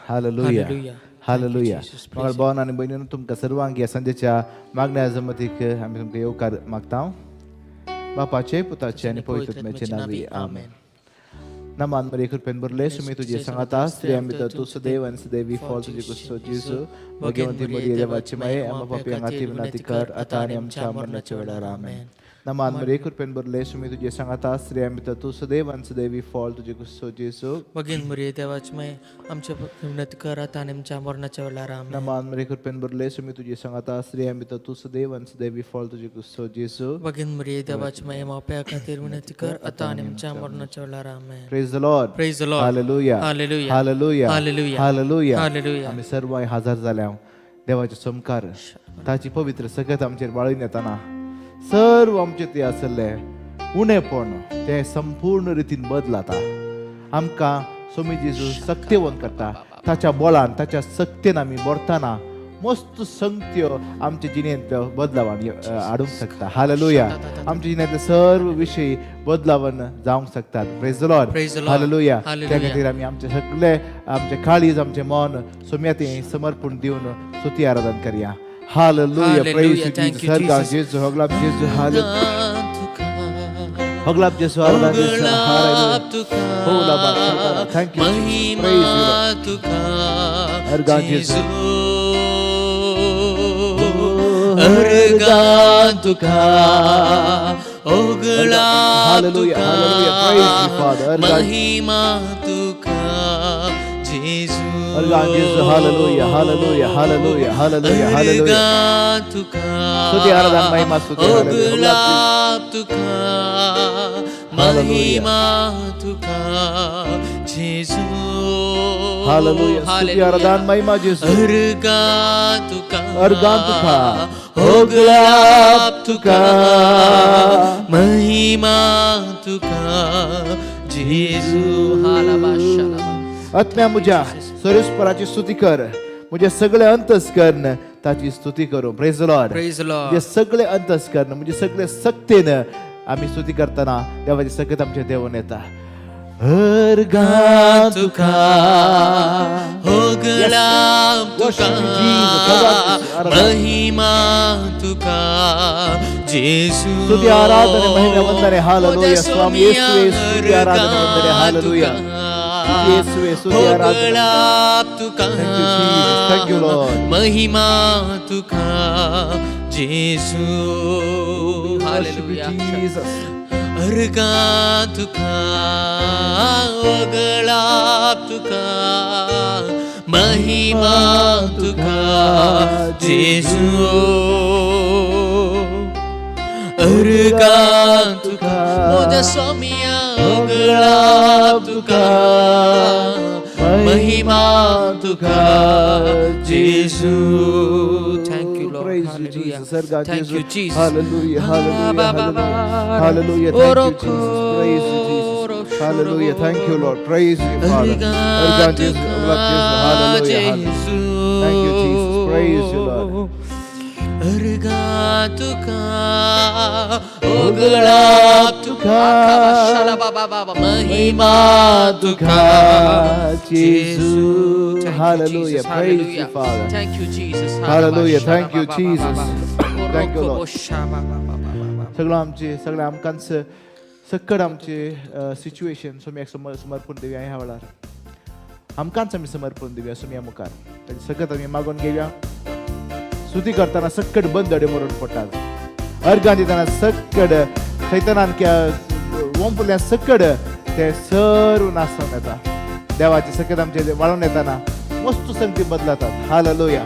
Hallelujah. Hallelujah. Hallelujah. Jesus. मंगळ भावन आनी भयणीनो, तुमकां सर्वांक ह्या सांजेच्या मागण्या जमतीक आमी तुमकां येवकार मागता. बापाचे, पुताचे आनी पवित्र आत्म्याचे नावी, आमेन. नमान मरिये, कृपेन भरले, सुमी तुझे सांगाता. स्त्रियां भितर तूं सदैव आनी सदैवी फळ तुजे कुसो जेजू. भगवंती मरिये, देवाची माये, आमकां पापयां खातीर विनंती कर, आतां आनी आमच्या मरणाच्या वेळार. आमेन. नमान मरिये, कृपेन भरले, सुमी तुझे सांगाता. स्त्रियां भितर तूं सदैव आनी सदैवी फळ तुजे कुसो जेजू. भगिनी मरिये, देवाची माये, आमच्या विनंती कर, आता आणि आमच्या मरणाच्या वेळार. आमेन. नमान मरिये, कृपेन भरले, सुमी तुझे सांगाता. स्त्रियां भितर तूं सदैव आनी सदैवी फळ तुजे कुसो जेजू. भगिनी मरिये, देवाची माये, पाप्या खातीर विनंती कर, आता आणि आमच्या मरणाच्या वेळार. आमेन. Praise the Lord. Praise the Lord. Hallelujah. Hallelujah. Hallelujah. Hallelujah. Hallelujah. Hallelujah. आमी सर्वांय हजर जाल्या देवाचे समकार. ताची पवित्र सकत आमचेर बाळून येताना सर्व आमचे ते आसले उणेपण ते संपूर्ण रितीन बदलाता. आमकां सोमी जेजू सक्तेवंत करता. ताच्या बोळान, ताच्या सक्तेन आमी बरताना मस्त संगत्यो आमच्या जिणेंत बदलावान हाडूंक शकता. हालेलुया. आमच्या जिणेंतले सर्व विशय बदलावन जावंक शकतात. Praise the Lord. Praise the Lord. Hallelujah. Hallelujah. त्या खातीर आमी आमचे सगळे, आमचे काळीज, आमचे मन सोम्या ते समर्पण दिवन स्तुती आराधन करया. Hallelujah. Praise Hallelujah. Thank you, सर्गां Jesus. जेजू, होगलाप जेजू. हालेलुया. होगलाप जेजू, आराधन जेजू. हालेलुया. तुका हो लाबा सरकारा. Thank you, Jesus. Praise you, Mahima Lord. तुका अर्गां जेजू. अर्गां तुका, ओगळा Hallelujah, तुका, hallelujah. Praise you, Father. अर्गां- महिमा तुका जेजू. अर्गां जेजू. Hallelujah, hallelujah, hallelujah, hallelujah, hallelujah. अर्गां तुका, स्तुती, आराधन, महिमा, स्तुती, hallelujah. ओगळा तुका, Hallelujah. महिमा तुका जेजू. Hallelujah. स्तुती, आराधन, महिमा जेजू. अर्गां तुका, अर्गां तुका, ओगळाप तुका, महिमा तुका जेजू. हालाबा शालाबा. आत्म्या म्हज्या, सरेस्पराची स्तुती कर. म्हजे सगळे अंतस्कर्ण ताची स्तुती करूं. Praise Lord. Praise the Lord. म्हणजे सगळे अंतस्कर्ण, म्हणजे सगळे सक्तेन आम्ही स्तुती करताना देवाची सकत आमच्या देवून येता. अर्गां तुका, ओगळाप Worship तुका, you, Jesus. आराधन. महिमा तुका जेजू. स्तुती, आराधने, महिमे, वंदने. हालेलुया. स्वामी येशूवे, स्तुती, आराधने, वंदने. हालेलुया. येशूवे, स्तुती, आराधने. ओगळाप तुका, Thank you, Jesus. Thank you, Lord. महिमा तुका जेजू. Worship you, hallelujah. Jesus. अर्गां तुका, ओगळाप तुका, महिमा तुका जेजू. अर्गां तुका, म्हज्या स्वामिया, ओगळाप तुका, महिमा तुका जेजू. Thank you, Lord. Praise you, Jesus. अर्गां Thank Jesu. you, Jesus. Hallelujah, hallelujah, hallelujah. Hallelujah. Thank you, Jesus. Praise you, Jesus. Hallelujah. Thank you, Lord. Praise you, Father. अर्गां Jesu, ओगळाप Jesu. Hallelujah, hallelujah. Thank you, Jesus. Praise you, Lord. अर्गां तुका, ओगळाप तुका, महिमा तुका Jesu. Thank you, Hallelujah. Jesus. Praise you, Hallelujah. Father. Thank you, Jesus. Hallelujah. Thank you, Jesus. Thank you, Lord. सगळं आमचे, सगळं आमकांच सक्कड आमचे situation सोम्याक समर्पण दिवया. ह्या वेळार आमकांच आमी समर्पण दिवया सोम्या मुखार. ताची सकत आमी मागून घेवया. स्तुती करतना सक्कड बंद अडे मरून पडटात. अर्गां दितना सक्कड सैतानान वंपल्या सक्कड ते सर्व नासोवन येता. देवाची सकत आमचे वाळून येताना वस्तू संगती बदलतात. हालेलुया.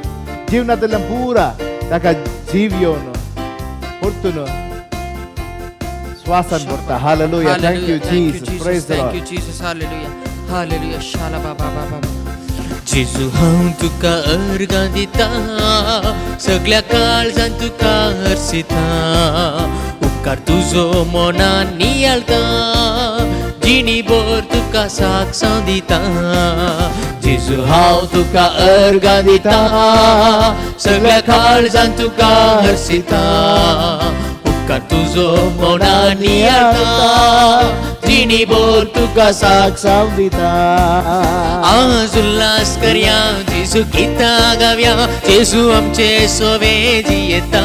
जीवनांतल्यान पुरा ताका जीव येवन परतून श्वासान भरता. Hallelujah. Thank you, Jesus. Praise the Thank Lord. you, Jesus. Hallelujah. Hallelujah. Shala ba ba ba ba. जेजू, हांव तुका अर्गां दिता, सगळ्या काळजान तुका हरसिता. उपकार तुजो मनान नियाळता, जिणी भर तुका साक्षां दिता. जेजू, हांव तुका अर्गां दिता, सगळ्या काळजान तुका हरसिता. उपकार तुजो मोना नियाळटा जिणी बोर तुका साक्ष साव दिता. आज उल्हास करया जेजू गीतां गावया जेजू आमचे सोवे जियेता.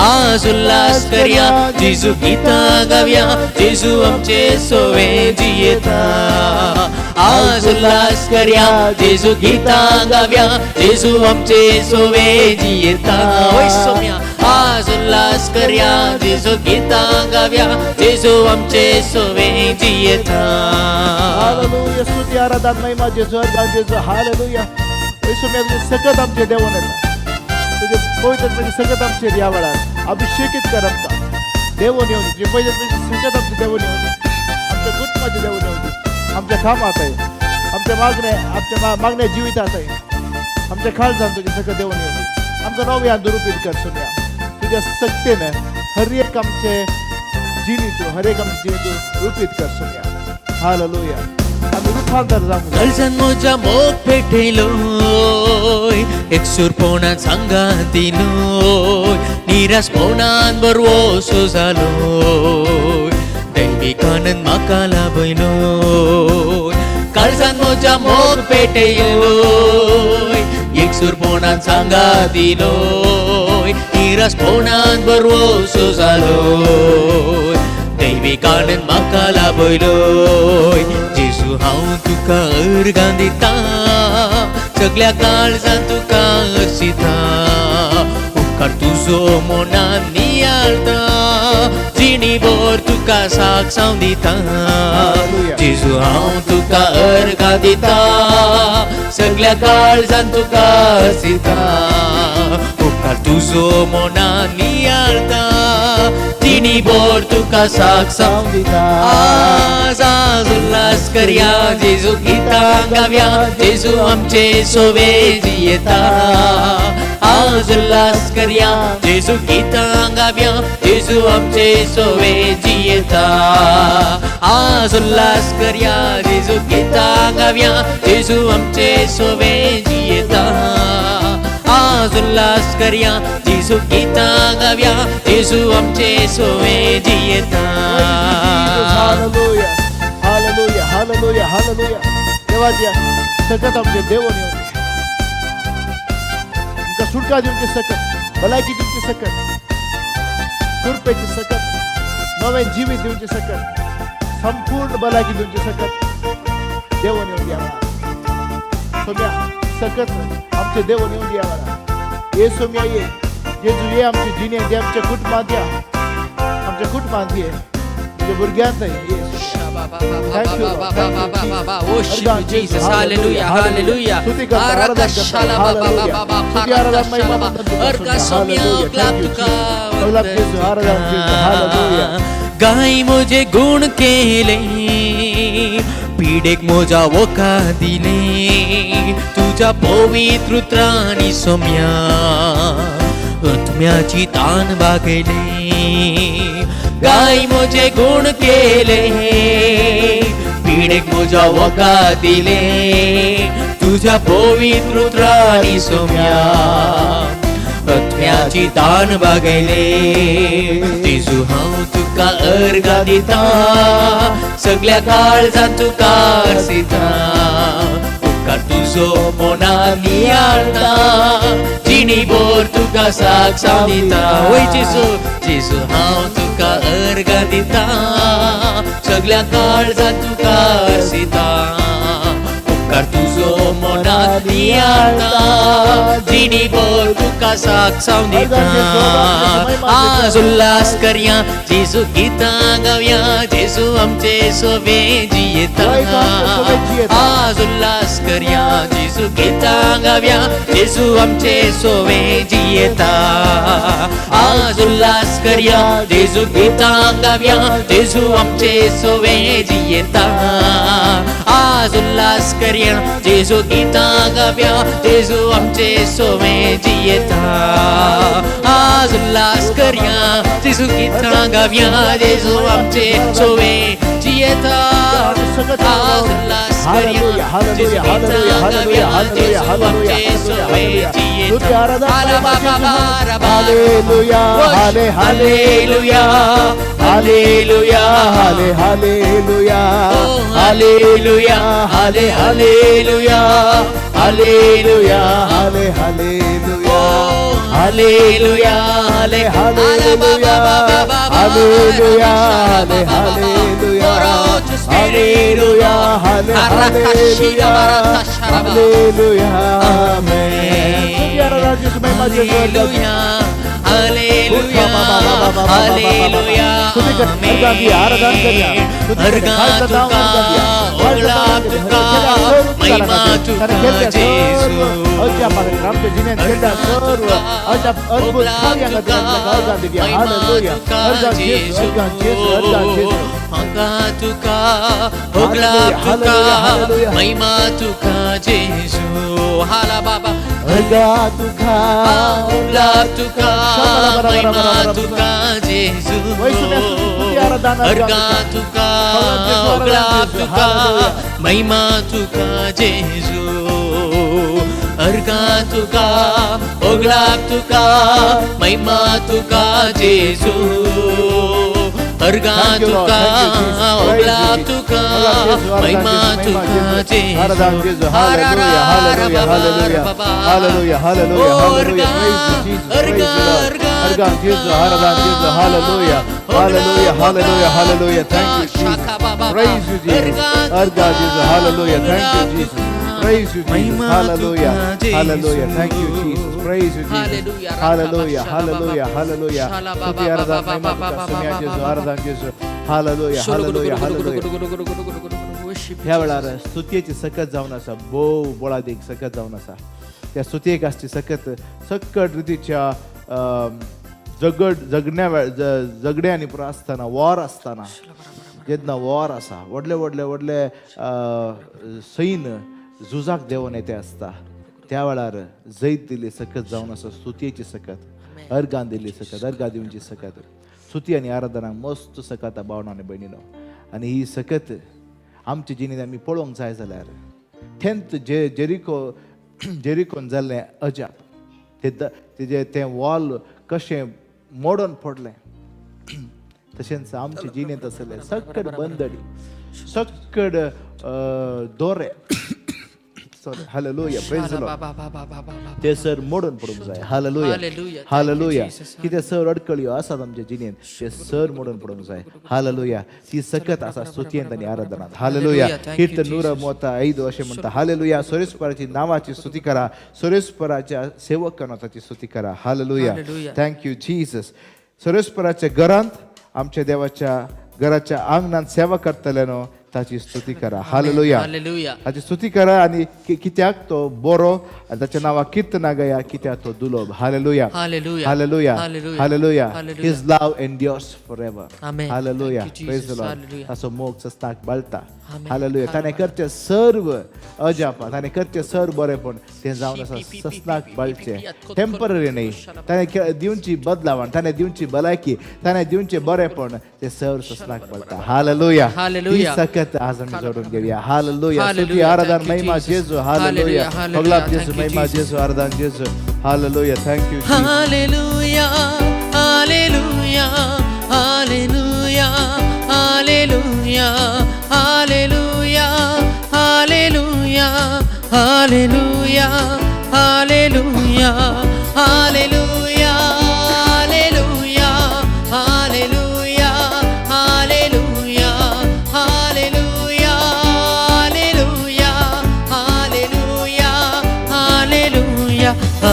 आज उल्हास करया जेजू गीतां गावया जेजू आमचे सोवे जियेता. आज उल्हास करया जेजू गीतां गावया जेजू आमचे सोवे जियेता. ओय सोम्या आज उल्हास करया जेजू गीतां गावया जेजू आमचे सोवे जियेता. हालेलुया. स्तुती आराधना महिमा जेजू अर्गां जेजू. हालेलुया. येशू तुझे सकत आमचे देवून येता तुझे पवित्र म्हणजे सकत आमचे ह्या वेळार अभिषेकीत कर आमकां देवून येवन तुजे पवित्र म्हणजे सकत आमचे देवून येवन आमच्या कुटुंबाचे देवून येवन आमच्या कामात आहे आमच्या मागणे आमच्या मागण्या जिवितात आहे आमच्या काळजान तुझे सकत देवून येवन आमकां नव्यान दुरुपीत कर सोम्या तुझ्या सक्तेन हर एक आमचे जिणेचो हर एक आमचे जिणेचो रुपीत कर सोम्या. हालेलुया. आमी रुपांतर जावंक जाय. काळजान म्हज्या मोग पेटयलोय एकसूरपणान सांगात दिलोय निराशपणान बरवसो जालोय दैवीक आनंद म्हाका लाभयलोय. काळजान म्हज्या मोग पेटयलोय एकसूरपणान सांगात दिलोय निराशपणान बरवसो जालोय दैवीक आनंद म्हाका लाभयलोय. जेजू हांव तुका अर्गां दिता सगल्या काळजान तुका अर्शिता उपकार तुजो मोनान नियाळटा जिणी भर तुका साक्ष हांव दिता. जेजू हांव तुका अर्गां दिता सगल्या काळजान तुका अर्शिता उपकार तुजो मोनान नियाळटा जिणी भर तुका साक्ष हांव दिता. आज आज उल्हास करया जेजू गीतां गावया जेजू आमचे सोवे जियेता. आज उल्हास करया जेजू गीतां गावया जेजू आमचे सोवे जियेता. आज उल्हास करया जेजू गीतां गावया जेजू आमचे सोवे जियेता. आज उल्हास करया जेजू गीतां गावया जेजू आमचे सोवे जियेता. हालेलुया. हालेलुया. हालेलुया. हालेलुया. देवाच्या सकत आमचे देवून येवन आमकां सुटका दिवची सकत भलायकी दिवची सकत कृपेची सकत नवें जिवीत दिवची सकत संपूर्ण भलायकी दिवची सकत देवून येवन द्या सोम्या सकत आमचे देवून येवन द्या वेळार. ये सोम्या ये जेजू ये आमचे जिणे ये आमच्या कुटुंबांत या आमच्या कुटुंबांत ये तुझ्या भुरग्यांत ये Saumya. Thank you, Lord. Thank you, Jesus. Worship you, Jesus. Hallelujah, hallelujah. स्तुती करता, आराधना करता. Hallelujah. स्तुती, आराधना, महिमा, वंदन तुका अर्गा Saumya. Saumya, Hallelujah. Thank you, तुका, Jesus. सगळा जेजू, आराधना जेजू. Hallelujah. गाय म्हजे गुण केले पिडेक म्हज्या वखा दिले तुज्या पवित्र उतरांनी सोम्या आत्म्याची तान भागयले. गाय म्हजे गुण केले पिडेक म्हज्या वखा दिले तुज्या पवित्र उतरांनी सोम्या आत्म्याची तान भागयले. जेजू हांव तुका अर्गां दिता सगल्या काळजान तुका अर्शिता उपकार तुजो मोना नियाळटा जिणी भर तुका साक्ष हांव दिता. वय जेजू जेजू हांव तुका अर्गां दिता सगल्या काळजान तुका अर्शिता उपकार तुजो मोना नियाळटा जिणी भर तुका साक्ष हांव दिता. आज उल्हास करया जेजू गीतां गावया जेजू आमचे सोवे जियेता. आज उल्हास करया जेजू गीतां गावया जेजू आमचे सोवे जियेता. आज उल्हास करया जेजू गीतां गावया जेजू आमचे सोवे जियेता. आज उल्हास करया जेजू गीतां गावया जेजू आमचे सोवे जियेता. आज उल्हास करया जेजू गीतां गावया जेजू आमचे सोवे जियेता. सकत hallelujah hallelujah hallelujah hallelujah hallelujah hallelujah hallelujah. स्तुती आराधना hallelujah हाले hallelujah hallelujah हाले हालेलुया हालेलुया हाले हालेलुया हालेलुया हाले हालेलुया हालेलुया हाले हालेलुया हालेलुया हाले हालेलुया हालेलुया हाले हालेलुया हालेलुया आमेन. स्तुती आराधना जेजू महिमा जेजू. Hallelujah hallelujah hallelujah. अर्घा तुका ओगळा तुका महिमा तुका जेजू. म्हाका तुका ओगळा तुका महिमा तुका जेजू. हाला बाबा. अर्घा तुका ओगळा तुका महिमा तुका जेजू. अर्घा तुका ओगळा तुका महिमा तुका जेजू. अर्घा तुका ओगळा तुका महिमा तुका जेजू. अर्घा तुका ओगळा तुका महिमा तुका जेजू. Hallelujah, hallelujah, hallelujah, hallelujah, hallelujah, hallelujah. Praise you, Jesus. Praise you, Lord. अर्घा जेजू, आराधना जेजू, hallelujah, hallelujah, hallelujah, hallelujah. Thank you, Jesus. Praise you, Jesus. अर्घा जेजू, hallelujah. Thank you, Jesus. Praise you, Jesus. Hallelujah, hallelujah. Thank you, Jesus. Praise you, Jesus. Hallelujah, hallelujah, hallelujah. स्तुती आराधना महिमा तुका सोम्या जेजू, आराधना जेजू. Hallelujah, hallelujah, hallelujah. ह्या वेळार स्तुतयेची सकत जावन आसा, भोव बळादीक सकत जावन आसा. त्या स्तुतयेक आसची सकत सकट रितीच्या जगड जगण्या वेळ झगड्यांनी पुरो आसतना, वॉर आसतना, जेन्ना वॉर आसा, व्हडले व्हडले व्हडले सैन झुजाक देंवोन येते आसता, त्या वेळार जैत दिली सकत जावन आसा स्तुतयेची सकत, अर्गान दिली सकत, अर्गां दिवची सकत. स्तुती आनी आराधनाक मस्त सकत भावना आनी भयणीनो. आनी ही सकत आमचे जिणेंत आमी पळोवंक जाय जाल्यार टेंथ जे जेरिको जेरिकोन जाल्लें अजाप, ते तेजें तें वॉल कशें मोडून पडलें, तशेंच आमचे जिणेंत आसलें सकड बंदडी, सकड दोरे, sorry, hallelujah, praise the Lord, ते सर मोडून पडूंक जाय. हालेलुया. Hallelujah. Hallelujah. कितें सर अडकळयो आसात आमच्या जिणेंत, ते सर मोडून पडूंक जाय. हालेलुया. ती सकत आसा स्तुतयेंत आनी आराधनांत. हालेलुया. कीर्तन 135 अशें म्हणटा, हालेलुया. सुरेस्पराची नांवाची स्तुती करा, सुरेस्पराच्या सेवकान ताची स्तुती करा. Hallelujah. Thank you Jesus. सुरेस्पराच्या घरांत, आमच्या देवाच्या घराच्या आंगणांत सेवा करतल्यानो ताची स्तुती करा. हालेलुया. हालेलुया. ताची स्तुती करा आनी कित्याक तो बरो आनी ताच्या नांवाक किर्तना गया, कित्याक तो दुलोब. Hallelujah. Hallelujah. Hallelujah. Hallelujah. Hallelujah. His love endures forever. Amen. Hallelujah. Thank you, praise the Jesus. Lord. Hallelujah. ताचो मोग सस्ताक बाळता. Amen. हालेलुया. ताणें करचें सर्व अजाप, ताणें करचें सर्व बरेंपण तें जावन आसा सस्नाक बाळचें, टेंपररी न्हय. ताणें दिवची बदलावण, ताणें दिवची भलायकी, ताणें दिवचें बरेंपण तें सर्व सस्नाक बाळता. हालेलुया. हालेलुया. ही सकत आज आमी जोडून घेवया. हालेलुया. स्तुती hallelujah. Aradhana Thank you, Mahima Jesus. जेजू. हालेलुया. हालेलुया. हालेलुया. भगलाब जेजू, Thank you, महिमा Jesus. जेजू, आराधना जेजू. Hallelujah. Thank you. Hallelujah hallelujah hallelujah hallelujah hallelujah hallelujah hallelujah hallelujah hallelujah hallelujah hallelujah hallelujah hallelujah hallelujah hallelujah hallelujah hallelujah hallelujah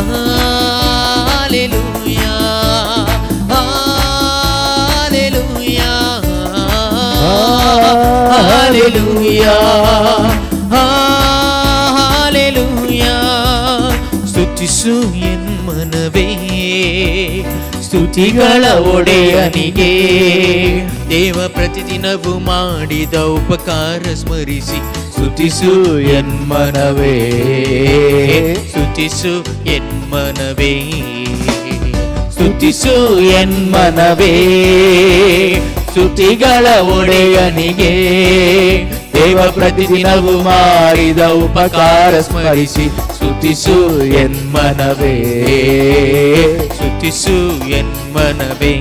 hallelujah hallelujah. ಸ್ತುತಿಸು ಎನ್ ಮನವೇ ಸ್ತುತಿಗಳ ಒಡೆಯನಿಗೆ. ದೇವ ಪ್ರತಿದಿನವೂ ಮಾಡಿದ ಉಪಕಾರ ಸ್ಮರಿಸಿ ಸ್ತುತಿಸು ಎನ್ ಮನವೇ, ಸ್ತುತಿಸು ಎನ್ ಮನವೇ, ಸ್ತುತಿಸು ಎನ್ ಮನವೇ ಸ್ತುತಿಗಳ ಒಡೆಯನಿಗೆ. ದೇವ ದೇವ ಪ್ರತಿದಿನವೂ ಮಾಡಿದ ಉಪಕಾರ ಸ್ಮರಿಸಿ ಸ್ತುತಿಸು ಎನ್ಮನವೇ, ಸ್ತುತಿಸು ಎನ್ಮನವೇ.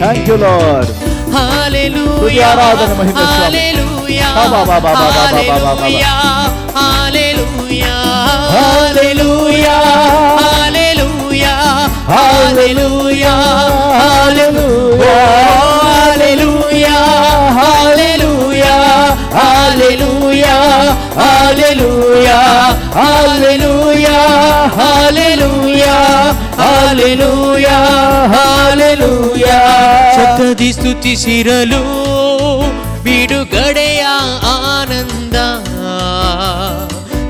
Thank you Lord. Hallelujah. ಆರಾಧನೆ ಮಹಿಮೆ ಸ್ವಾಮಿ. Hallelujah. ಬಾ, ಬಾ, ಬಾ, ಬಾ, ಬಾ, ಬಾ, ಬಾ, ಬಾ, ಬಾ. Hallelujah. Hallelujah. Hallelujah. Hallelujah. Hallelujah. Hallelujah. Hallelujah. Hallelujah. Hallelujah. Hallelujah. Hallelujah. Hallelujah. ಶಬ್ದದಿ ಸ್ತುತಿಸಿರಲು ಬಿಡುಗಡೆಯ ಆನಂದ,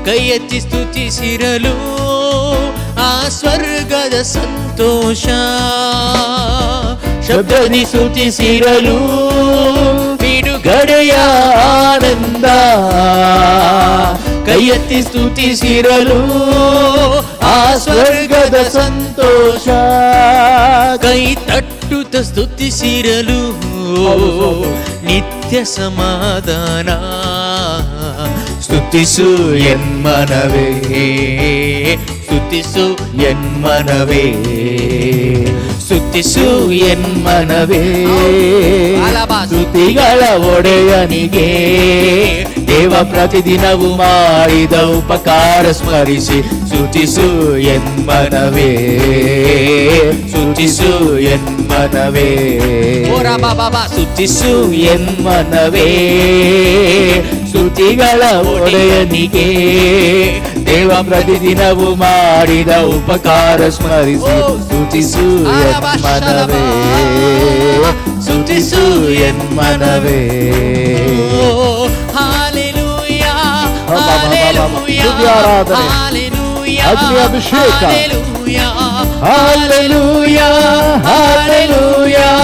ಕೈ ಎತ್ತಿ ಸ್ತುತಿಸಿರಲು ಆ ಸ್ವರ್ಗದ ಸಂತೋಷ. ಶಬ್ದದಿ ಸ್ತುತಿಸಿರಲು ಬಿಡುಗಡೆಯ ಆನಂದ, ಕೈ ಎತ್ತಿ ಸ್ತುತಿಸಿರಲು ಆ ಸ್ವರ್ಗದ ಸಂತೋಷ. ಕೈ ತಟ್ಟುತ್ತ ಸ್ತುತಿಸಿರಲು ನಿತ್ಯ ಸಮಾಧಾನ. ಸ್ತುತಿಸು ಎನ್ಮನವೇ, ಸ್ತುತಿಸು ಎನ್ಮನವೇ, ಸ್ತುತಿಸು ಎನ್ಮನವೇ. ಸ್ತುತಿಗಳ ಒಡೆಯನಿಗೆ ದೇವ ಪ್ರತಿದಿನವೂ ಮಾಡಿದ ಉಪಕಾರ ಸ್ಮರಿಸಿ ಸ್ತುತಿಸು ಎನ್ಮನವೇ, ಸ್ತುತಿಸು ಎನ್ಮನವೇ, ಸ್ತುತಿಸು ಎನ್ಮನವೇ. ಸ್ತುತಿಗಳ ಒಡೆಯನಿಗೆ ದೇವ ಪ್ರತಿದಿನವೂ ಮಾಡಿದ ಉಪಕಾರ ಸ್ಮರಿಸಿ ಸ್ತುತಿಸು ಎನ್ಮನವೇ, ಸ್ತುತಿಸು ಎನ್ಮನವೇ. ಸ್ತುತಿ ಆರಾಧನೆ. ಅಗ್ನಿ ಅಭಿಷೇಕ. Hallelujah, hallelujah, hallelujah,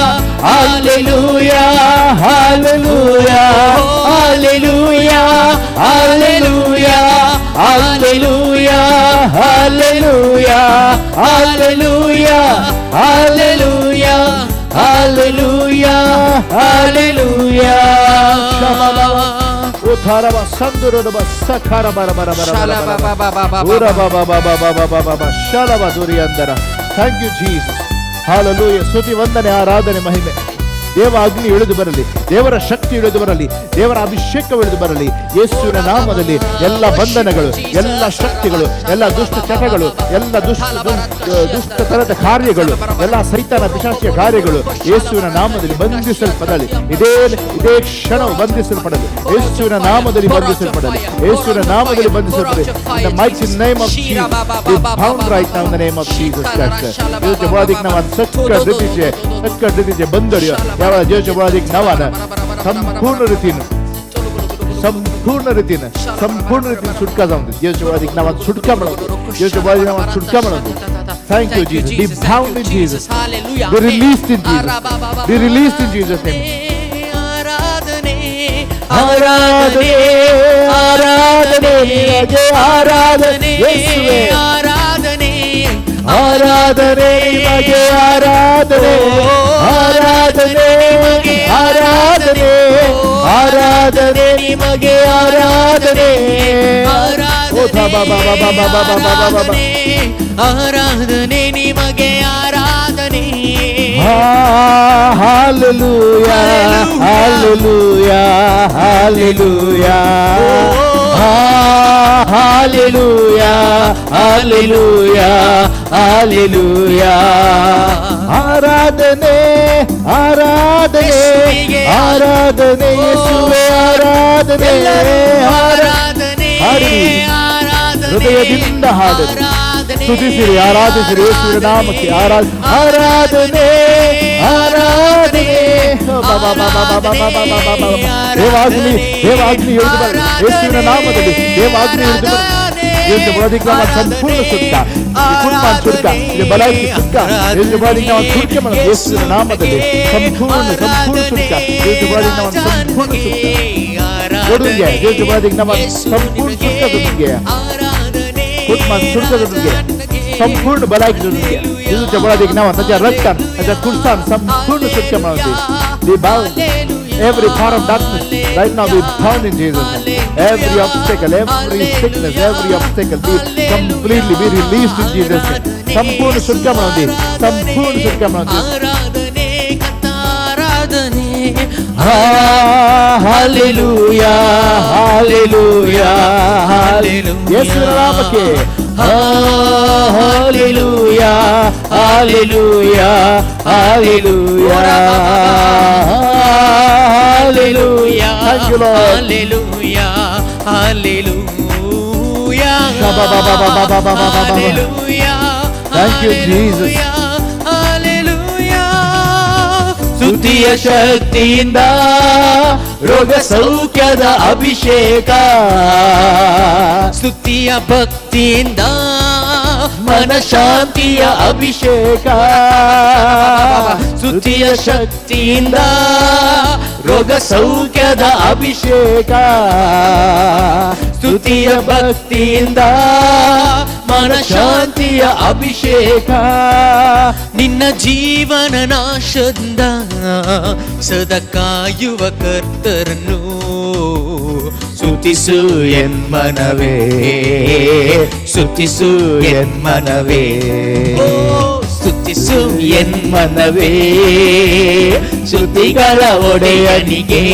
hallelujah, hallelujah, hallelujah, hallelujah, hallelujah, hallelujah, hallelujah, hallelujah, hallelujah. ಉಥಾರಬ ಸಂದುರಬ ಸಖರ ಬರ ಬರ ಬರ ಬರ ಬರ. ಊರ ಬ ಬ ಬ ಬ ಬ ಬ ಬ ಬ ಬ ಶಲಬ ದುರಿಯಂದರ. Thank you Jesus. Hallelujah. ಸ್ತುತಿ, ವಂದನೆ, ಆರಾಧನೆ, ಮಹಿಮೆ. ದೇವ ಅಗ್ನಿ ಇಳಿದು ಬರಲಿ, ದೇವರ ಶಕ್ತಿ ಇಳಿದು ಬರಲಿ, ದೇವರ ಅಭಿಷೇಕ ಇಳಿದು ಬರಲಿ. ಯೇಸುವಿನ ನಾಮದಲ್ಲಿ ಎಲ್ಲ ಬಂಧನಗಳು, ಎಲ್ಲ ಶಕ್ತಿಗಳು, ಎಲ್ಲ ದುಷ್ಟ ಚಟಗಳು, ಎಲ್ಲ ದುಷ್ಟ ದುಷ್ಟತನದ ಕಾರ್ಯಗಳು, ಎಲ್ಲ ಸೈತಾನ ಪಿಶಾಚಿಯ ಕಾರ್ಯಗಳು ಯೇಸುವಿನ ನಾಮದಲ್ಲಿ ಬಂಧಿಸಲ್ಪಡಲಿ. ಇದೇ ಇದೇ ಕ್ಷಣವು ಬಂಧಿಸಲ್ಪಡಲಿ. ಯೇಸುವಿನ ನಾಮದಲ್ಲಿ ಬಂಧಿಸಲ್ಪಡಲಿ. ಯೇಸುವಿನ ನಾಮದಲ್ಲಿ ಬಂಧಿಸಲ್ಪಡಲಿ. In the mighty name of Jesus, be bound right now in the name of Jesus Christ. देवाच्या बळादीक नावान सटकट रितीचे, सटकट रितीचे बंदर या वेळा देवाच्या बळादीक नावान संपूर्ण रीतीन, संपूर्ण रीतीन, संपूर्ण रीतीन सुटका जाऊन दे. देवाच्या बळादीक नावान सुटका मिळवून दे. देवाच्या बळादीक नावान सुटका मिळवून दे. Thank you Jesus. Be bound in Jesus. Be released in Jesus. Be released in Jesus' name. ಆರಾಧನೆ, ಆರಾಧನೆ, ಆರಾಧನೆ ನಿನಗೆ ಆರಾಧನೆ ಯೇಸುವೆ. ಆರಾಧನೆ, ಆರಾಧನೆ ನಿಮಗೆ ಆರಾಧನೆ, ಆರಾಧನೆ, ಆರಾಧನೆ, ಆರಾಧನೆ ನಿಮಗೆ ಆರಾಧನೆ. ಓ ಬಾ ಬಾ ಬಾ ಬಾ ಬಾ ಬಾ ಬಾ ಬಾ ಬಾ ಬಾ. ಆರಾಧನೆ ನಿಮಗೆ ಆರಾಧನೆ. Hallelujah, hallelujah, hallelujah, hallelujah, hallelujah, hallelujah. ಆರಾಧನೆ, ಆರಾಧನೆ, ಆರಾಧನೆ ಯೇಸುವೆ ಆರಾಧನೆ. ಆರಾಧನೆ, ಹಾಡಿರಿ. ಆರಾಧನೆ, ಹೃದಯದಿಂದ ಹಾಡಿರಿ. ಆರಾಧನೆ, ಸ್ತುತಿಸಿರಿ, ಆರಾಧಿಸಿರಿ ಯೇಸುವಿನ ನಾಮಕ್ಕೆ. ಆರಾಧನೆ, ಆರಾಧನೆ. ಬಾ ಬಾ ಬಾ ಬಾ ಬಾ ಬಾ ಬಾ ಬಾ ಬಾ ಬಾ. ದೇವಾಗ್ನಿ, ದೇವಾಗ್ನಿ ಇಳಿದು ಬರಲಿ ಯೇಸುವಿನ ನಾಮದಲ್ಲಿ. ದೇವಾಗ್ನಿ ಇಳಿದು ಬರಲಿ. ಯೇಸು ಬಲದಿಕ್ ನಾಮ ಸಂಪೂರ್ಣ ಸುಟ್ಕ, ಈ ಕುಟುಂಬ ಸುಟ್ಕ, ಈ ಬಲಾಯ್ತಿ ಸುಟ್ಕ. ಯೇಸು ಬಲದಿಕ್ ನಾಮ ಸುಟ್ಕ ಮಾಡೋದು ಯೇಸುವಿನ ನಾಮದಲ್ಲಿ. ಸಂಪೂರ್ಣ, ಸಂಪೂರ್ಣ ಸುಟ್ಕ. ಯೇಸು ಬಲದಿಕ್ ನಾಮ ಸಂಪೂರ್ಣ ಸುಟ್ಕ ಕೊಡುಗೆ. ಯೇಸು ಬಲದಿಕ್ ನಾಮ ಸಂಪೂರ್ಣ ಸುಟ್ಕ. कुटुंबात सुटका जोडून घ्या, संपूर्ण भलायकी जोडून घ्या. जेजूच्या बळादीक नावान, ताच्या रक्तान, ताच्या कुर्सान संपूर्ण सुटका मेळोवन दी. Be bound. Every power of darkness right now be bound in Jesus' name. Every obstacle, every sickness, every obstacle be completely be released in Jesus' name. ಸಂಪೂರ್ಣ ಸುಟ್ಕ ಮಾಡೋದಿ, ಸಂಪೂರ್ಣ ಸುಟ್ಕ ಮಾಡೋದಿ. ಆರಾಧನೆ ಕರ್ತಾರಾಧನೆ. Hallelujah, hallelujah, hallelujah. ಯೇಸುವಿನ ನಾಮಕ್ಕೆ. Hallelujah, hallelujah, hallelujah, hallelujah. Thank you, Lord. Hallelujah, hallelujah. Shabba-ba-ba-ba-ba-ba-ba-ba-ba. Hallelujah. Thank you, Jesus. Hallelujah. ಸ್ತುತಿಯ ಶಕ್ತಿಯಿಂದ ರೋಗ ಸೌಖ್ಯದ ಅಭಿಷೇಕ. ಸ್ತುತಿಯ ಭಕ್ತಿಯಿಂದ ಮನಶಾಂತಿಯ ಅಭಿಷೇಕ. ಸ್ತುತಿಯ ಶಕ್ತಿಯಿಂದ ರೋಗ ಸೌಖ್ಯದ ಅಭಿಷೇಕ. ಸ್ತುತಿಯ ಭಕ್ತಿಯಿಂದ ಮನಶಾಂತಿಯ ಅಭಿಷೇಕ. ನಿನ್ನ ಜೀವನ ನಾಶದಿಂದ ಸದಾ ಕಾಯುವ ಕರ್ತರನ್ನು ಸ್ತುತಿಸು ಎನ್ಮನವೇ, ಸ್ತುತಿಸು ಎನ್ಮನವೇ. ಓ ಸ್ತುತಿಸು ಎನ್ಮನವೇ, ಸ್ತುತಿಗಳ ಒಡೆಯನಿಗೆ.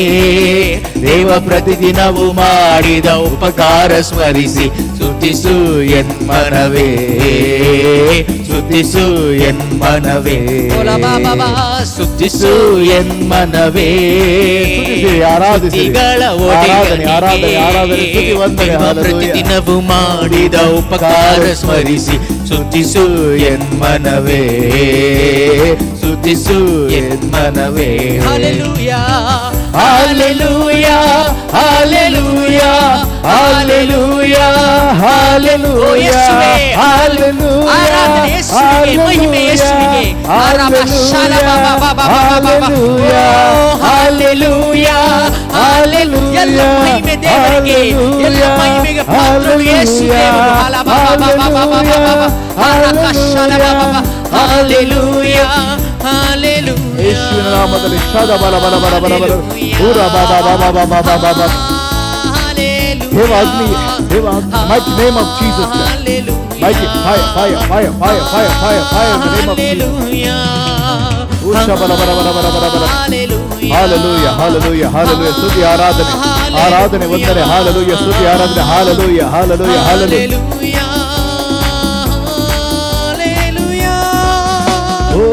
ದೇವ ಪ್ರತಿದಿನವೂ ಮಾಡಿದ ಉಪಕಾರ ಸ್ಮರಿಸಿ ಸ್ತುತಿಸು ಎನ್ಮನವೇ, ಸ್ತುತಿಸು ಎನ್ಮನವೇ. ಸ್ತುತಿಸು ಸ್ತುತಿಸು ಎನ್ಮನವೇ. ಸ್ತುತಿಸಿ, ಆರಾಧಿಸಿರಿ. ಸ್ತುತಿಗಳ ಆರಾಧನೆ, ಆರಾಧನೆ, ಆರಾಧನೆ, ಸ್ತುತಿ, ವಂದನೆ, ದೇವ ಹಲ್ಲೆಲೂಯಾ. ಪ್ರತಿದಿನವೂ ಮಾಡಿದ ಉಪಕಾರ ಸ್ಮರಿಸಿ ಸ್ತುತಿಸು ಎನ್ಮನವೇ, ಸ್ತುತಿಸು ಎನ್ಮನವೇ. Hallelujah. Hallelujah, hallelujah, hallelujah, hallelujah. ಯೇಸುವೇ. ಹಾಲೆಲೂಯಾ. ಆರಾಧನೆ ಯೇಸುವಿಗೆ, ಮಹಿಮೆ ಯೇಸುವಿಗೆ. ಆರಾಮ ಶಾಲ ಬಾ ಬಾ ಬಾ ಬಾ ಬಾ ಬಾ ಬಾ. ಹಾಲೆಲೂಯಾ. ಓ, ಹಾಲೆಲೂಯಾ, ಹಾಲೆಲೂಯಾ. ಎಲ್ಲ ಮಹಿಮೆ ದೇವರಿಗೆ, ಎಲ್ಲ ಮಹಿಮೆಗೆ ಪಾತ್ರರು ಯೇಸು ದೇವರು. ಹಾಲ ಬಾ ಬಾ ಬಾ ಬಾ ಬಾ ಬಾ ಬಾ ಬಾ. ಆರಾಮ ಶಾಲ ಬಾ ಬಾ ಬಾ. Hallelujah, hallelujah. ಯೇಸುವಿನ ನಾಮದಲ್ಲಿ. ಶಾದ ಬಲ ಬಲ ಬಲ ಬಲ ಬಲ ಊರ ಬಾ ಬಾ ಬಾ ಬಾ ಬಾ ಬಾ ಬಾ ಬಾ. ದೇವ ಅಗ್ನಿ, ದೇವ ಅಗ್ನಿ. Mighty name of Jesus. Mighty fire, fire, fire, fire, fire, fire, fire in the name of Jesus. ಊಷ ಬಲ ಬಲ ಬಲ ಬಲ ಬಲ ಬಲ. Hallelujah, hallelujah, hallelujah. ಸ್ತುತಿ, ಆರಾಧನೆ, ಆರಾಧನೆ, ವಂದನೆ. ಹಾಲೆಲೂಯ, ಸ್ತುತಿ, ಆರಾಧನೆ. Hallelujah, hallelujah, hallelujah. ಓ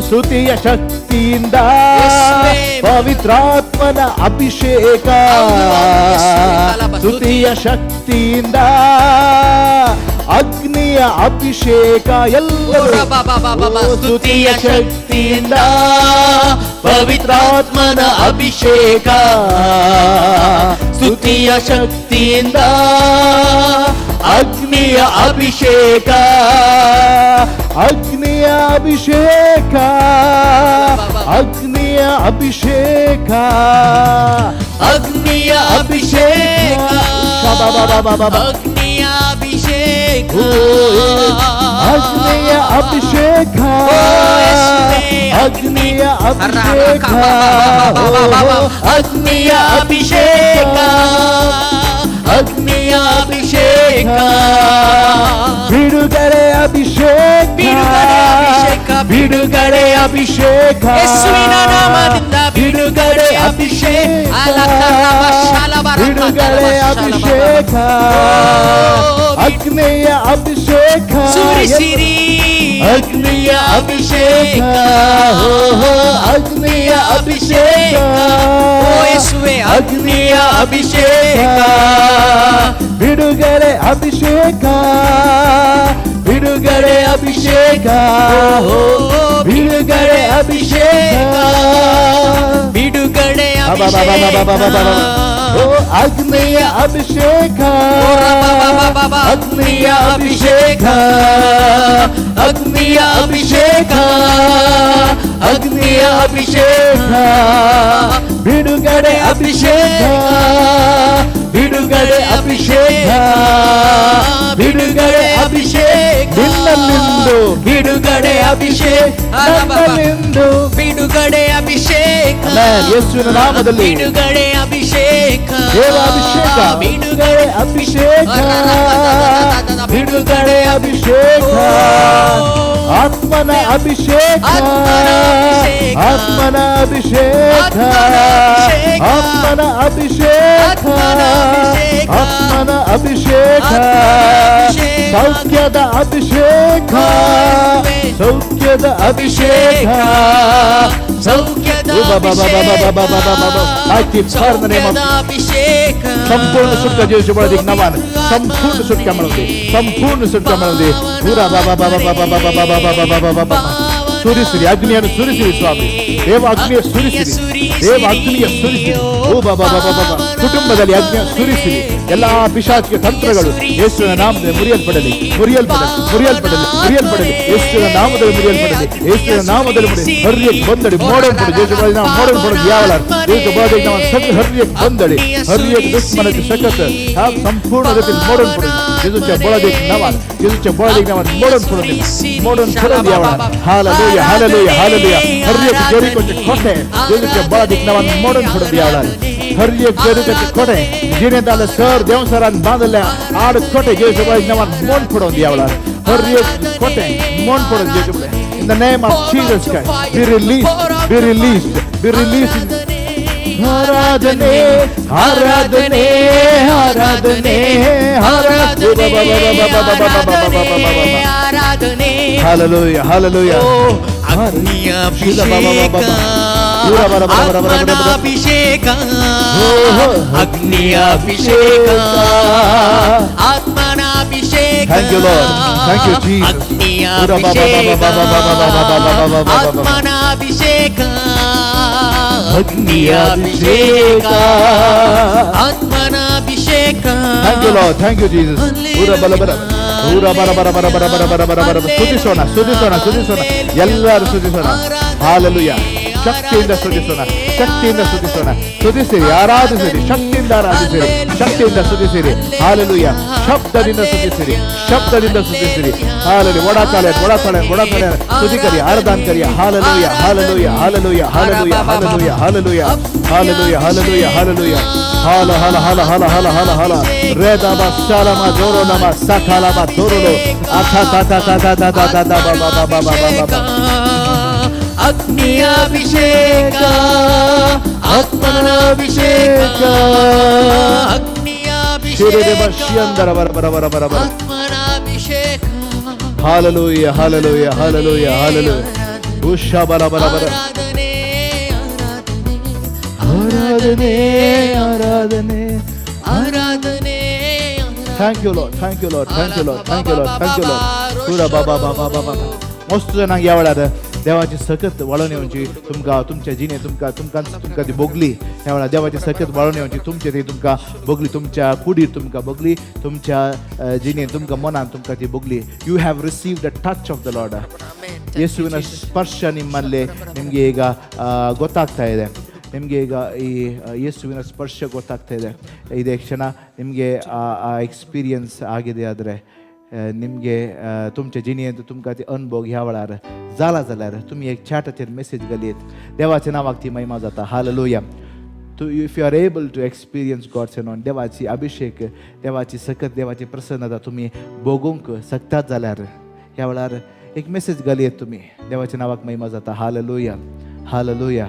ಸ್ತುತಿಯ ಶಕ್ತಿಯಿಂದ ಯೇಸುವೇ. ಪವಿತ್ರಾತ್ಮನ ಅಭಿಷೇಕ. ಹೌದು, ಹೌದು, ಯೇಸುವೇ. ಬಲ ಸ್ತುತಿಯ ಶಕ್ತಿಯಿಂದ ಅಗ್ನಿಯ ಅಭಿಷೇಕ ಎಲ್ಲರೂ. ಓ, ಬಾ, ಬಾ, ಬಾ, ಬಾ, ಬಾ. ಓ, ಸ್ತುತಿಯ ಶಕ್ತಿಯಿಂದ ಪವಿತ್ರಾತ್ಮನ ಅಭಿಷೇಕ. ಸ್ತುತಿಯ ಶಕ್ತಿಯಿಂದ ಅಗ್ನಿಯ ಅಭಿಷೇಕ. ಅಗ್ನಿಯ ಅಭಿಷೇಕ, ಅಗ್ನಿಯ ಅಭಿಷೇಕ. ಅಗ್ನಿಯ ಅಭಿಷೇಕ. ಬಾ, ಬಾ, ಬಾ, ಬಾ, ಬಾ, ಬಾ. ಅಗ್ನಿಯ ಅಭಿಷೇಕ. ಓ, ಅಗ್ನಿಯ ಅಭಿಷೇಕ. ಓ, ಯೇಸುವೇ. ಅಗ್ನಿಯ ಅಭಿಷೇಕ. ಅಗ್ನಿಯ ಅಭಿಷೇಕ, ಅಗ್ನಿಯ ಅಭಿಷೇಕ. ಬಿಡುಗಡೆ ಅಭಿಷೇಕ. ಬಿಡುಗಡೆ ಅಭಿಷೇಕ. ಬಿಡುಗಡೆ ಅಭಿಷೇಕ. ಯೇಸುವಿನ ನಾಮದಿಂದ ಬಿಡುಗಡೆ ಅಭಿಷೇಕ, ಬಿಡುಗಡೆ ಅಭಿಷೇಕ, ಅಗ್ನಿಯ ಅಭಿಷೇಕ. ಸುರಿಸಿರಿ. ಅಗ್ನಿಯ ಅಭಿಷೇಕ, ಹೋ ಹೋ, ಅಗ್ನಿಯ ಅಭಿಷೇಕ. ಓ ಯೇಸುವೆ. ಅಗ್ನಿಯ ಅಭಿಷೇಕ, ಬಿಡುಗಡೆ ಅಭಿಷೇಕ, ಬಿಡುಗಡೆ ಅಭಿಷೇಕ, ಹೋ, ಬಿಡುಗಡೆ ಅಭಿಷೇಕ. ಬಿಡುಗಡೆ ಓ ಅಗ್ನಿಯ ಅಭಿಷೇಕ, ಅಗ್ನಿಯ ಅಭಿಷೇಕ, ಅಗ್ನಿಯ ಅಭಿಷೇಕ, ಅಗ್ನಿಯ ಅಭಿಷೇಕ. ಬಿಡುಗಡೆ ಅಭಿಷೇಕ, ಬಿಡುಗಡೆ ಅಭಿಷೇಕ, ಬಿಡುಗಡೆ ಅಭಿಷೇಕ. ನಿನ್ನಲ್ಲಿಂದ ನನ್ನಲ್ಲಿಂದು. ಬಿಡುಗಡೆ ಅಭಿಷೇಕ. ನನ್ನಲ್ಲಿಂದು. ಬಿಡುಗಡೆ ಅಭಿಷೇಕ. Amen. ಯೇಸುವಿನ ನಾಮದಲ್ಲಿ. ಬಿಡುಗಡೆ ಅಭಿಷೇಕ. ದೇವಾಭಿಷೇಕ. ಬಿಡುಗಡೆ ಅಭಿಷೇಕ, ಬಿಡುಗಡೆ ಅಭಿಷೇಕ, ಆತ್ಮನ ಅಭಿಷೇಕ, ಆತ್ಮನ ಅಭಿಷೇಕ, ಆತ್ಮನ ಅಭಿಷೇಕ, ಆತ್ಮನ ಅಭಿಷೇಕ, ಸೌಖ್ಯದ ಅಭಿಷೇಕ, ಸೌಖ್ಯದ ಅಭಿಷೇಕ. ಸೌಖ್ಯದ Mighty power in the name of ಅಭಿಷೇಕ. ಸಂಪೂರ್ಣ ಸುಟ್ಕ ಜೀವಿಸಿ ಬಳದಿಕ್ ನವಾನ್ ಸಂಪೂರ್ಣ ಸುಟ್ಕ ಮಾಡೋದು, ಸಂಪೂರ್ಣ ಸುಟ್ಕ ಮಾಡೋದು. ಪೂರ ಬಾಬಾ ಬಾಬಾ ಬಾಬಾ ಬಾಬಾ ಬಾಬಾ ಬಾಬಾ ಬಾಬಾ ಬಾಬಾ. ಸುರಿಸಿರಿ, ಅಗ್ನಿಯನ್ನು ಸುರಿಸಿರಿ ಸ್ವಾಮಿ. ದೇವ ಅಗ್ನಿಯ ಸುರಿಸಿರಿ, ದೇವ ಅಗ್ನಿಯ ಸುರಿಸಿರಿ. ಓ ಬಾಬಾ ಬಾಬಾ ಬಾಬಾ. ಕುಟುಂಬದಲ್ಲಿ ಅಗ್ನಿಯ ಸುರಿಸಿರಿ. ಎಲ್ಲಾ ಪಿಶಾಚಿಕ ತಂತ್ರಗಳು ಯೇಸುವಿನ ನಾಮದಲ್ಲಿ ಮುರಿಯಲ್ಪಡಲಿ, ಮುರಿಯಲ್ಪಡಲಿ, ಮುರಿಯಲ್ಪಡಲಿ, ಮುರಿಯಲ್ಪಡಲಿ. ಯೇಸುವಿನ ನಾಮದಲ್ಲಿ ಮುರಿಯಲ್ಪಡಲಿ, ಯೇಸುವಿನ ನಾಮದಲ್ಲಿ ಮುರಿ. ಹರ್ಯಕ್ಕೆ ಬಂದಡಿ, ಮೋಡನ್ ಪಡು ಜೇಸು ಬಾಳಿ ನಾವು ಮೋಡನ್ ಪಡು ಯಾವಳ ಜೇಸು ಬಾಳಿ ನಾವು ಸಕ ಹರ್ಯಕ್ಕೆ ಬಂದಡಿ. ಹರ್ಯಕ್ಕೆ ದುಶ್ಮನಕ್ಕೆ ಸಕತ್ ಸಂಪೂರ್ಣ ರೀತಿಯಲ್ಲಿ ಮೋಡನ್ ಪಡು ಜೇಸುಚ ಬಳದಿಕ್ ನವಾನ್, ಜೇಸುಚ ಬಳದಿಕ್ ನವಾನ್. ಮೋಡನ್ ಪಡು, ಮೋಡನ್ ಪಡು ಯಾವಳ. Hallelujah, hallelujah, hallelujah. ಹರ್ಯಕ್ಕೆ ಜರಿಕೊಚ್ಚ ಕೊಟ್ಟೆ ಜೇಸುಚ ಬಳದಿಕ್ ನವಾನ್ ಮೋಡನ್ ಪಡು ಯಾವಳ. ಹರ್ಯಕ್ಕೆ ಜರಿಕೊಚ್ಚ ಕೊಟ್ಟೆ जिने सर देवसरान बांधल्या आड खोटे जेसु बळदिक नवान मोड पडून यावला. हर एक खोटे मोड पडून जेसु. In the name of Jesus Christ, be released, be released, be released. ಆರಾಧನೆ, ಆರಾಧನೆ, ಆರಾಧನೆ, ಆರಾಧನೆ. ಆರಾಧನೆ. Hallelujah, hallelujah. ಅಗ್ನಿಯ ಅಭಿಷೇಕ, ಆತ್ಮನ ಅಭಿಷೇಕ, ಅಗ್ನಿಯ ಅಭಿಷೇಕ, ಆತ್ಮನ ಅಭಿಷೇಕ. Thank you, Lord. Thank you, Jesus. ಅಗ್ನಿಯ ಅಭಿಷೇಕ, ಆತ್ಮನ ಅಭಿಷೇಕ, ಅಗ್ನಿಯ ಅಭಿಷೇಕ, ಆತ್ಮನ ಅಭಿಷೇಕ. Thank you, Lord. Thank you, Jesus. ಊರ ಬಲ ಬರ ಊರ ಬರ ಬರ ಬರ ಬರ ಬರ ಬರ ಬರ ಬರ. ಸ್ತುತಿಸೋಣ, ಸ್ತುತಿಸೋಣ, ಸ್ತುತಿಸೋಣ. ಎಲ್ಲರೂ ಸ್ತುತಿಸೋಣ. ಹಾಲೆಲೂಯ. ಶಕ್ತಿಯಿಂದ ಸ್ತುತಿಸೋಣ, ಶಕ್ತಿಯಿಂದ ಸ್ತುತಿಸೋಣ. ಸ್ತುತಿಸಿರಿ, ಆರಾಧಿಸಿರಿ, ಶಕ್ತಿಯಿಂದ ಆರಾಧಿಸಿರಿ, ಶಕ್ತಿಯಿಂದ ಸ್ತುತಿಸಿರಿ. ಹಾಲೆಲೂಯ. ಶಬ್ದದಿಂದ ಸ್ತುತಿಸಿರಿ, ಶಬ್ದದಿಂದ ಸ್ತುತಿಸಿರಿ. ಹಾಲಲಿ ಒಡಾತಾಳೆ, ಒಡಾತಾಳೆ, ಒಡಾತಾಳೆ. ಸ್ತುತಿ ಕರಿ, ಆರಾಧನ್ ಕರಿಯ. Hallelujah, hallelujah, hallelujah, hallelujah, hallelujah, hallelujah, hallelujah, hallelujah, hallelujah. ಹಾಲ ಹಾಲ ಹಾಲ ಹಾಲ ಹಾಲ ಹಾಲ ಹಾಲ. ರೇದಮ ಶಾಲಮ ಜೋರೋ ನಮ ಸಕಾಲಮ ತೋರುಲು ಅಥ ತ ತ ತ ತ ತ ತ ತ ಬ ಬ ಬ ಬ ಬ ಬ ಬ. ಅಗ್ನಿಯ ಅಭಿಷೇಕ, ಆತ್ಮನ ಅಭಿಷೇಕ, ಅಗ್ನಿಯ ಶಿರದೆ ಅಭಿಷೇಕ, ಶಿಯಂದರ ಬರ ಬರ ಬರ ಬರ ಬರ. ಆತ್ಮನ ಅಭಿಷೇಕ. Hallelujah, hallelujah, hallelujah, hallelujah. ಉಷ ಬರ ಬರ ಬರ. ಆರಾಧನೆ, ಆರಾಧನೆ, ಆರಾಧನೆ, ಆರಾಧನೆ. Thank you, Lord. Thank you, Lord. Thank you, Lord. Thank you, Lord. Thank you, Lord. ಪೂರ ಬಾಬಾ ಬಾಬಾ ಬಾಬा. मस्त जाणांक ह्या वेळार देवाची सकत वाळोवन येवची तुमकां तुमच्या जिणे तुमकां तुमकां तुमकां ती भोगली. ह्या वेळार देवाची सकत वाळोवन येवची तुमचे, ती तुमकां भोगली, तुमच्या कुडीर तुमकां भोगली, तुमच्या जिणे तुमकां मनान तुमकां ती भोगली. You have receive the touch of the Lord. ಯೇಸುವಿನ ಸ್ಪರ್ಶ ನಿಮ್ಮಲ್ಲಿ ನಿಮಗೆ ಈಗ ಗೊತ್ತಾಗ್ತಾ ಇದೆ. ನಿಮಗೆ ಈಗ ಈ ಯೇಸುವಿನ ಸ್ಪರ್ಶ ಗೊತ್ತಾಗ್ತಾ ಇದೆ. ಇದೇ ಕ್ಷಣ ನಿಮಗೆ ಆ ಎಕ್ಸ್ಪೀರಿಯನ್ಸ್ ಆಗಿದೆ. ಆದರೆ निमगे तुमचे जिणेंत तुमकां ती अनुभव ह्या वेळार जाला जाल्यार तुमी एक चॅटाचेर मेसेज घालयत. देवाच्या नांवाक ती महिमा जाता. Hallelujah. To if you are able to experience God's anointing, देवाची अभिषेक, देवाची सकत, देवाची प्रसन्नता तुमी भोगूंक शकतात जाल्यार ह्या वेळार एक मेसेज घालयत तुमी. देवाच्या नांवाक महिमा जाता. Hallelujah, hallelujah.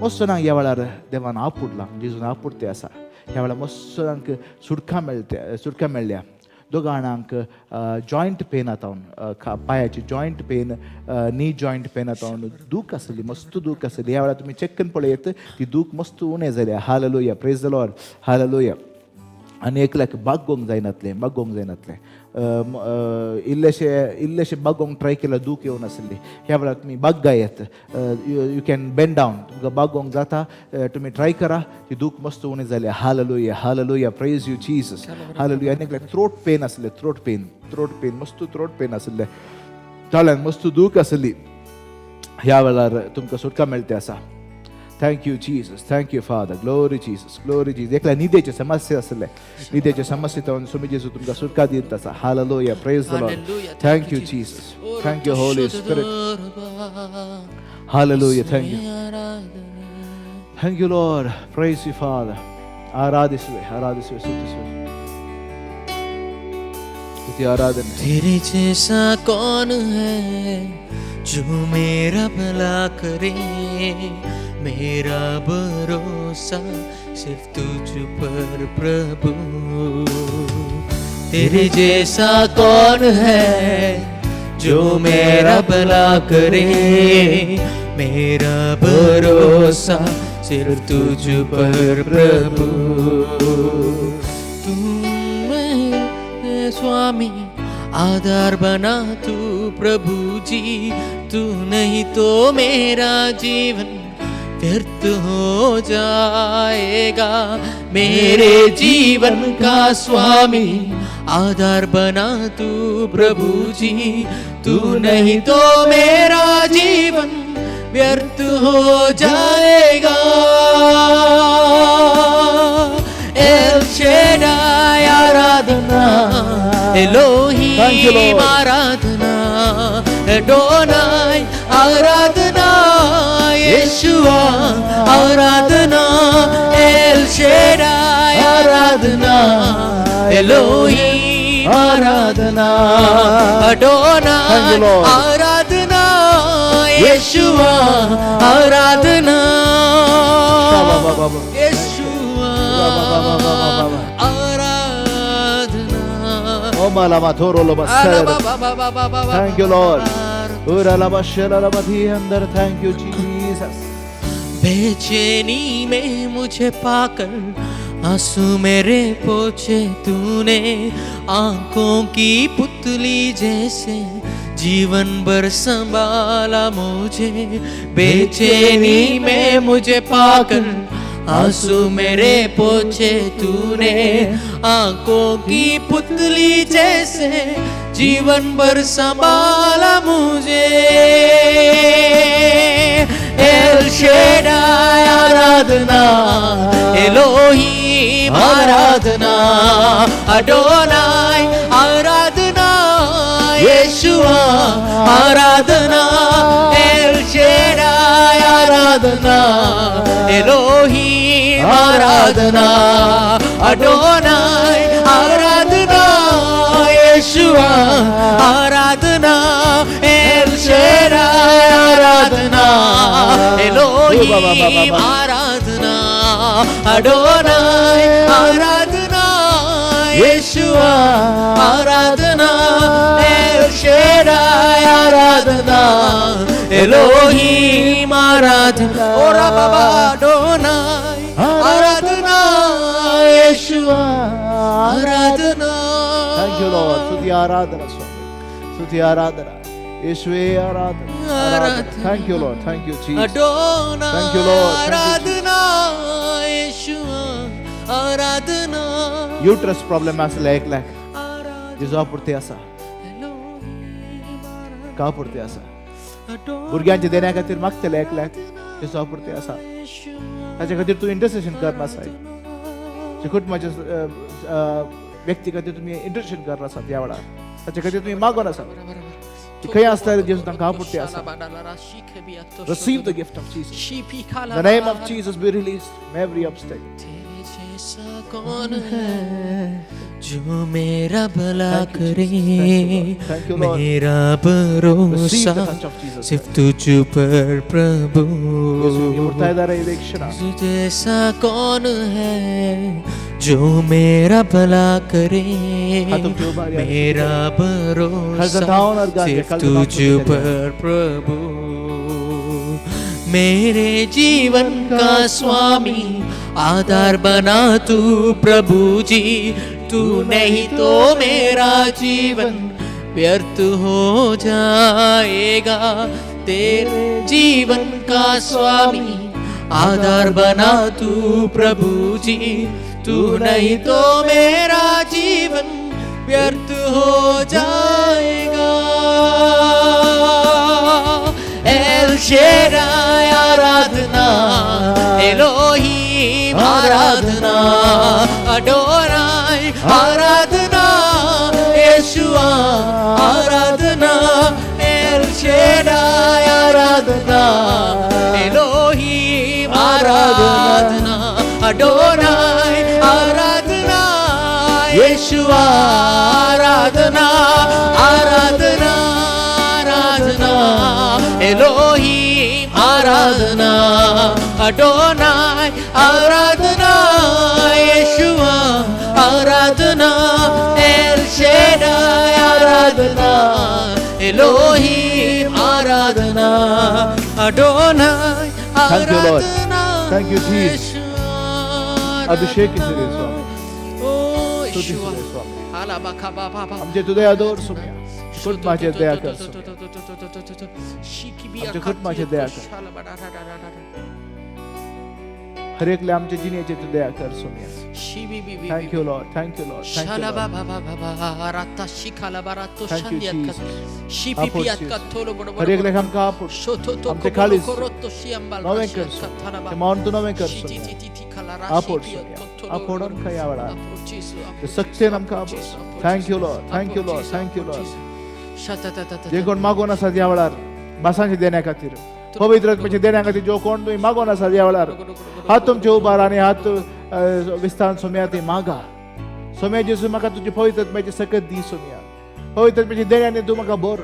मस्त जाणांक ह्या वेळार देवान आपुडला, जेजून आपुडते आसा. ह्या वेळार मस्त जाणांक सुटका मेळटा, सुटका मेळ्ळ्या. दोगा जाणांक जॉयंट पेन आतां, पांयाची joint pain, knee joint pain आतां दूख आसली, मस्त दूख आसली. ह्या वेळार तुमी चॅक करून पळयत, ती दूख मस्त उणें जाल्या. Hallelujah, praise the Lord. Hallelujah. आनी एकल्याक बागोवंक जायनातलें, बागोवंक जायनातलें. इल्लेशें इल्लेशें बागोवंक ट्राय केल्यार दूख येवन आसली. ह्या वेळार तुमी बाग्गायत, you can bend down, तुमकां बागोवंक जाता. तुमी ट्राय करा, ती दूख मस्त उणी जाल्या. Hallelujah, hallelujah. Praise you, Jesus. Hallelujah. आनी एकल्याक थ्रोट पेन आसलें, थ्रोट पेन, थ्रोट पेन, मस्त थ्रोट पेन आसलें, ताळ्यान मस्त दूख आसली. ह्या वेळार तुमकां सुटका मेळटे आसा. Thank you Jesus, thank you Father. Glory Jesus, glory Jesus. एकल्या निदेचे समस्या आसले, निदेचे समस्या जावन स्वामी जेजू तुमकां सुटका दित आसा. Hallelujah, praise the Lord. Thank you Jesus, thank you Holy Spirit. Hallelujah, thank you, thank you Lord. Praise you Father. ಆರಾಧಿಸುವೆ, ಆರಾಧಿಸುವೆ, ಸ್ತುತಿಸುವೆ. ಸ್ತುತಿ, ಆರಾಧನೆ. तेरे जैसा कौन है जो मेरा भला करे? मेरा भरोसा सिर्फ तुझ पर प्रभु. तेरे जैसा कौन है जो मेरा भला करे? मेरा भरोसा सिर्फ तुझ पर प्रभु. तू मेरे स्वामी, आधार बना तू प्रभु जी. तू नहीं तो मेरा जीवन व्यर्थ हो जाएगा. मेरे जीवन का स्वामी, आधार बना तू प्रभु जी. तू नहीं तो मेरा जीवन व्यर्थ हो जाएगा. एल शेडाई आराधना, Thank you, Elohim Lord. आराधना, एडोनाई आराधना, येशुआ आराधना, एल शेडाई आराधना, एलोहिम आराधना, Thank you, Adonai Lord. आराधना, येशुआ आराधना, Ba, ba, ba, ba. Yeshua Ba, ba, ba, ba, ba, ba. Aradhana. Oh, malama toro loba sera. Thank you, Lord. Ura laba shela laba thi andar. Thank you, Jesus. बेचैनी में मुझे पाकर आंसू मेरे पोछे तूने. आंखों की पुतली जैसे जीवन भर संभाला मुझे. बेचैनी में मुझे पाकर आंसू मेरे पोछे तूने. आंखों की पुतली जैसे जीवन भर संभाला मुझे. एल शेडाई आराधना, एलोहिम आराधना, अडोनाई आराधना, येशुआ आराधना, एल शेडाई आराधना, एलोहिम आराधना, अडोनाई आराधना, येशुआ आराधना, एल शेडाई आराधना, एलोहिम आराधना, अडोनाई आराधना, येशुआ आराधना, एल शेडाई आराधना, एलोहिम आराधना, ओरा बाबा अडोनाई आराधना, येशुआ आराधना. Thank you, Lord. ಸ್ತುತಿ, ಆರಾಧನಾ ಸ್ವಾಮಿ. ಸ್ತುತಿ, ಆರಾಧನಾ ಯೇಸುವೇ, ಆರಾಧನಾ, ಆರಾಧನಾ. Thank you Lord, thank you Jesus. Adonai Thank you, Lord. Thank you, आराधना, येशुआ आराधना. यूट्रस प्रॉब्लेम आसले एकल्याक, आराधना जेजू पुरते आसा. एलोहिम आराधना, का पुरते आसा. अडोनाई भुरग्यांच्या देण्या खातीर मागतले एकल्याक, जेजू पुरते आसा. येशुआ ताच्या खातीर तूं इंटरसेशन करना साहेब. कुटुंबाच्या व्यक्ती खातीर तुमी इंटरसेशन करना आसात ह्या वेळार. ताच्या खातीर तुमी मागोन आसात. ती खंय आसता, जेजू तांकां पुरते आसा. Receive the gift of Jesus. In the name of Jesus, be released from every obstacle. तेरे जैसा कौन है जो मेरा भला Thank you, करे? Jesus. Thank you, Lord. Thank you, Lord. मेरा Receive भरोसा the touch of Jesus. सिर्फ तुझ पर प्रभु. ಯೇಸು ನಿಮಗೆ ಮುಟ್ತಾ ಇದ್ದಾರೆ ಇದೇ ಕ್ಷಣ. तुझ जैसा कौन है जो मेरा भला करे? हाथ तुमचे उभारी आहे. मेरा भरोसा सिर्फ तुझ पर प्रभु. मेरे जीवन का स्वामी, आधार बना तू प्रभु जी. तू नहीं तो मेरा जीवन व्यर्थ हो जाएगा. तेरे जीवन का स्वामी, आधार बना तू प्रभु जी. तू नहीं तो मेरा जीवन व्यर्थ हो जाएगा. एल शेडाई आराधना. आराधना येशुआ आराधना एल शेडाय आराधना एलोहिम आराधना अडोनाय आराधना येशुआ आराधना आराधना आराधना एलोहिम आराधना अडोनाय आराधना येशुआ आराधना एल शेडाय आराधना एलोहिम आराधना Adonai Thank you, Lord. Aradhana Thank you, Jesus. Yeshua अभिषेक स्वामी. ओ स्तुती येशुआ स्वामी. आला आमचे तुझे आदर सुम्या कुटुंबाचे दया कर सुम्या. आमच्या कुटुंबाचे दया कर. हर एकले आमच्या जिणेचे तू दया कर सुम्या. Thank you Lord, thank you Lord, thank you. Thank you, Jesus. हर एकल्याक आमकां आपोड आमचे काळीज नवें कर सुम्या. ते मौन तूं नवें कर सुम्या. आपोड सुम्या, आपोड आमकां ह्या वेळार ते सक्तेन आमकां आपोड. Thank you Lord, thank you Lord, thank you Lord. जे कोण मागून आसात ह्या वेळार भासांचे देण्या खातीर, पवित्र आत्म्याचे देण्या खातीर, जो कोण तुमी मागून आसात ह्या वेळार, हात तुमचे उबार आनी हात विस्तार सोम्या ते मागा. सोम्या जेजू, म्हाका तुजी पवित्र आत्म्याची सकत दी. सोम्या, पवित्र आत्म्याचे देण्याने तूं म्हाका बोर,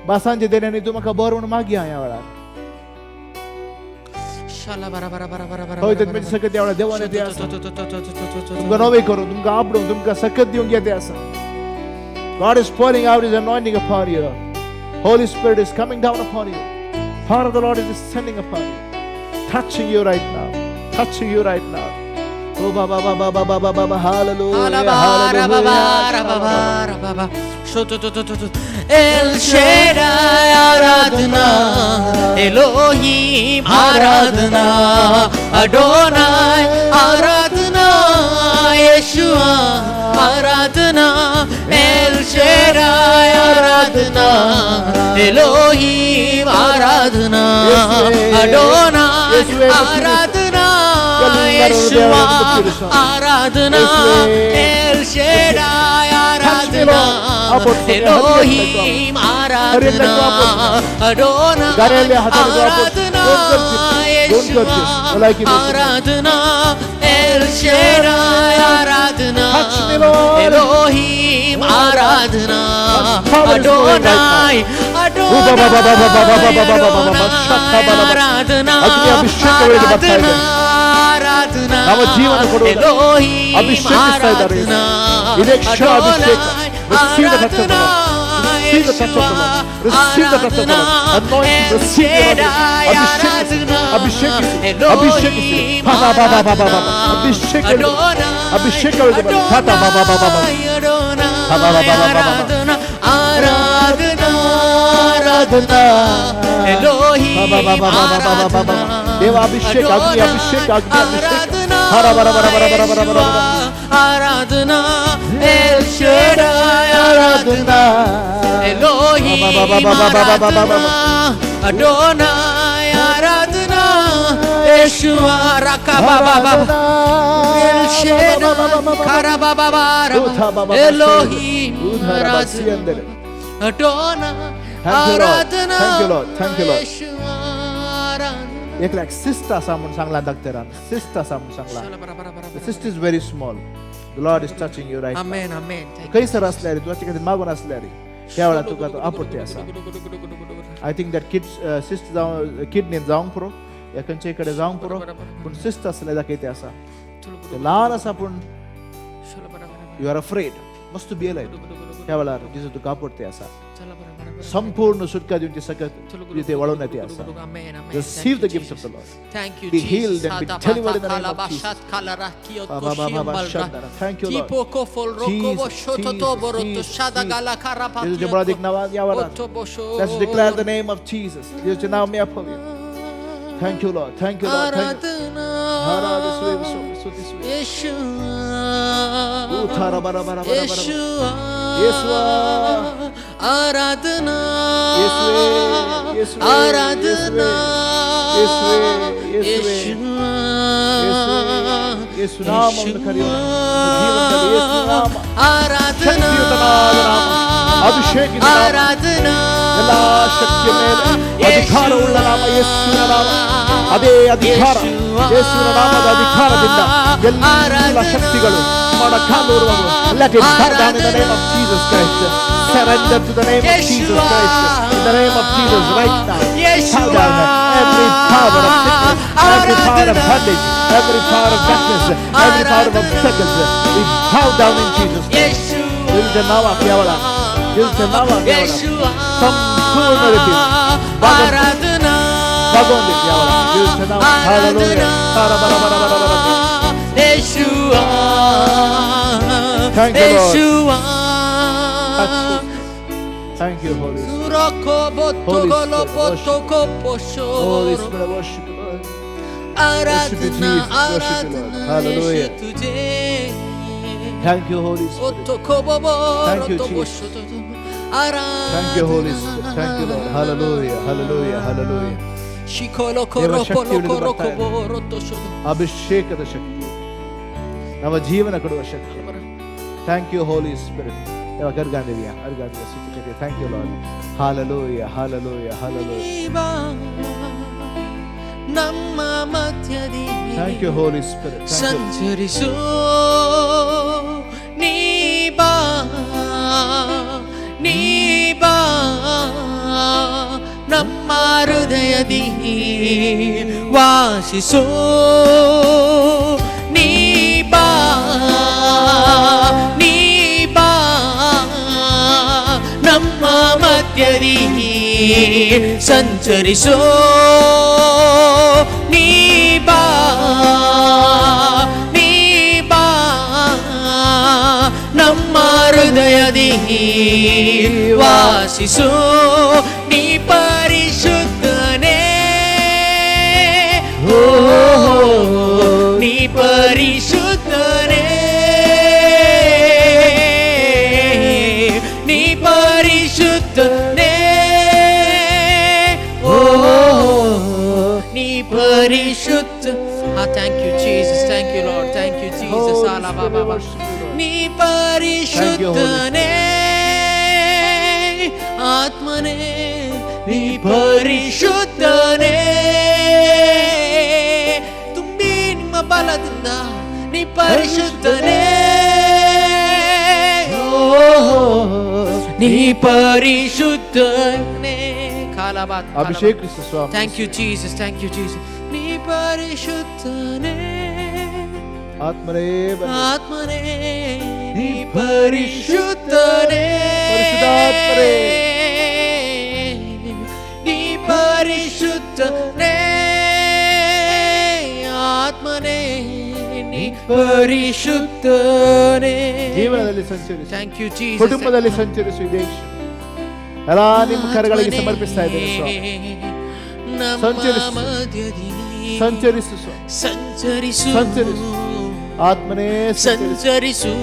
भासांचे देण्याने तूं म्हाका बोर म्हणून मागया ह्या वेळार. पवित्र आत्म्याची सकत ह्या वेळार देवाने ते आसा. तुमकां नवें करूं, तुमकां आपडूंक, तुमकां सकत दिवंक येते आसा. God is pouring out His anointing upon you. Holy Spirit is coming down upon you. Power of the Lord is descending upon you, touching you right now, touching you right now. Oh, ba ba ba ba ba ba ba ba ba, hallelujah, hallelujah. El Shaddai Aradhana Elohim Aradhana Adonai Aradhana Yeshua Aradhana El Shaddai Aradhana Elohim Aradhana Adonai Aradhana Yeshua Aradhana El Shaddai Aradhana Elohim Aradhana Adonai Aradhana Yeshua Aradhana El Shaddai Aradhana Elohim Aradhana Adonai Adonai Aradhana Aradhana Aradhana Navajeevan ಕೊಡುವುದು Elohim ಅಭಿಷೇಕಿಸ್ತಾ ಇದ್ದಾರೆ. Aradhana ಇದೇ ಕ್ಷಣ ಅಭಿಷೇಕ. Receive the touch of the Lord. Receive the touch of the Lord. Receive the touch of the Lord. Anointing. Receive the anointing. ಅಭಿಷೇಕಿಸಿ, ಅಭಿಷೇಕಿಸಿ, ಅಭಿಷೇಕಿಸಿ. ಬಾ, ಬಾ, ಬಾ, ಬಾ, ಬಾ, ಬಾ, ಬಾ. ಅಭಿಷೇಕ ಅಭಿಷೇಕ ಬಾ, ಬಾ, ಬಾ, ಬಾ, ಬಾ, ಬಾ. ಬಾ, ಬಾ, ಬಾ, ಬಾ, ಬಾ, ಬಾ. ಆರಾಧನಾ ಆರಾಧನಾ ಎಲೋಹಿಂ ಬಾ, ಬಾ, ಬಾ, ಬಾ, ಬಾ, ಬಾ, ಬಾ, ಬಾ. ದೇವ ಅಭಿಷೇಕ, ಅಗ್ನಿ ಅಭಿಷೇಕ, ಅಗ್ನಿ ಅಭಿಷೇಕ. ಹರ ಬರ ಬರ ಬರ ಬರ ಬರ ಬರ ಬರ. ಆರಾಧನಾ ಎಲ್ ಶೆಡೈ ಆರಾಧನಾ ಎಲೋಹಿಂ ಬಾ, ಬಾ, ಬಾ, ಬಾ, ಬಾ, ಬಾ, ಬಾ, ಬಾ, ಬಾ. ಆರಾಧನಾ ಅಡೋನಾಯ್ ಆರಾಧನಾ ಯೇಷುವಾ ರಕಬಾ ಬಾ ಬಾ ಎಲ್ ಶೆಡೈ ಕರಬಾ ಎಲೋಹಿಂ ಆರಾಧನಾ Adonai Thank you, Lord. Aradhana Thank you, Lord. Thank you, Lord. Yeshua Aradhana एकल्याक cyst आसा म्हूण सांगलां डॉक्टरान, सिस्ट आसा म्हूण सांगलां. The cyst is very small. The Lord is touching you right now. Amen amen. खंयसर आसल्यार तुज्या खातीर मागून आसल्यार ह्या वेळार तुका तो आपुर्ती आसा. I think that kid cyst जावं किडनीन जावंक पुरो या खंयच्याय कडेन जावंक पुरो, पूण सिस्ट आसल्यार दाखयते आसा. ते ल्हान आसा पूण you are afraid, मस्त भियेलाय. ह्या वेळार जेजू तुका आपुर्ती आसा. संपूर्ण सुटका दिवची सकत तुजे ते वळोवन येते आसा. Receive the gifts of the Lord. Thank you, Be Jesus. healed and be delivered in the name of Jesus. Ba, ba, ba, ba, ba, shandara. Thank you, Lord. Jesus, Jesus, Jesus, Jesus. Let's declare the name of Jesus. जेजूचें नांव आमी आपोवया. Thank you, Lord. Thank you, Lord. Thank you. Aradhana Thank you. Yeshua Uthara bara bara bara bara. Yeshua Yeshua. Aradhana ಯೇಸುವೇ, ಯೇಸುವೇ, Aradhana ಯೇಸುವೇ, ಯೇಸುವೇ, Yeshua ಯೇಸುವೇ, ಯೇಸು ನಾಮವನ್ನು ಕರೆಯೋಣ. ನಮ್ಮ ಜೀವನದಲ್ಲಿ ಯೇಸು ನಾಮ. ಆರಾಧನಾ ಶಕ್ತಿಯುತನಾದ ನಾಮ. ಅಭಿಷೇಕಿತ ನಾಮ. ಆರಾಧನಾ ಎಲ್ಲಾ ಶಕ್ತಿಯ ಮೇಲೆ ಅಧಿಕಾರವುಳ್ಳ ನಾಮ ಯೇಸುವಿನ ನಾಮ. ಅದೇ ಅಧಿಕಾರ, ಯೇಸುವಿನ ನಾಮದ ಅಧಿಕಾರದಿಂದ ಎಲ್ಲ ಶಕ್ತಿಗಳು ಮೊಣಕಾಲೂರುವವು. Let it bow down in the name of Jesus Christ. Surrender to the name of Jesus Christ. In the name of Jesus right now. Bow down every power of sickness, every power of bondage, every power of darkness, every power of obstacles. We bow down in Jesus' name. ಯೇಸುವಿನ ನಾಮ ಕೇವಲ, ಯೇಸುವಿನ ನಾಮ ಕೇವಲ ಸಂಪೂರ್ಣ ರೀತಿ ಆರಾಧನಾ ಭಗವಂತ ಕೇವಲ ಯೇಸುವಿನ ನಾಮ. Hallelujah. ಬರ ಬರ ಬರ ಬರ ಬರ. ಯೇಸುವ. Thank you, Lord. Yeshua. Thank you, Holy Spirit. Holy Holy Spirit, I worship you, Lord. Worship you, Aradhana Jesus. Worship you, Lord. Aradhana Hallelujah. Yeshu ತುಜೆ. Thank you, Holy Spirit. Thank you, Jesus. Thank you, Holy Spirit. Thank you, Lord. Hallelujah. Hallelujah. Hallelujah. ದೇವರ ಶಕ್ತಿ ಇಳಿದು ಬರ್ತಾ ಇದೆ. ಅಭಿಷೇಕದ ಶಕ್ತಿ, ನಮ್ಮ ಜೀವನ ಕೊಡುವ ಶಕ್ತಿ. Thank you, Holy Spirit. ಯಾವಾಗ ಅರ್ಗಾಂದಿದೆಯಾ ಅರ್ಗಾಂದಿಯ ಸುತ್ತ. Thank you, Lord. Hallelujah, hallelujah, hallelujah. ನಮ್ಮ ಮಧ್ಯದಿ Thank you, Holy Spirit. ಸಂಚರಿಸು ನೀ ಬಾ, ನೀ ಬಾ, ನಮ್ಮ ಹೃದಯದಿ ವಾಸಿಸು ನೀ ಬಾ, ನೀ ಬಾ, ನಮ್ಮ ಮಧ್ಯದಿ ಸಂಚರಿಸು ನೀ ಬಾ, ನೀ ಬಾ, ನಮ್ಮ ಹೃದಯದಿ ವಾಸಿಸು ನೀ ಪರಿಶುದ್ಧನೇ, ಓ ನೀ ಪರಿಶುದ್ಧನೇ, ನೀ ಪರಿಶುದ್ಧನೇ, ಓ ನೀ ಪರಿಶುದ್ಧ. Thank you, Jesus. Thank you, Lord. Thank you, Jesus. Holy Spirit, worship you, Lord. ನೀ ಪರಿಶುದ್ಧನೇ, ಆತ್ಮನೇ, ನೀ ಪರಿಶುದ್ಧನೇ, ತುಂಬಿ ನಿಮ್ಮ ಬಲದಿಂದ, ನೀ ಪರಿಶುದ್ಧನೇ, ನೀ ಪರಿಶುದ್ಧನೇ. ಕಾಲಬಾತ್. ಅಭಿಷೇಕಿಸು ಸ್ವಾಮಿ. Thank you, Jesus. Thank you, Jesus. ನೀ ಪರಿಶುದ್ಧನೇ. ಆತ್ಮನೇ ಬನ್ನಿ. ಆತ್ಮನೇ, ನೀ ಪರಿಶುದ್ಧನೇ. ಪರಿಶುದ್ಧಾತ್ಮನೇ. ನೀ ಪರಿಶುದ್ಧನೇ, ಆತ್ಮನೇ, ನೀ ಪರಿಶುದ್ಧನೇ. ಜೀವನದಲ್ಲಿ ಸಂಚರಿಸು. Thank you, Jesus. ಕುಟುಂಬದಲ್ಲಿ ಸಂಚರಿಸು. ಇದೇ ಕ್ಷಣ ಎಲ್ಲ ನಿಮ್ಮ ಕರಗಳಿಗೆ ಸಮರ್ಪಿಸ್ತಾ ಇದ್ದೇನೆ ಸ್ವಾಮಿ. ನಮ್ಮ ಸಂಚರಿಸು. ಮಧ್ಯದಿ ಸಂಚರಿಸು ಸ್ವಾಮಿ. ಸಂಚರಿಸು. ಸಂಚರಿಸು. ಆತ್ಮನೇ ಸಂಚರಿಸು. ಸಂಚರಿಸು.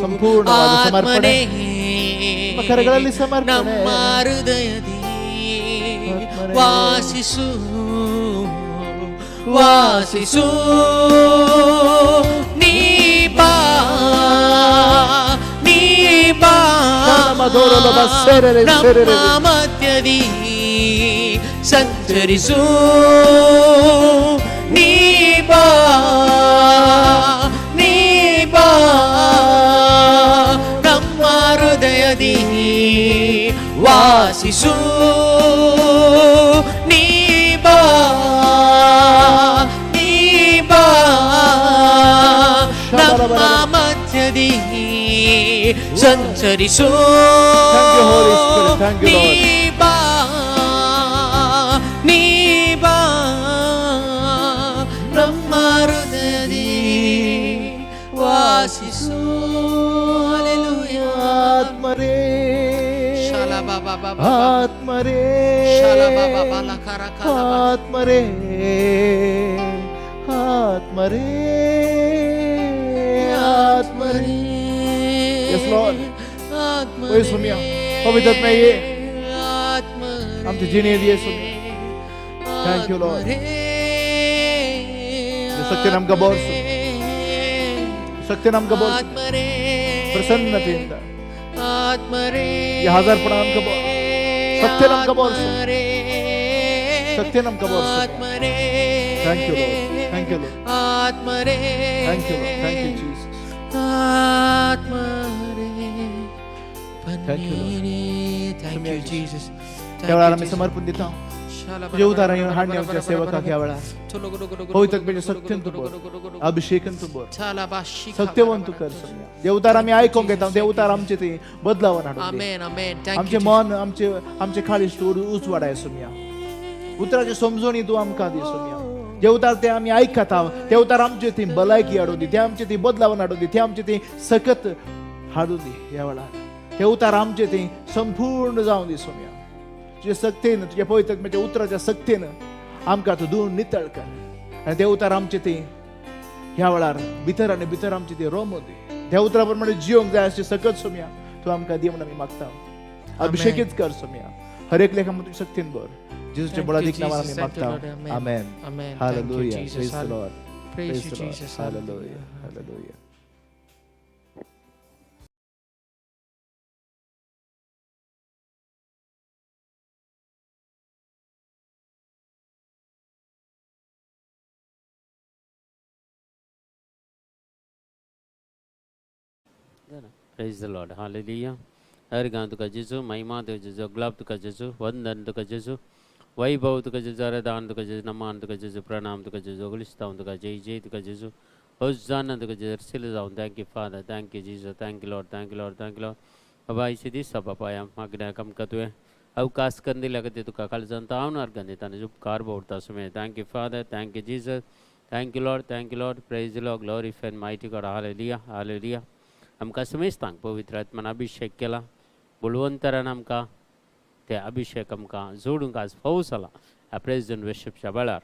ಸಂಪೂರ್ಣವಾದ ಸಮರ್ಪಣೆ. ಆತ್ಮನೇ, ನಿಮ್ಮ ಕರಗಳಲ್ಲಿ ಸಮರ್ಪಣೆ. ನಮ್ಮ ಹೃದಯದಿ ಆತ್ಮನೇ. ವಾಸಿಸು, ವಾಸಿಸು ನೀ ಬಾ, ನೀ ಬಾ, ಶರಣಮಧೋರಲಬ ಸೇರರೆ ಸೇರರೆ. ನಮ್ಮ ಮಧ್ಯದಿ ಸಂಚರಿಸು ನೀ ಬಾ, ನೀ ಬಾ, ನಮ್ಮ ಹೃದಯದಿ ವಾಸಿಸು ನೀ ಬಾ, ನೀ ಬಾ, ನಮ್ಮ ಮಧ್ಯದಿ ಸಂಚರಿಸು. Thank you, Holy Spirit. Thank you, ನೀ Lord. ಬಾ, ನೀ ಬಾ, ನಮ್ಮ ಹೃದಯದಿ ವಾಸಿಸು. Hallelujah. ಆತ್ಮರೇ. ಶಾಲಾ ಬಾಬಾ ಬಾಬಾ. ಆತ್ಮರೇ. ಶಾಲಾ ಬಾಬಾ ಬಾಲ ಕರ ಕಲ ಬಾ. ಆತ್ಮರೇ, ಆತ್ಮರೇ, ಆತ್ಮರೇ. Yes, Lord. ಆತ್ಮರೇ. ಓ ಸ್ವಾಮಿಯ, ಪವಿತ್ರಾತ್ಮ ಯೇ. ಆತ್ಮರೇ. आमच्या जिणेत ये स्वामी. Thank you, Lord. ಆತ್ಮರೇ. सत्य आमकां बरो. शक्तीन आमकां बोल. आत्मरे. प्रसन्नतेन. आत्मरे. ह्या हजारपणान आमकां बोल. शक्तीन आमकां बोल. आत्मरे. शक्तीन आमकां बोल. आत्मरे. Thank you, Lord. Thank you, Lord. आत्मरे. Thank you, Lord. Thank you, Jesus. आत्मरे. Thank you, Lord. Thank you, Jesus. त्या वेळार आमी समर्पण दिता. तुझ्या उतारां येवन हाडणे आमच्या सेवकाक ह्या वेळार. पवित्र आत्म्याच्या शक्तीन तूं भर, अभिषेकान तूं भर, सत्यवंत तूं कर सोम्या. देवतार आमी आयकोंक घेता, देवतार आमचे ते बदलावन हाडून दी. आमेन, आमेन. Thank आमचे you. मन, आमचे आमचे खाळीस तूं उजवाडाय सोम्या. उतराची समजणी तूं आमकां दी सोम्या. देवतार ते आमी आयकता, देवतार आमचे ती भलायकी हाडून दी, ते आमचे ती बदलावन हाडून दी, ते आमचे ती सकत हाडून दी. ह्या वेळार ते उतार आमचे ती संपूर्ण जावन दी सोम्या. तुज्या सक्तेन, तुज्या पवित्र आत्म्याच्या उतराच्या सक्तेन आमकां तूं धुवन नितळ कर आनी ते उतार आमचे ती ह्या वेळार भितर आनी भितर आमची ती रोमून दी. त्या उतरा प्रमाणे जिवंक जाय अशी सकत सोम्या तूं आमकां दी म्हणून आमी मागता. अभिषेकीत कर सोम्या. हर एक लेखा तुज्या शक्तीन भर. जेजूच्या Thank you, बळादीक नांवान Jesus. आमी Thank you, मागता. Lord. Amen. Amen. Amen. Thank you, Hallelujah. Jesus. Praise the Lord. Praise you, the Lord. Jesus. Hallelujah. Hallelujah. Praise the Lord. Hallelujah. हर तुका जेजू, महिमा देव जेजू, गुलाब तुका जेजू, वंदन तुका जेजू, वैभव तुका जेजू, आराधन तुका जेजू, नमान तुका जेजू, प्रणाम तुका जेजू, गुलिस्तान तुका जय जय तुका जेजू, होजाना तुका जेजू, रसिल जावन. Thank you Father, thank you Jesus, thank you Lord, thank you Lord, thank you Lord. बाबा आयचे दिसा बापाया मागण्या आमकां तुवें अवकाश करून दिल्या खातीर तुका काळजान तावन अर्गां दिता आनी उपकार भोवता Sumer. Thank you Father, thank you Jesus, thank you Lord, thank you Lord. Praise Lord, glory and mighty God. Hallelujah, hallelujah. आमकां समेस्तांक पवित्र आत्मान अभिषेक केला. बळवंतरान आमकां ते अभिषेक आमकां जोडूंक आज फावो जाला ह्या प्रेजिडंट वर्शिपच्या वेळार.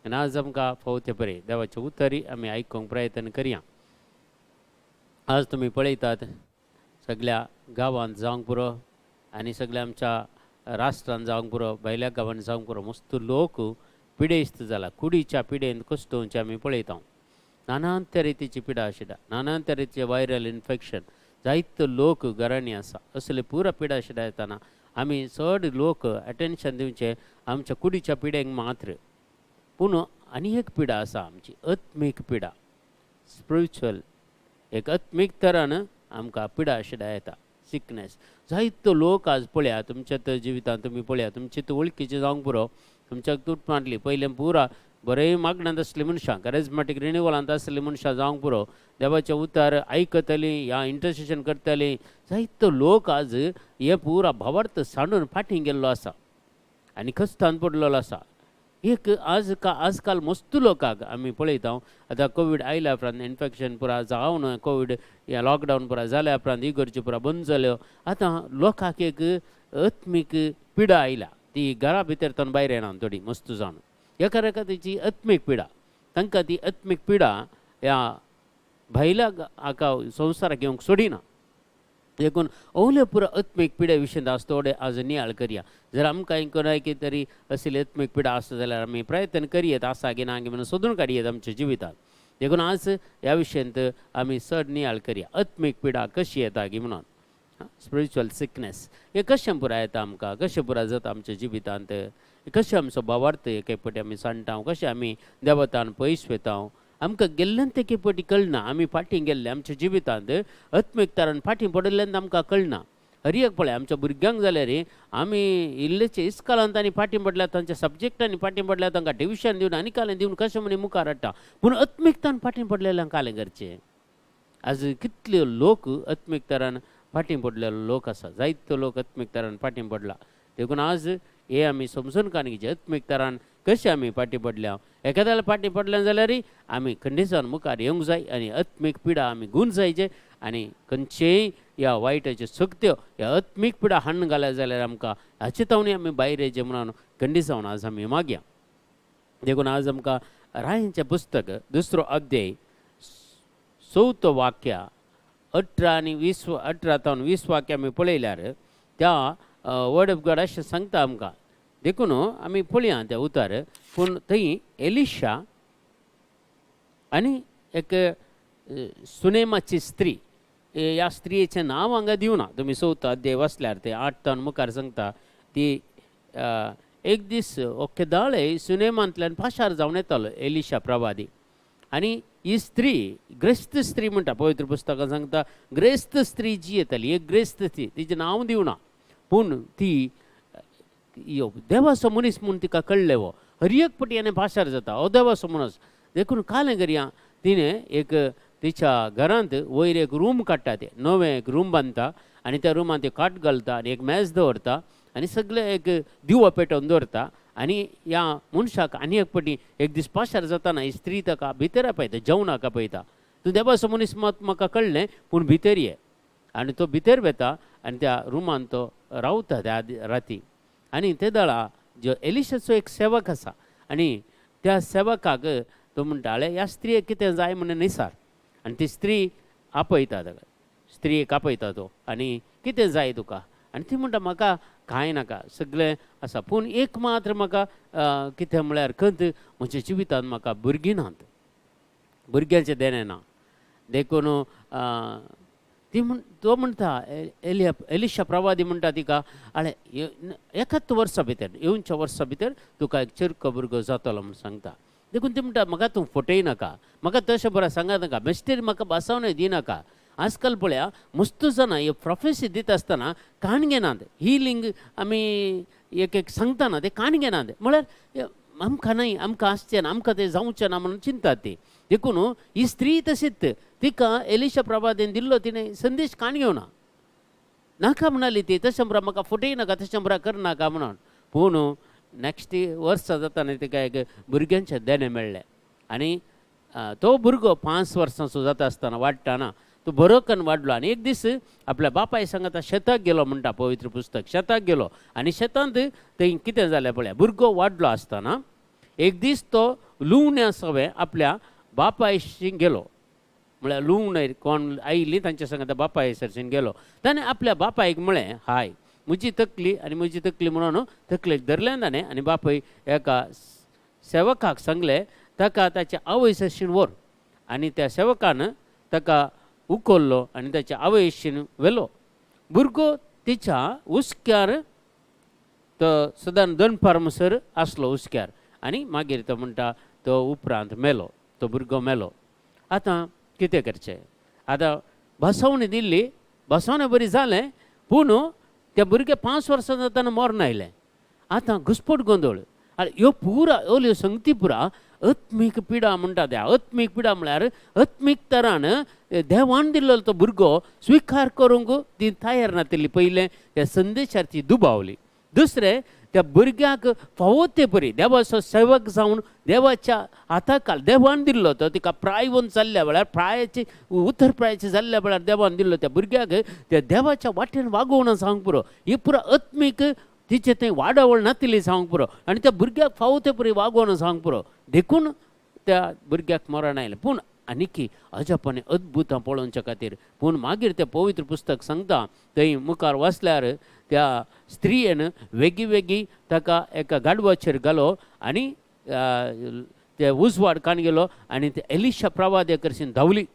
आनी आज आमकां फावो ते बरें देवाचे उतरी आमी आयकूंक प्रयत्न करया. आज तुमी पळयतात सगळ्या गांवांत जावंक पुरो आनी सगळ्या आमच्या राष्ट्रांत जावंक पुरो, भायल्या गांवांत जावंक पुरो, मस्त लोक पिडेस्त जाला. कुडीच्या पिडेन कश्टोवचे आमी पळयता. नाना तरेची पिडा आशिल्ल्या, नाना तरेचे वायरल इन्फेक्शन जायतो लोक घरांनी आसा. असले पुरा पिडा आशिल्ल्या येताना आमी चड लोक अटेन्शन दिवचें आमच्या कुडीच्या पिडेंक मात्र. पूण आनी एक पिडा आसा आमची आत्मीक पिडा, स्पिरिच्युअल एक आत्मीक तरान आमकां पिडा आशिल्ल्या येता, सिकनेस. जायतो लोक आज पळया तुमच्या तर जिवितांत तुमी पळया, तुमची तर वळखीचे जावंक पुरो, तुमच्याक तूट मारली पयलें पुरा बरें मागण्यांत आसलीं मनशां, कॅरिजमेटीक रिनिवलांत आसलीं मनशां जावंक पुरो, देवाचें उतार आयकतलीं या इंटरसेशन करतलीं. जायतो लोक आज हे पुरा भावार्थ सांडून फाटीं गेल्लो आसा आनी खस्तान पडलेलो आसा. एक आज का आजकाल मस्त लोकांक आमी पळयता. आतां कोवीड आयल्या उपरांत इन्फेक्शन पुरा जावन कोवीड या लॉकडावन पुरा जाल्या उपरांत इगर्ज्यो पुरा बंद जाल्यो. आतां लोकांक एक आत्मीक पिडा आयल्या, ती घरा भितर तावन भायर येना थोडी मस्त जावन. एका तेची आत्मीक पिडा, तांकां ती आत्मीक पिडा ह्या भायल्या हाका संवसाराक येवंक सोडिना. देखून ओवले पुरा आत्मीक पिडे विशीं आज थोडे आज नियाळ करया. जर आमकां कोणाय कितें तरी असली आत्मीक पिडा आसा जाल्यार आमी प्रयत्न करयेत आसा की ना म्हणून सोदून काडयेत आमच्या जिवितांत. देखून आज ह्या विशयांत आमी चड नियाळ करया, आत्मीक पिडा कशी येता गी म्हणून, स्पिरिच्युअल सिकनेस हे कशें पुरा येता आमकां, कशें पुरा जाता आमच्या जिवितांत, कशें आमचो भावार्थ एके पटी आमी सांडटा, कशें आमी देवतान पयस वयता. आमकां गेल्ल्यान ते पटी कळना, आमी फाटीं गेल्ले आमच्या जिवितांत आत्मीक तरान फाटीं पडिल्ल्यान आमकां कळना. हर एक पळय आमच्या भुरग्यांक जाल्यार आमी इल्लेचे इस्कॉलांत आनी फाटीं पडल्या, तांच्या सब्जेक्टांनी फाटीं पडल्या, तांकां ट्युशन दिवन आनी कालें दिवन कशें म्हणी मुखार हाडटा. पूण आत्मीकतान फाटीं पडलेल्यांक कालें करचें. आज कितले लोक आत्मीक तरान फाटीं पडलेलो लोक आसा, जायतो लोक आत्मीक तरान फाटीं पडला. देखून आज हे आमी समजून काडूंक आत्मीक तरान कशें आमी फाटीं पडल्या. एखाद्या फाटीं पडल्या जाल्यार आमी खंडीसान मुखार येवंक जाय आनी आत्मीक पिडा आमी गुण जायचे आनी खंयचेय ह्या वायटाच्यो सक्त्यो ह्या आत्मीक पिडा हाडून घाल्या जाल्यार आमकां हाचे तावणी आमी भायर येयचे म्हणून खंडी जावन आज आमी मागया. देखून आज आमकां रायांचें पुस्तक दुसरो अध्याय चवथो वाक्य 18 आनी 20, 18 तावन 20 वाक्य आमी पळयल्यार त्या वर्ड ऑफ गॉड अशें सांगता आमकां. देखून आमी पळया त्या उतार. पूण थंय एलिशा आनी एक सुनेमाची स्त्री, ह्या स्त्रियेचें नांव हांगा दिवना. तुमी चवथो अध्याय वाचल्यार ते 8 तावन मुखार सांगता ती. एक दीस ओके सुनेमांतल्यान पाशार जावन येतालो एलिशा प्रवादी आनी ही स्त्री ग्रेस्त स्त्री म्हणटा पवित्र पुस्तकां सांगता. ग्रेस्त स्त्री जी येताली, एक ग्रेस्त स्त्री, तिचें नांव दिवना, पूण ती यो देवाचो मनीस म्हूण तिका कळ्ळें. हो हर एक पटी याने पाशार जाता, हो देवाचो मनीस. देखून कालें करया, तिणें एक तिच्या घरांत वयर एक रूम काडटा, ते नवें एक रूम बांदता आनी त्या रुमांत एक खाट घालता आनी एक मेज दवरता आनी सगळें एक दिवो पेटोवन दवरता. आनी ह्या मनशाक आनी एक पटी एक दीस पाशार जाताना ही स्त्री ताका भितर आपयता, जेवणाक आपयता. तूं देवाचो मनीस मत म्हाका कळ्ळें, पूण भितर ये. आनी तो भितर वेता आनी त्या रुमान तो रावता त्या राती. आनी ते दळा जो एलिशाचो एक सेवक आसा आनी त्या सेवकाक तो म्हणटा, आळे ह्या स्त्रियेक कितें जाय म्हणून निसार. आनी ती स्त्री आपयता ताका, स्त्रियेक आपयता तो आनी कितें जाय तुका. आनी ती म्हणटा म्हाका कांय नाका, सगळें आसा, पूण एक मात्र म्हाका कितें म्हळ्यार खंत, म्हज्या जिवितांत म्हाका भुरगीं नात, भुरग्यांचें देणें ना. देखून ती म्हण तो म्हणटा एलिया एलिशा प्रवादी म्हणटा तिका, आळे एकाच वर्सा भितर, येवच्या वर्सा भितर तुका एक चिरको भुरगो जातलो म्हूण सांगता. देखून ती म्हणटा म्हाका तूं फटय नाका, म्हाका तशें बरें सांगा नाका, बेश्टेर म्हाका भासावनय दिनाका. आजकाल पळया मस्त जाणां ह्यो प्रोफेसी दिता आसतना काण घेनात, हिलींग आमी एक एक सांगतना ते काण घेनात, म्हळ्यार आमकां न्हय, आमकां आसचें ना, आमकां तें जावचें ना म्हणून चिंतात ती. देखून ही स्त्री तशीच, तिका एलिशा प्रवादेन दिल्लो तिणें संदेश काण घेवना, नाका म्हणाली ती, तशें बरें म्हाका फटय नाका, तशें बरें करनाका म्हणून. पूण नॅक्स्ट वर्सां जाता तिका एक भुरग्यांचें देणें मेळ्ळें आनी तो भुरगो 5 वर्सांचो जाता आसतना वाडटाना तो बरो कन्न वाडलो. आनी एक दीस आपल्या बापाय सांगता शेताक गेलो म्हणटा पवित्र पुस्तक, शेताक गेलो आनी शेतांत थंय कितें जालें पळया, भुरगो वाडलो आसतना एक दीस तो लुवण्या सवें आपल्या बापायशी गेलो, म्हळ्यार लुवणेर कोण आयिल्ली तांच्या सांगता बापाय सरशीन गेलो. ताणें आपल्या बापायक म्हळें, हाय म्हजी तकली आनी म्हजी तकली म्हणून तकलेक धरलें ताणें. आनी बापाय एका सेवकाक सांगलें ताका ताच्या आवय सरशीन व्हर. आनी त्या सेवकान ताका उखल्लो आनी ताच्या आवयशीन व्हेलो. भुरगो तिच्या हुस्क्यार तो सदां दनपार म्हणसर आसलो हुस्क्यार आनी मागीर तो म्हणटा तो उपरांत मेलो, तो भुरगो मेलो. आतां कितें करचें, आतां भासवणी दिल्ली, भासवणे बरी जालें, पूण त्या भुरगे 5 वर्सां जातना मरण आयलें. आतां घुस्पट गोंदळ. आनी ह्यो पुरा ह्यो संगती पुरा आत्मीक पिडा म्हणटा त्या. आत्मीक पिडा म्हळ्यार आत्मीक तरान देवान दिल्लो तो भुरगो स्विकार करूंक ती तयार नातिल्ली. पयलें त्या संदेशार ती दुबावली, दुसरें त्या भुरग्याक फावो ते परी देवाचो सेवक जावन देवाच्या हाताखाल देवान दिल्लो तो तिका प्रायवन जाल्ल्या वेळार, प्रायाचे उतर प्रायाचे जाल्ल्या वेळार देवान दिल्लो त्या भुरग्याक त्या देवाच्या वाटेन वागोवना जावंक पुरो. ही पुरा आत्मीक तिचें थंय वाडावळ नातिल्ली जावंक पुरो आनी त्या भुरग्याक फावो ते परी वागोवना जावंक पुरो. देखून त्या भुरग्याक मरण आयलें. पूण आनीकी अजापाने अद्भुतां पळोवच्या खातीर. पूण मागीर तें पवित्र पुस्तक सांगता थंय मुखार वाचल्यार त्या स्त्रियेन वेगी वेगी ताका एका गाडवाचेर घालो आनी ते उजवाड काण गेलो आनी ते एलिशा प्रवादी कडसून धांवली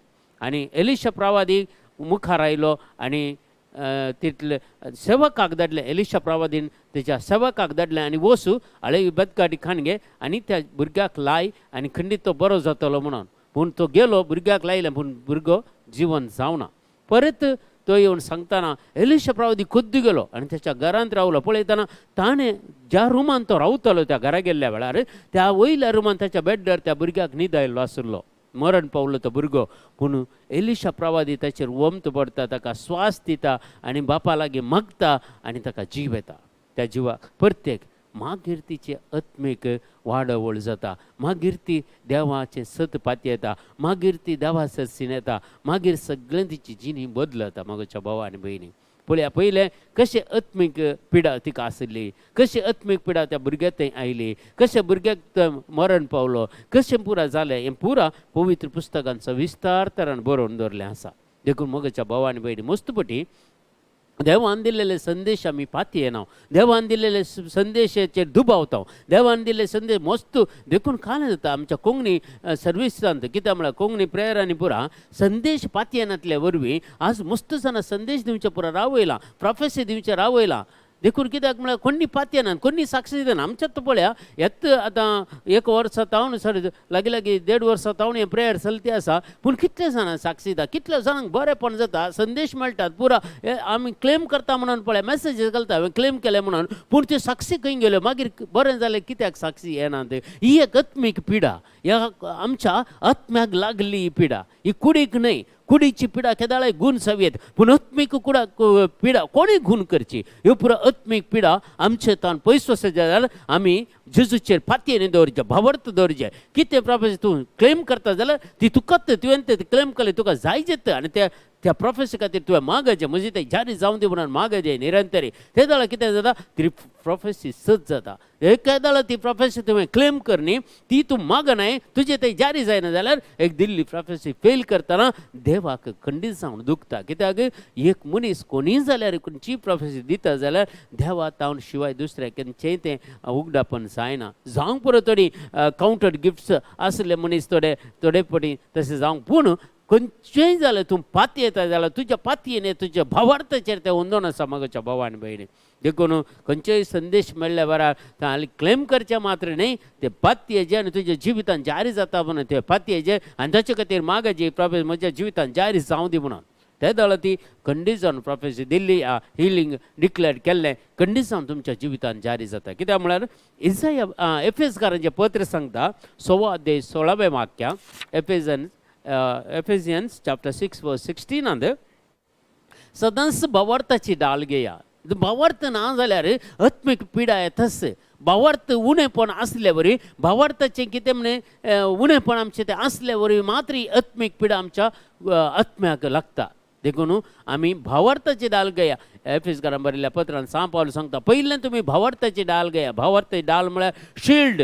आनी एलिशा प्रवादी मुखार आयलो आनी तितले सेवकाक धाडले. एलिशा प्रवादीन तेच्या सेवकाक धाडले आनी वसू आळे बेतकाटी खाण घे आनी त्या भुरग्याक लाय आनी खंडीत तो बरो जातलो म्हणून. पूण तो गेलो, भुरग्याक लायलें, पूण भुरगो जिवन जावना. परत तो येवन सांगतना एलिशा प्रवादी खुद्द गेलो आनी त्याच्या घरांत रावलो. पळयतना ताणें ज्या रुमान तो रावतालो त्या घरा गेल्ल्या वेळार त्या वयल्या रुमान ताच्या बेड्डार त्या भुरग्याक न्हीद आयिल्लो आशिल्लो, मरण पावलो तो भुरगो. पूण एलिशा प्रवादी ताचेर वमत पडटा, ताका स्वास दिता आनी बापा लागीं मागता आनी ताका जीव येता. त्या जिवाक प्रत्येक मागीर तिचे आत्मीक वाडवळ जाता, मागीर ती देवाचें सत पातयेता, मागीर ती देवा सरसीन येता, मागीर सगळें तिची जिणी बदलता. म्हज्या भाव आनी भयणी पळया, पयलें कशें आत्मीक पिडा तिका आशिल्ली, कशें आत्मीक पिडा त्या भुरग्याक थंय आयली, कशें भुरग्याक मरण पावलो, कशें पुरा जालें, हें पुरा पवित्र पुस्तकांचो विस्तार तरान बरोवन दवरलें आसा. देखून म्हज्या भाव आनी भयणी मस्तपटी देवान दिल्लेले संदेश आमी पातयेना, देवान दिल्लेले संदेशाचेर दुबावता, देवान दिल्ले संदेश मस्त देखून कांय जाता आमच्या कोंकणी सर्विसांत. कित्याक म्हळ्यार कोंकणी प्रेयरांनी पुरा संदेश पातयेनातल्या वरवीं आज मस्त जाणां संदेश दिवचे पुरा रावयला, प्रोफेसी दिवचे रावयला. देखून कित्याक म्हळ्यार कोणी पातयेनात, कोणी साक्षी दिना. आमच्यात पळया येत आतां एक वर्सा तावन सर लागीं लागीं 1.5 वर्सां तावन हें प्रेयर चलती आसा, पूण कितले जाणां साक्षी दिता, कितल्या जाणांक बरेंपण जाता, संदेश मेळटात पुरा. आमी क्लेम करता म्हणून पळय मॅसेजीस घालता हांवें क्लेम केलें म्हणून, पूण त्यो साक्षी खंय गेल्यो? मागीर बरें जालें कित्याक साक्षी येना? ही एक आत्मीक पिडा, ह्या आमच्या आत्म्याक लागली ही पिडा. ही कुडीक न्हय. कुडीची पिडा केदाळाय गुण जावयेत, पूण आत्मीक कुडा पिडा कोणी गुण करची? ह्यो पुरो आत्मीक पिडा आमचे तान पयस वचत जाल्यार आमी जेजूचेर फातयेन दवरचें, भावार्थ दवरचें. कितें प्रोफेसी तूं क्लेम करता जाल्यार ती तुकाच, तुवें ते क्लेम केलें तुका जाय जेत आनी त्या त्या प्रोफेसी खातीर तुवें मागचें, म्हजें तें जारी जावं दी म्हणून मागचें निरंतरी. ते जाल्यार कितें जाता, ती प्रोफेसी सत जाता. एका जाल्यार ती प्रोफेसी तुवें क्लेम करनी, ती तूं मागनाय, तुजें तें जारी जायना जाल्यार एक दिल्ली प्रोफेसी फेल करतना देवाक खंडीत जावन दुखता. कित्याक एक मनीस कोणीय जाल्यार खंयचीय प्रोफेसी दिता जाल्यार देवा तावन शिवाय दुसऱ्या खंयचेंय तें उगडापण जायना. जावंक पुरो थोडी काउंटर गिफ्ट्स आसले मनीस थोडे थोडे पटी तशें जावंक, पूण खंयचेंय जाल्यार तूं पातयेता जाल्यार तुज्या पातयेन तुज्या भावार्थाचेर तें अंदोन आसा म्हज्या भावा आनी भयणी. देखून खंयचोय संदेश मेळ्ळ्या बराबर आनी क्लेम करचें मात्र न्हय, ते पातयेचे आनी तुज्या जिवितान जारी जाता म्हणून ते पातयेचे आनी ताचे खातीर मागाची प्रोफेस म्हज्या जिवितान जारी जावं दी म्हणून. ते जाल्यार ती खंडीत जावन प्रोफेसी दिल्ली हिलींग डिक्लेअर केल्लें खंडीत जावन तुमच्या जिवितान जारी जाता. कित्याक म्हळ्यार इजाया एफेसकारांचें पत्र सांगता 16 अध्याय 16वें वाक्य, एफेजियन्स चॅप्टर 6 वर्स 16, सदांच भावार्थाची डाल घेया. भावार्थ ना जाल्यार आत्मीक पिडा येताच. भावार्थ उणेपण आसले वरी, भावार्थाचें कितें म्हणे उणेपण आमचें तें आसले वरी मात्र ही आत्मीक पिडा आमच्या आत्म्याक लागता. देखून आमी भावार्थाची डाल घेया. एफेसकारां बरयल्ल्या पत्रान सांव पावल सांगता, पयलें तुमी भावार्थाची डाल घेया. भावार्थाची डाल म्हळ्यार शिल्ड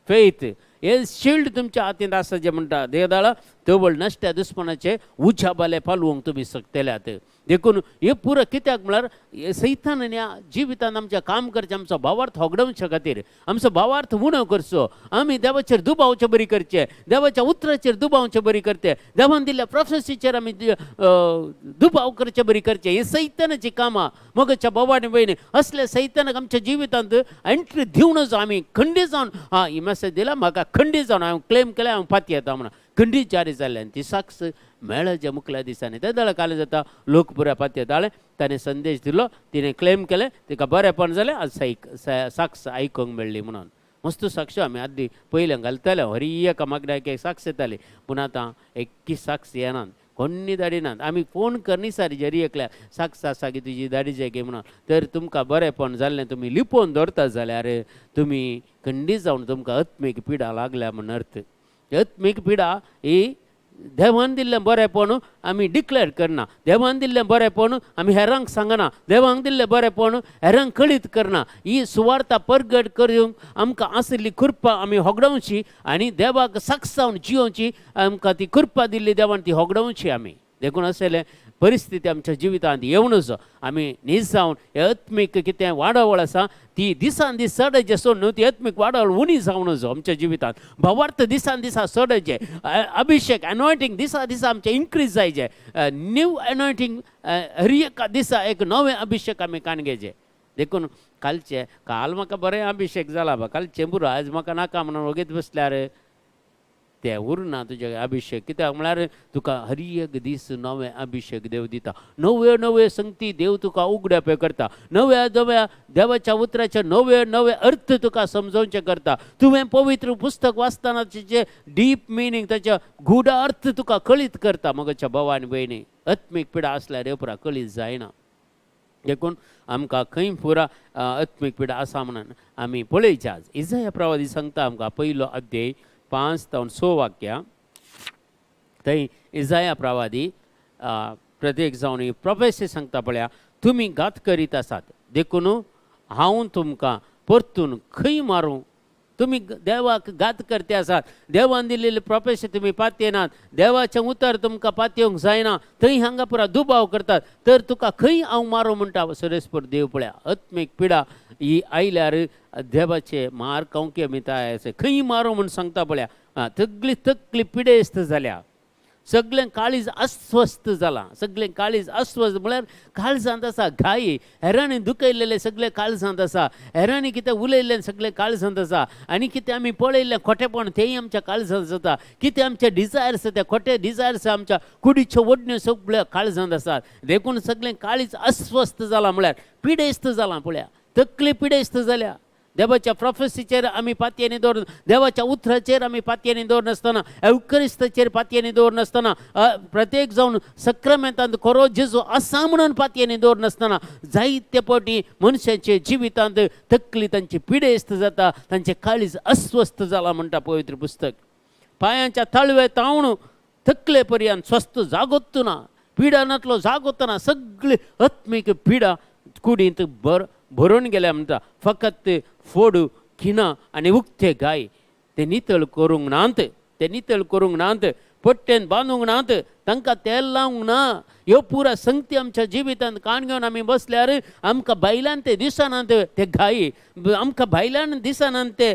फेथ, हे शिल्ड तुमच्या हातींत आसा जें म्हणटा देवदाळा तवळ नश्ट्या दुस्मनाचे उज्या बाले पालवंक तुमी शकतल्यात. देखून हे पुरो कित्याक म्हळ्यार सैतान ह्या जिवितान आमच्या काम करचें, आमचो भावार्थ होगडावचे खातीर, आमचो भावार्थ उणो करचो, आमी देवाचेर दुबावचे बरी करचे, देवाच्या उतराचेर दुबावचे बरी करचे, देवान दिल्ल्या प्रोफेसीचेर आमी दुबाव करचे बरी करचे. हे सैतानाची कामां मगच्या भावा आनी भयणी. असल्या सैतानाक आमच्या जिवितांत एंट्री दिवनच आमी खंडीत जावन हा ही मेसेज दिला म्हाका, खंडीत जावन हांवें क्लेम केलें, हांव पातयेता म्हणून खंडीत जारी जालें आनी ती साक्ष मेळच्या मुखल्या दिसांनी. ते जाल्यार काल जाता लोक पुऱ्या पातयेताले, ताणें संदेश दिलो, तिणें क्लेम केलें, तिका बरेंपण जालें, आज साक्ष आयकूंक मेळ्ळी म्हणून. मस्त साक्ष आमी आदीं पयलें घालताले, हरी एका मागण्याक एक साक्ष येताली, पूण आतां एक्की साक्ष येनात, कोण्णी धाडिनात. आमी फोन करनी सारी जरी एकल्या साक्ष आसा की तुजी धाडी जाय की म्हणून. तर तुमकां बरेंपण जाल्लें तुमी लिपोवन दवरता जाल्यार तुमी खंडीत जावन तुमकां आत्मीक पिडा लागल्या म्हण अर्थ. आत्मीक पिडा ही देवान दिल्लें बरेंपण आमी डिक्लेर करना, देवान दिल्लें बरेंपण आमी हेरांक सांगना, देवान दिल्लें बरेंपण हेरांक कळीत करना. ही सुवार्ता परगट करूंक आमकां आशिल्ली कृपा आमी होगडावची आनी देवाक साक्ष जावन जियोवची. आमकां ती कृपा दिल्ली देवान ती होगडावची आमी. देखून असले परिस्थिती आमच्या जिवितांत येवनच आमी नीज जावन हे आत्मीक कितें वाडावळ आसा ती दिसान दीस चडचे सोडून ती आत्मीक वाडावळ उणी जावन आमच्या जिवितांत भावार्थ दिसान दिसा चडचे, अभिशेक एनॉयटींग दिसा दिसा आमचें इन्क्रीज जायचे, न्यू एनॉयटींग, हर एका दिसा एक नवें अभिशेक आमी काण घेवचें. देखून कालचें काल म्हाका बरें अभिशेक जाला बा, कालचें पुरो, आयज म्हाका नाका म्हणून वगीत बसल्यार तें उरना तुजें अभिशेक. कित्याक म्हळ्यार तुका हर एक दीस नवें अभिशेक देव दिता, नव्यो नव्यो संगती देव तुका उगड्यापे करता, नव्या नव्या देवाच्या उतराचे नवे नवे अर्थ तुका समजोवचे करता. तुवें पवित्र पुस्तक वाचतना तेजे डीप मिनींग, ताचे गूढ अर्थ तुका कळीत करता. मगच्या भावा आनी भयणी, आत्मीक पिडा आसल्यार पुरा कळीत जायना. देखून आमकां खंय पुरा आत्मीक पिडा आसा म्हणून आमी पळयचे. आज इजाया प्रवादी सांगता आमकां पयलो अध्याय 5 जावन 6 वाक्यां, थंय इजाया प्रवादी प्रत्येक जावन प्रोफेसी सांगता पळया, तुमी घात करीत आसात देखून हांव तुमकां परतून खंय मारूं, तुमी देवाक घात करते आसात. देवान दिल्लेले प्रोफेसी तुमी पातयेनात, देवाचें उतर तुमकां पातयेवंक जायना, थंय हांगा पुरा दुबाव करतात. तर तुका खंय हांव मारो म्हणटा सरेस्पर देव. पळया आत्मीक पिडा ही आयल्यार देवाचे मार कंवके मिताय खंय मारो म्हूण सांगता. पळया सगळी तकली पिडेस्त जाल्या, सगळें काळीज अस्वस्थ जालां. सगळें काळीज अस्वस्थ म्हळ्यार काळजांत आसा घाई, हेरांनी दुखयल्लें सगळें काळजांत आसा, हेरांनी कितें उलयल्लें सगळें काळजांत आसा, आनी कितें आमी पळयल्लें खोटेपण तेंय आमच्या काळजांत जाता, कितें आमचे डिजायर्स ते खोटे डिजायर्स आमच्या कुडीच्यो ओडण्यो सगळ्यो काळजांत आसात. देखून सगळें काळीज अस्वस्थ जालां म्हळ्यार पिडेस्त जालां. पळया तकली पिडेस्त जाल्या. देवाच्या प्रोफेसीचेर आमी पातयेनी दवरून, देवाच्या उतराचेर आमी पातयेनी दवरनासतना, एवकरिस्ताचेर पातयेनी दवरनासतना, प्रत्येक जावन सक्रामेंतांत खरो जेजू आसा म्हणून पातयेनी दवरनासतना जायते फावटी मनशाचे जिवितांत तकली तांची पिडेस्त जाता, तांचें काळीज अस्वस्थ जालां म्हणटा पवित्र पुस्तक. पांयांच्या तळवे तावण तकले पर्यंत स्वस्थ जागोत ना, पिडा नातलो जागोत ना, सगळी आत्मीक पिडा कुडींत भरून गेल्या म्हणटा. फकत फोडू खिणां आनी उक्ते गाय ते नितळ करूंक नात, ते नितळ करूंक नात, पट्टेन बांदूंक नात, तांकां तेल लावंक ना. ह्यो पुरा संगती आमच्या जिवितांत काण घेवन आमी बसल्यार आमकां भायल्यान ते दिसनात ते घाई, आमकां भायल्यान दिसनात ते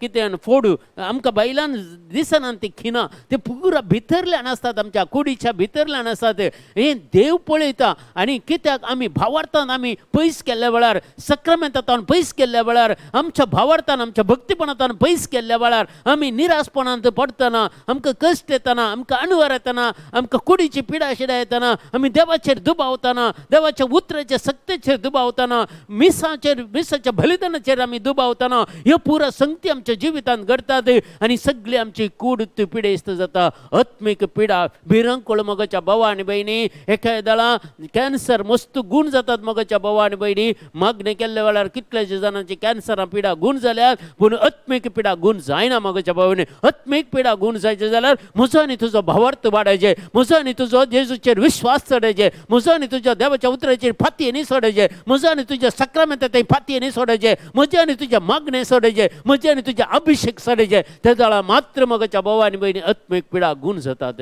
कितें फोडू, आमकां भायल्यान दिसनात ते खिणां, ते पुरा भितरल्यान आसतात, आमच्या कुडीच्या भितरल्यान आसतात. हें देव पळयता. आनी कित्याक आमी भावार्थान आमी पयस केल्ल्या वेळार, सक्रामेंतान पयस केल्ल्या वेळार, आमच्या भावार्थान आमच्या भक्तीपणांतान पयस केल्ल्या वेळार आमी निराशपणांत पडटना, आमकां कश्ट येतना, आमकां अणवर येतना, आमकां कुडीची पिडा शिडा येतना, आमी देवाचेर दुबावतना, देवाच्या उतराच्या सक्तेचेर दुबावतना, मिसाचेर मिसाच्या बलिदानाचेर आमी दुबावतना, ह्यो पुरा संगती आमच्या जिवितांत घडटात आनी सगळी आमची कूड पिडेस्त जाता. आत्मीक पिडा भिरांकूळ मगच्या भावा आनी भयणी. एका वेळा कॅन्सर मस्त गूण जातात मगच्या भावा आनी भयणी. मागणें केल्ल्या वेळार कितल्याश्या जाणांची कॅन्सरा पिडा गूण जाल्यार, पूण आत्मीक पिडा गूण जायना मगच्या भावांनी. आत्मीक पिडा गूण जायचे जाल्यार म्हजो आनी तुजो भावार्थ वाडायचे, म्हजो आनी तुजो जेजूचेर विश्वास चडयचे, म्हजो आनी तुज्या देवाच्या उतराचेर फातयेनी सोडायचे, म्हजो आनी तुज्या सक्रामेंता फातयेनी सोडायचे, म्हजें आनी तुज्या मागणें सोडायचे, म्हजें आनी तुज्या अभिशेक सोडायचे. ते जाल्यार मात्र मगच्या भावा आनी भयणी आत्मीक पिडा गूण जातात.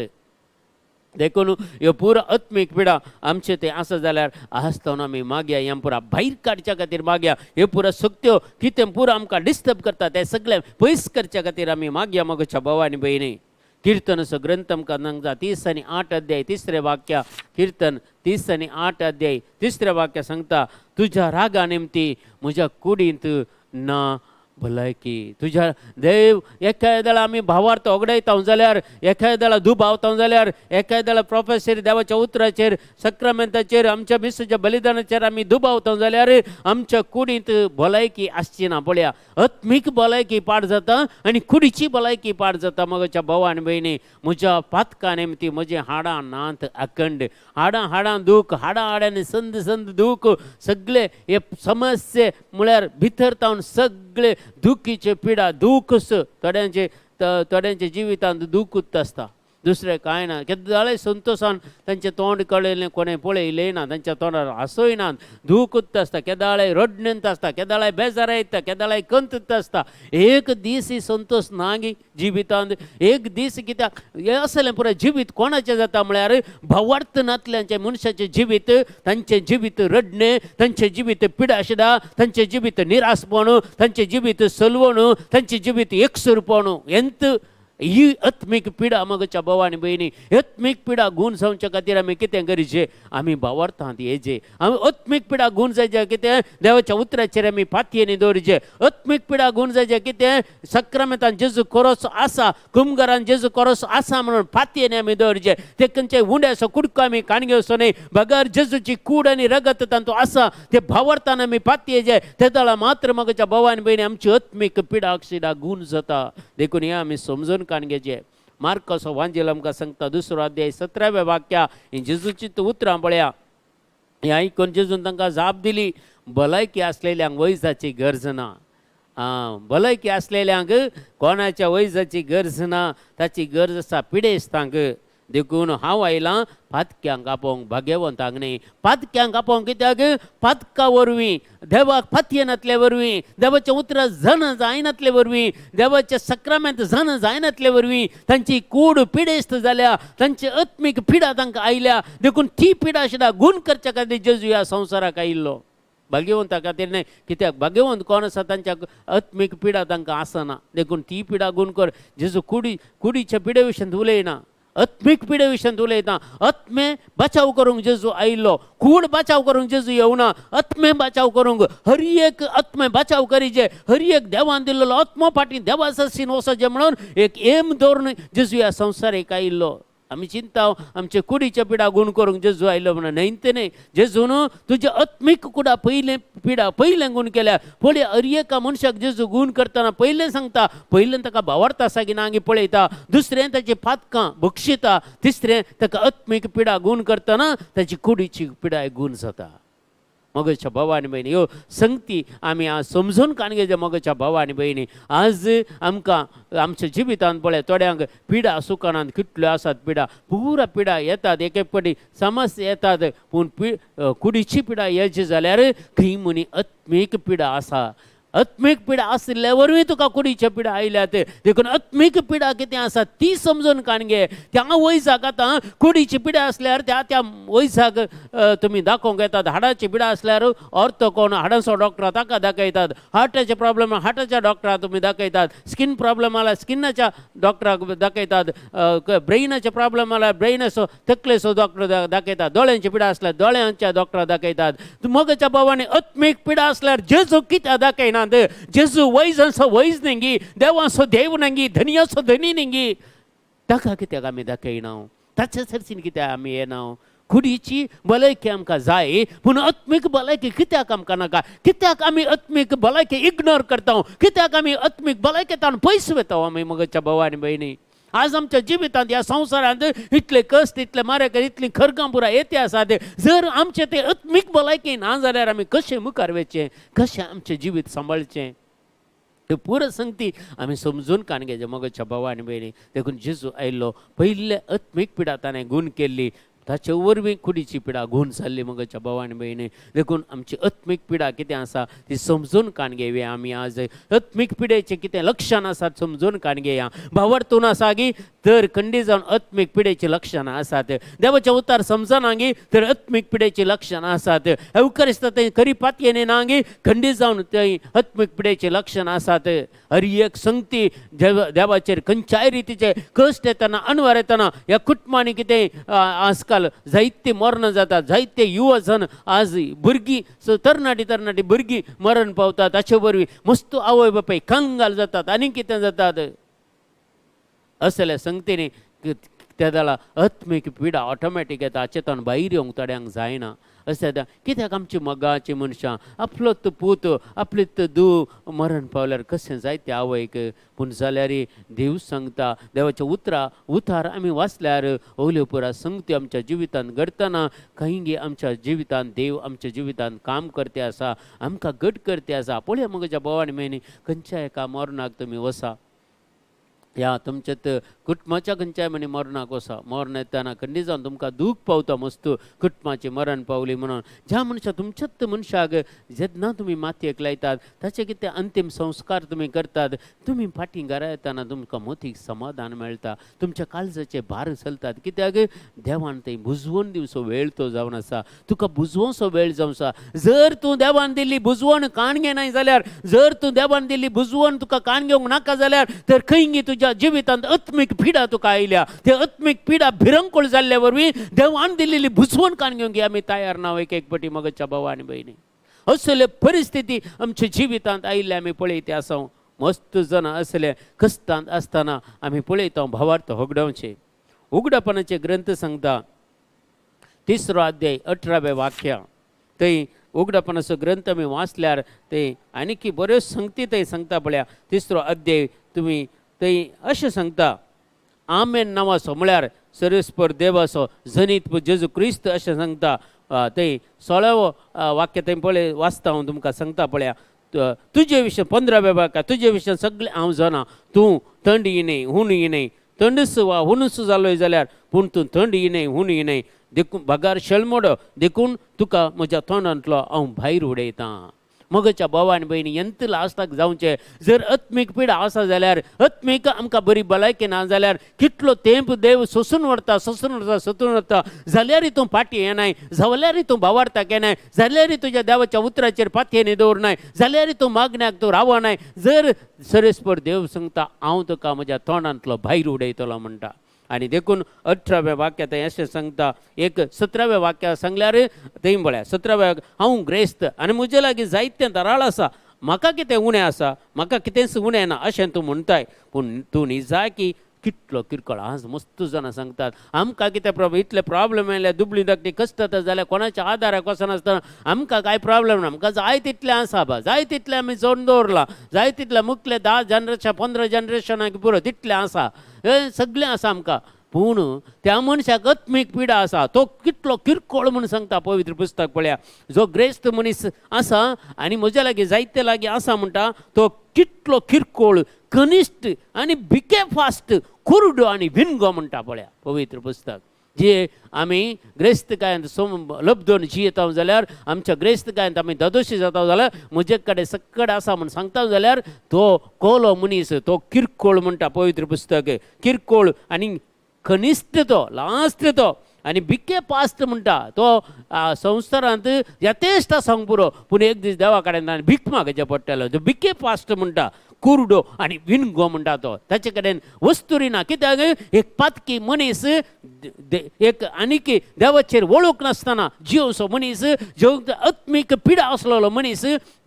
देखून ह्यो पुरा आत्मीक पिडा आमचे ते आसा जाल्यार आसतना आमी मागया, ह्या पुरा भायर काडच्या खातीर मागया. ह्यो पुरा सक्त्यो कितें पुरा आमकां डिस्टर्ब करता ते सगळे पयस करच्या खातीर आमी मागया मगच्या भावा आनी भयणी. कीर्तनचो ग्रंथ आमकां सांगता 38 अध्याय 3 वाक्य, कीर्तन 38 अध्याय 3 वाक्य सांगता, तुज्या रागा निमती म्हज्या कुडींत ना भलायकी. तुज्या देव एका वेळा आमी भावार्थ ओगडायता जाल्यार, एका वेळा दुबावता जाल्यार, एका वेळा प्रोफेसर देवाच्या उतराचेर सक्रामेंताचेर आमच्या मिसाच्या बलिदानाचेर आमी दुबावता जाल्यार आमच्या कुडींत भलायकी आसची ना. पळया आत्मीक भलायकी पाड जाता आनी कुडीची भलायकी पाड जाता. मगच्या भावा आनी भयणी, म्हज्या पातका निमती म्हजी हाडां नात अखंड, हाडां हाडां दूख, हाडां हाडांनी संद संद दूख, सगळे हे समस्ये म्हळ्यार भितर तावन सगळे दुखीचे पिडा दूख. थोड्यांचे थोड्यांच्या जिवितांत दूख आसता, दुसरें कांय ना. केदाळे संतोशान तांचें तोंड कळयलें कोणें पळयलें ना, तांच्या तोंडार हांसोय ना, दूख आसता, केदाळे रडण्यांत आसता, केदाळे बेजार येता, केदाळे कंत आसता. एक दीस ही संतोश ना गी जिवितांत, एक दीस. कित्याक हें असलें पुराय जिवीत कोणाचें जाता म्हळ्यार भावार्थ नातल्यांचें मनशाचें जिवीत. तांचें जिवीत रडणें, तांचें जिवीत पिडाशिडा, तांचें जिवीत निराशपण, तांचें जिवीत सलवण, तांचें जिवीत एकसुरपण. एंत ही आत्मीक पिडा मगच्या भावा आनी भयणी. आत्मीक पिडा गूण जावच्या खातीर आमी कितें गरजे, आमी भावार्थांत येजे. आमी आत्मीक पिडा गूण जायचे कितें, देवाच्या उतराचेर आमी पातयेनी दवरचे. आत्मीक पिडा गूण जायचे कितें, सक्रामेंतान जेजू कोरोस आसा, कुमगरान जेजू कोरोस आसा म्हणून पातयेनी आमी दवरचे. ते खंयचे उंड्याचो कुडको आमी काण घेवचो न्हय, बगर जेजूची कूड आनी रगत तांतू आसा ते भावार्थान आमी पातयेचे. ते दळा मात्र मगच्या भावा आनी भयणी आमची आत्मीक पिडा अक्षिडा गूण जाता. देखून हें आमी समजून काण घेवचें. मार्कोसो वांजेल आमकां सांगता 2 अध्याय 17 वाक्या, ही जेजूची उतरां पळया. हें आयकून जेजून तांकां जाप दिली, भलायकी आसलेल्यांक वैजाची गरज ना. आं, भलायकी आसलेल्यांक कोणाच्या वैजाची गरज ना, ताची गरज आसा पिडेस्तांक. देखून हांव आयलां पातक्यांक आपोवंक, भाग्यवंतांक न्ही. पातक्यांक आपोवंक कित्याक? पातका वरवीं, देवाक पातयेनातले वरवीं, देवाच्या उतरां जाणा जायनातले वरवीं, देवाच्या सक्रामेंत जाणा जायनातले वरवीं तांची कूड पिडेस्त जाल्या, तांची आत्मीक पिडा तांकां आयल्या. देखून ती पिडा शिडा गूण करच्या खातीर जेजू ह्या संवसाराक आयिल्लो. भाग्यवंता खातीर न्हय. कित्याक भाग्यवंत कोण आसा तांच्या आत्मीक पिडा तांकां आसना. देखून ती पिडा गूण कर. जेजू कुडीच्या पिडे विशयांत उलयना, आत्मीक पिडे विशयांत उलयता. आत्मे बचाव करूंक जेजू आयिल्लो. कूड बचाव करूंक जेजू येवना, आत्मे बचाव करूंक. हर एक आत्मे बचाव करीचे, हर एक देवान दिल्लो आत्मो फाटीं देवा सरशीन वचचें म्हणून एक एम दवरून जेजू ह्या संवसारीक आयिल्लो. आमी चिंता आमचे कुडीच्या पिडा गूण करूंक जेजू आयलो म्हणून. न्हय तें न्हय. जेजून तुज्या आत्मीक कुडा पयलें पिडा पयलें गूण केल्या. पळय हर एका मनशाक जेजू गूण करतना पयलें सांगता, पयलें ताका भावार्थ आसा की ना पळयता, दुसरें ताची पातकां बक्षिता, तिसरें ताका आत्मीक पिडा गूण करतना ताची कुडीची पिडाय गूण जाता. मगच्या भाव आनी भयणी, ह्यो संगती आमी आज समजून काण घेवचे. मगच्या भाव आनी भयणी, आज आमकां आमच्या जिवितांत पळय थोड्यांक पिडा सुकानात कितल्यो आसात पिडा, पुरा पिडा येतात, एक एक फावटी समस्या येतात. पूण कुडीची पिडा येची जाल्यार खंय म्हणी आत्मीक पिडा आसा. आत्मीक पिडा आशिल्ल्या वरवीं तुका कुडीच्या पिडा आयल्यात. देखून आत्मीक पिडा कितें आसा ती समजून काण घे. त्या वयजाक आतां कुडीची पिडा आसल्यार त्या त्या वयजाक तुमी दाखोवंक येतात. हाडाची पिडा आसल्यार ऑर्थो कोण हाडांचो डॉक्टर ताका दाखयतात. हार्टाचे प्रॉब्लम हार्टाच्या डॉक्टराक तुमी दाखयतात. स्कीन प्रॉब्लम आल्यार स्किनाच्या डॉक्टराक दाखयतात. ब्रेनाचे प्रॉब्लम आल्यार ब्रेनाचो तकलेचो डॉक्टर दाखयतात. दोळ्यांची पिडा आसल्यार दोळ्यांच्या डॉक्टराक दाखयतात. मगच्या भावांनी, आत्मीक पिडा आसल्यार जेजू कित्याक दाखयनात? जेजू वैजांचो वैज न्ही, देवांचो देव न्ही, धनयाचो धनी न्ही, ताका कित्याक आमी दाखयना? ताचे सरसीन कित्याक आमी येना? कुडीची भलायकी आमकां जाय, पूण आत्मीक भलायकी कित्याक आमकां नाका? कित्याक आमी आत्मीक भलायकी इग्नोर करता? कित्याक आमी आत्मीक भलायकेंतान पयस वता आमी? मगच्या भाव आनी भयणी, आज आमच्या जिवितांत ह्या संवसारांत इतले कश्ट, इतले मारेकर, इतली खरगां पुरा येते आसात. जर आमचें ते आत्मीक भलायकी ना जाल्यार आमी कशें मुखार वचचें? कशें आमचें जिवीत सांबाळचें? त्यो पुरो संगती आमी समजून काण घेवचें. मगच्या भाव आनी भयणी, देखून जेजू आयिल्लो, पयले आत्मीक पिडा ताणें गूण केल्ली, ताचे वरवीं कुडीची पिडा गूण जाल्ली. मगच्या भाव आनी भयणी, देखून आमची आत्मीक पिडा कितें आसा ती समजून काण घेवया आमी. आज आत्मीक पिडेचें कितें लक्षण आसात समजून काण घेया. भावार्थून आसा गी तर खंडी जावन आत्मीक पिडेचीं लक्षणां आसात. देवाचें उतार समजना गी तर आत्मीक पिडेचीं लक्षणां आसात. एवकरिस्त थंय खरी पातयेन ना गी खंडी जावन थंय आत्मीक पिडेचीं लक्षणां आसात. हर एक संगती देवाचेर खंयच्याय रितीचे कश्ट येतना, अनवर येतना, ह्या कुटुंबांनी कितें आजकाल जायते मरण जातात. जायते युवा जण आज भुरगीं, तरणाटी तरणाटी भुरगीं मरण पावतात. ताचे वरवीं मस्त आवय बापाय कंगाल जातात आनी कितें जातात. असल्या संगतीनी त्या जाल्यार आत्मीक पिडा ऑटोमॅटीक येता. हाचेतान भायर येवंक थोड्यांक जायना. अशें जाता कित्याक आमची मोगाची मनशां आपलोच पूत, आपलीच धूव मरण पावल्यार कशें जायते आवयक. पूण जाल्यार देव सांगता, देवाच्या उतरा उतार आमी वाचल्यार ओल्यो पुरा संगती आमच्या जिवितांत घडटना खंय आमच्या जिवितांत देव आमच्या जिवितांत काम करते आसा, आमकां घट करते आसा. पळया म्हज्या भाव आनी भयणी, खंयच्या एका मरणाक तुमी वसा, ह्या तुमच्या कुटुंबाच्या खंयच्याय म्हणी मरणाक वसा, मरण येतना खंडी जावन तुमकां दूख पावता मस्त कुटुंबाचें मरण पावली म्हणून. ज्या मनशा तुमच्याच मनशाक जेन्ना तुमी मातयेक लायतात, ताचे कितें अंतीम संस्कार तुमी करतात, तुमी फाटीं घरा येतना तुमकां मोतीक समाधान मेळटा, तुमच्या काळजाचे भार चलतात. कित्याक देवान थंय बुजवण दिवचो वेळ तो जावन आसा, तुका बुजवचो वेळ जावन आसा. जर तूं देवान दिल्ली बुजवण काण घेनाय जाल्यार, जर तूं देवान दिल्ली बुजवण तुका काण घेवंक नाका जाल्यार, तर खंय तुज्या जिवितांत आत्मीक पिडा तुका आयल्या. ते आत्मीक पिडा भिरंकूळ जाल्ले वरवीं देवान दिल्ली बुजवण काण घेवंक आमी तयार ना एक एक पटी. मगच्या भाव आनी भयणी, असले परिस्थिती आमच्या जिवितांत आयिल्ले आमी पळयते आसा. मस्त जाणां असले कश्टांत आसतना आमी पळयता. भावार्थ होगडावचे. उगडापणाचे ग्रंथ सांगता, 3रो अध्याय 18वें वाक्य. थंय उगडापणाचो ग्रंथ आमी वाचल्यार ते आनीकी बऱ्यो संगती थंय सांगता. पळया 3रो अध्याय तुमी थंय अशें सांगता, आमेन नांवाचो म्हळ्यार सर्वेस्पर देवाचो जनीत जेजू क्रिस्त अशें सांगता. थंय 16वो वाक्य थंय पळय वाचता हांव तुमकां सांगता. पळया, तुजे विशीं 15व्या वाक्य, तुजे विशीं सगळें हांव जाणा, तूं थंड न्हय, हून न्हय. थंडस वा हुनस जालोय जाल्यार पूण तूं थंड येनाय हून येनाय देखून बगार शेळमोडो देखून तुका म्हज्या तोंडांतलो हांव भायर उडयतां. मगच्या भाव आनी भयणी एंत लास्टाक जावचें जर आत्मीक पिडा आसा जाल्यार आत्मीक आमकां बरी भलायकी ना जाल्यार कितलो तेंप देव सोसून व्हरता सोसून व्हरता सोसून व्हरता जाल्यारय तूं फाटीं येनाय, जाल्यारय तूं भावार्थाक येनाय, जाल्यारय तुज्या देवाच्या उतराचेर पातयेनी दवरनाय, जाल्यारय तूं मागण्याक तूं रावनाय. जर सरेस्पर देव सांगता हांव तुका म्हज्या तोंडांतलो भायर उडयतलो म्हणटा. आनी देखून 18व्या वाक्यांत अशें सांगता, एक 17व्या वाक्या सांगल्यार थंय पळया 17व्या, हांव ग्रेस्त आनी म्हजे लागीं जायतें दराळ आसा, म्हाका कितें उणें आसा, म्हाका कितेंच उणें ना अशें तूं म्हणटाय, पूण तूं निजाकी कितलो किरकोळ. आज मस्त जाणां सांगतात आमकां कितें प्रॉब्लम, इतले प्रॉब्लम आयले, दुबळी धाकटी कश्ट जाता जाल्यार कोणाच्या आदाराक वचनासतना आमकां कांय प्रॉब्लम ना, आमकां जाय तितलें आसा बा, जाय तितलें आमी जोडून दवरलां, जाय तितलें मुखले 10 जनरेशन 15 जनरेशनाक पुरो तितलें आसा, हें सगळें आसा आमकां. पूण त्या मनशाक आत्मीक पिडा आसा, तो कितलो किरकोळ म्हूण सांगता पवित्र पुस्तक पळया. जो ग्रेस्त मनीस आसा आनी म्हज्या लागीं जायते लागीं आसा म्हणटा तो कितलो किरकोळ, कनिश्ट आनी भिके फास्ट, कुरडो आनी विनगो म्हणटा पळया पवित्र पुस्तक. जे आमी ग्रेस्तकायेंत सोम लब्दोन जियेता जाल्यार आमच्या ग्रेस्तकायेंत आमी दादोशी जाता जाल्यार म्हजे कडेन सक्कड आसा म्हूण सांगता जाल्यार तो कोलो मनीस, तो किरकोळ म्हणटा पवित्र पुस्तक, किरकोळ आनी कनिश्ट तो लास्ट तो आनी भिके पास्ट म्हणटा तो संवसारांत यथेश्ट सांग पुरो, पूण एक दीस देवा कडेन भीक मागचें पडटलो. तो भिके पास्ट म्हणटा, कुरडो आनी विनगो म्हणटा तो, ताचे कडेन वस्तुरी ना. कित्याक एक पातकी मनीस एक आनीक देवाचेर वळूंक नासतना जिवसो मनीस, जो आत्मीक पिडा आसलेलो मनीस,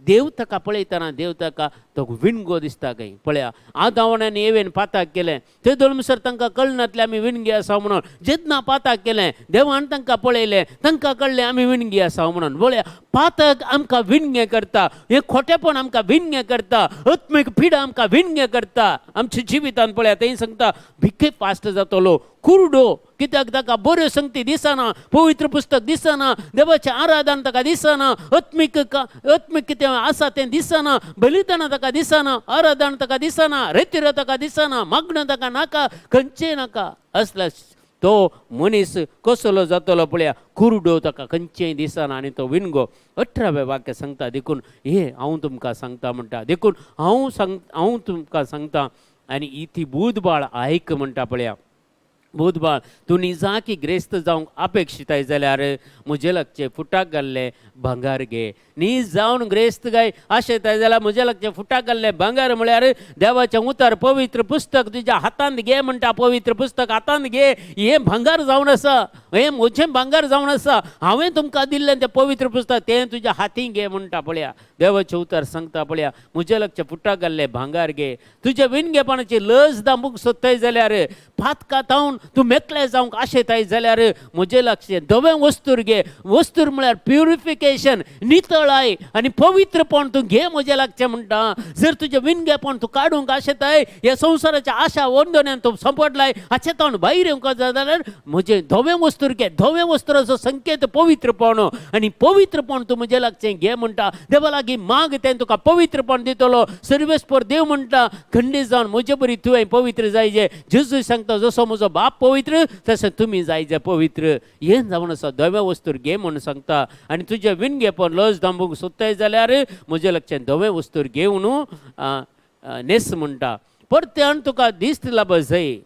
देव ताका पळयतना देव ताका तो विणगो दिसता खंय. पळया आदावन आनी एवेन पाताक केलें ते दोन तांकां कळनातलें आमी विणगी आसा म्हणून. जेन्ना पाताक केलें देवान तांकां पळयलें, तांकां कळ्ळें आमी विणगी आसा म्हणून. पळया पातक आमकां विणगें करता, हें खोटेपण आमकां विणगें करता, आत्मीक पिडा आमकां विणगें करता आमच्या जिवितान. पळया थंय सांगता भिके पास्ट जातलो, कुरडो, कित्याक ताका बऱ्यो संगती दिसना, पवित्र पुस्तक दिसना, देवाचें आराधन ताका दिसना, आत्मीक आत्मीक कितें आसा तें दिसना, बलिदान ताका दिसना, आराधन ताका दिसना, रेतिरो ताका दिसना, मागणं ताका नाका, खंयचें नाका. असल्या तो मनीस कसलो जातलो पळया, कुरडो, ताका खंयचेंय दिसना आनी तो विणगो. 18वें वाक्य सांगता देखून हे हांव तुमकां सांगता म्हणटा, देखून हांव तुमकां सांगता आनी ती बूदबाळ आयक म्हणटा. पळया बुधबाळ तूं निजाकी ग्रेस्त जावंक अपेक्षिताय जाल्यार म्हजे लागचे फुटाक घाल्लें भांगार घे. नीज जावन ग्रेस्त गाय आशेताय जाल्यार म्हजे लागचे फुटाक घाल्लें भांगार म्हळ्यार देवाचें उतर पवित्र पुस्तक तुज्या हातांत घे म्हणटा. पवित्र पुस्तक हातांत घे, हें भांगार जावन आसा, हें म्हजें भांगार जावन आसा, हांवें तुमकां दिल्लें तें पवित्र पुस्तक तें तुज्या हातीं घे म्हणटा. पळया देवाचें उतर सांगता पळया म्हजे लागचे फुटाक घाल्लें भांगार घे. तुज्या विणगेपणाची लज दांबूंक सोदताय जाल्यार पातका तावन तूं मेकळें जावंक आशेताय जाल्यार म्हजे लागचें धवें वस्तूर घे. वस्तूर म्हळ्यार प्युरिफिकेशन, नितळाय आनी पवित्रपण तूं घे म्हजें लागचें म्हणटा. जर तुजें विणगेपण तूं काडूंक आशेताय, ह्या संवसाराच्या आशा वंदोन्यान तूं संपडलाय, हाचे तावन भायर येवंक जाय जाल्यार म्हजें धवें वस्तूर घे. धवें वस्तुराचो संकेत पवित्रपण आनी पवित्रपण तूं म्हजें लागचें घे म्हणटा. देवा लागीं माग, तें तुका पवित्रपण दितलो. सर्वेस्पर देव म्हणटा खंडीत जावन म्हजे बरी तुवें पवित्र जायजे. जेजू सांगता जसो म्हजो बाप पवित्र तशें तुमी जायजे पवित्र. हें जावन आसा धवें वस्तूर घे म्हूण सांगता. आनी तुजें विणगेपण लज दांबूंक सोदताय जाल्यार म्हजें लागचें धवें वस्तूर घेवन न्हेस म्हणटा. परत्यान तुका दिश्ट लाभ जाय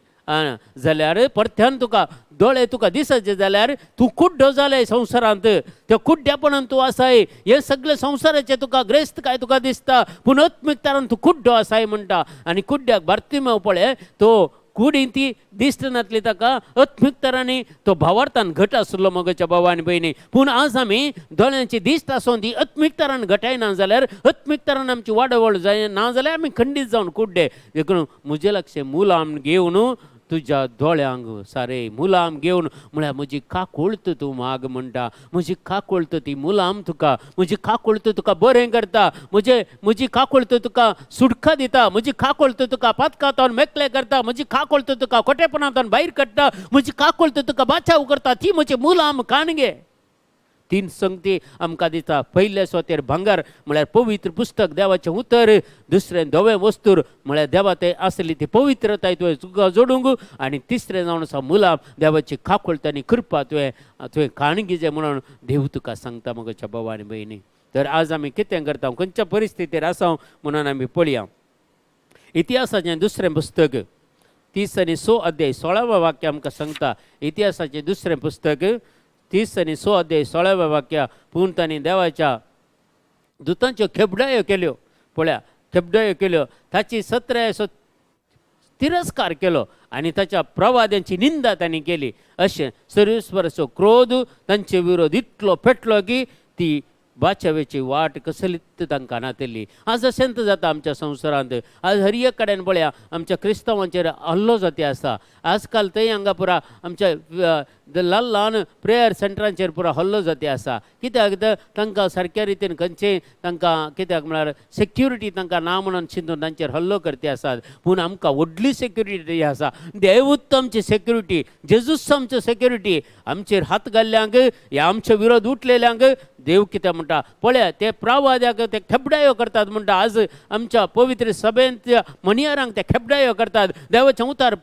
जाल्यार, परत्यान तुका दोळे तुका दिसचे जाल्यार तूं कुड्डो जालें संवसारांत, त्या कुड्ड्यापणान तूं आसाय, हें सगळें संवसाराचें तुका ग्रेस्त काय तुका दिसता, पूण आत्मीक तूं कुड्डो आसाय म्हणटा. आनी कुड्ड्याक बार्तिमेव पळय तो कुडीन ती दिश्ट नासली ताका, आत्मीक तरांनी तो भावार्थान घट आसलो मगच्या भाव आनी भयणी. पूण आज आमी दोळ्यांची दिश्ट आसून ती आत्मीक तरान घटायना जाल्यार, आत्मीक तरान आमची वाडवळ जाय ना जाल्यार आमी खंडीत जावन कुड्डे. देखून म्हजें लक्ष मुलाम घेवन तुज्या दोळ्यांक सारे मुलाम घेवन म्हळ्यार म्हजी काकुळत तूं माग म्हणटा. म्हजी काकुळत ती मुलाम तुका, म्हजी काकुळत तुका बरें करता, म्हजी काकुळत तुका सुटका दिता, म्हजी काकुळत तुका पातकांतून मेकळे करता, म्हजी काकुळत तुका खोटेपणांतून भायर काडटा, म्हजी काकुळत तुका बाचाव करता, ती म्हजी मुलाम कान घे. तीन संगती आमकां दिता. पयल्या सुवातेर भांगर म्हळ्यार पवित्र पुस्तक, देवाचें उतर. दुसरें धवें वस्तूर म्हळ्यार देवा ते आसली ती पवित्रताय तुवें तुका जोडूंक. आनी तिसरें जावन आसा मुलाम, देवाची काकुळट आनी कृपा तुवें तुवें काणगी जाय म्हणून देव तुका सांगता. म्हज्या भाव आनी भयणी, तर आज आमी कितें करता, खंयच्या परिस्थितीर आसा म्हणून आमी पळया. इतिहासाचें दुसरें पुस्तक 30 आनी 6 अध्याय 16व्या वाक्य आमकां सांगता. इतिहासाचें दुसरें पुस्तक 30 आनी 6 अध्याय 16व्या वाक्य. पूण तांणी देवाच्या दुतांच्यो खेबडायो केल्यो. पळया, खेबडायो केल्यो, ताची सत्रायेचो तिरस्कार केलो आनी ताच्या प्रवाद्यांची निंदा तांणी केली. अशें सर्वेस्वराचो क्रोध तांचे विरोध इतलो पेटलो की ती बाचावेची वाट कसलीच तांकां नातिल्ली. आज अशेंच जाता आमच्या संवसारांत. आज हर एक कडेन पळया, आमच्या क्रिस्तांवांचेर हल्लो जाती आसा. आजकाल थंय हांगा पुरा आमच्या ल्हान ल्हान प्रेयर सेंटरांचेर पुरा हल्लो जाती आसा. कित्याक तर तांकां सारक्या रितीन खंयचेय तांकां कित्याक म्हळ्यार सेक्युरिटी तांकां ना म्हणून चिंतून तांचेर हल्लो करती आसात. पूण आमकां व्हडली सेक्युरिटी आसा, देवूच आमची सेक्युरिटी, जेजूस आमची सेक्युरिटी. आमचेर हात घाल्ल्यांक ह्या आमचे विरोध उठलेल्यांक देव कितें म्हणटा पळया, ते प्रवाद्याक ते खेबडायो करतात म्हणटा. आज आमच्या पवित्र सभेंत मनियारांक ते खेबडायो करतात. देवाचें उतार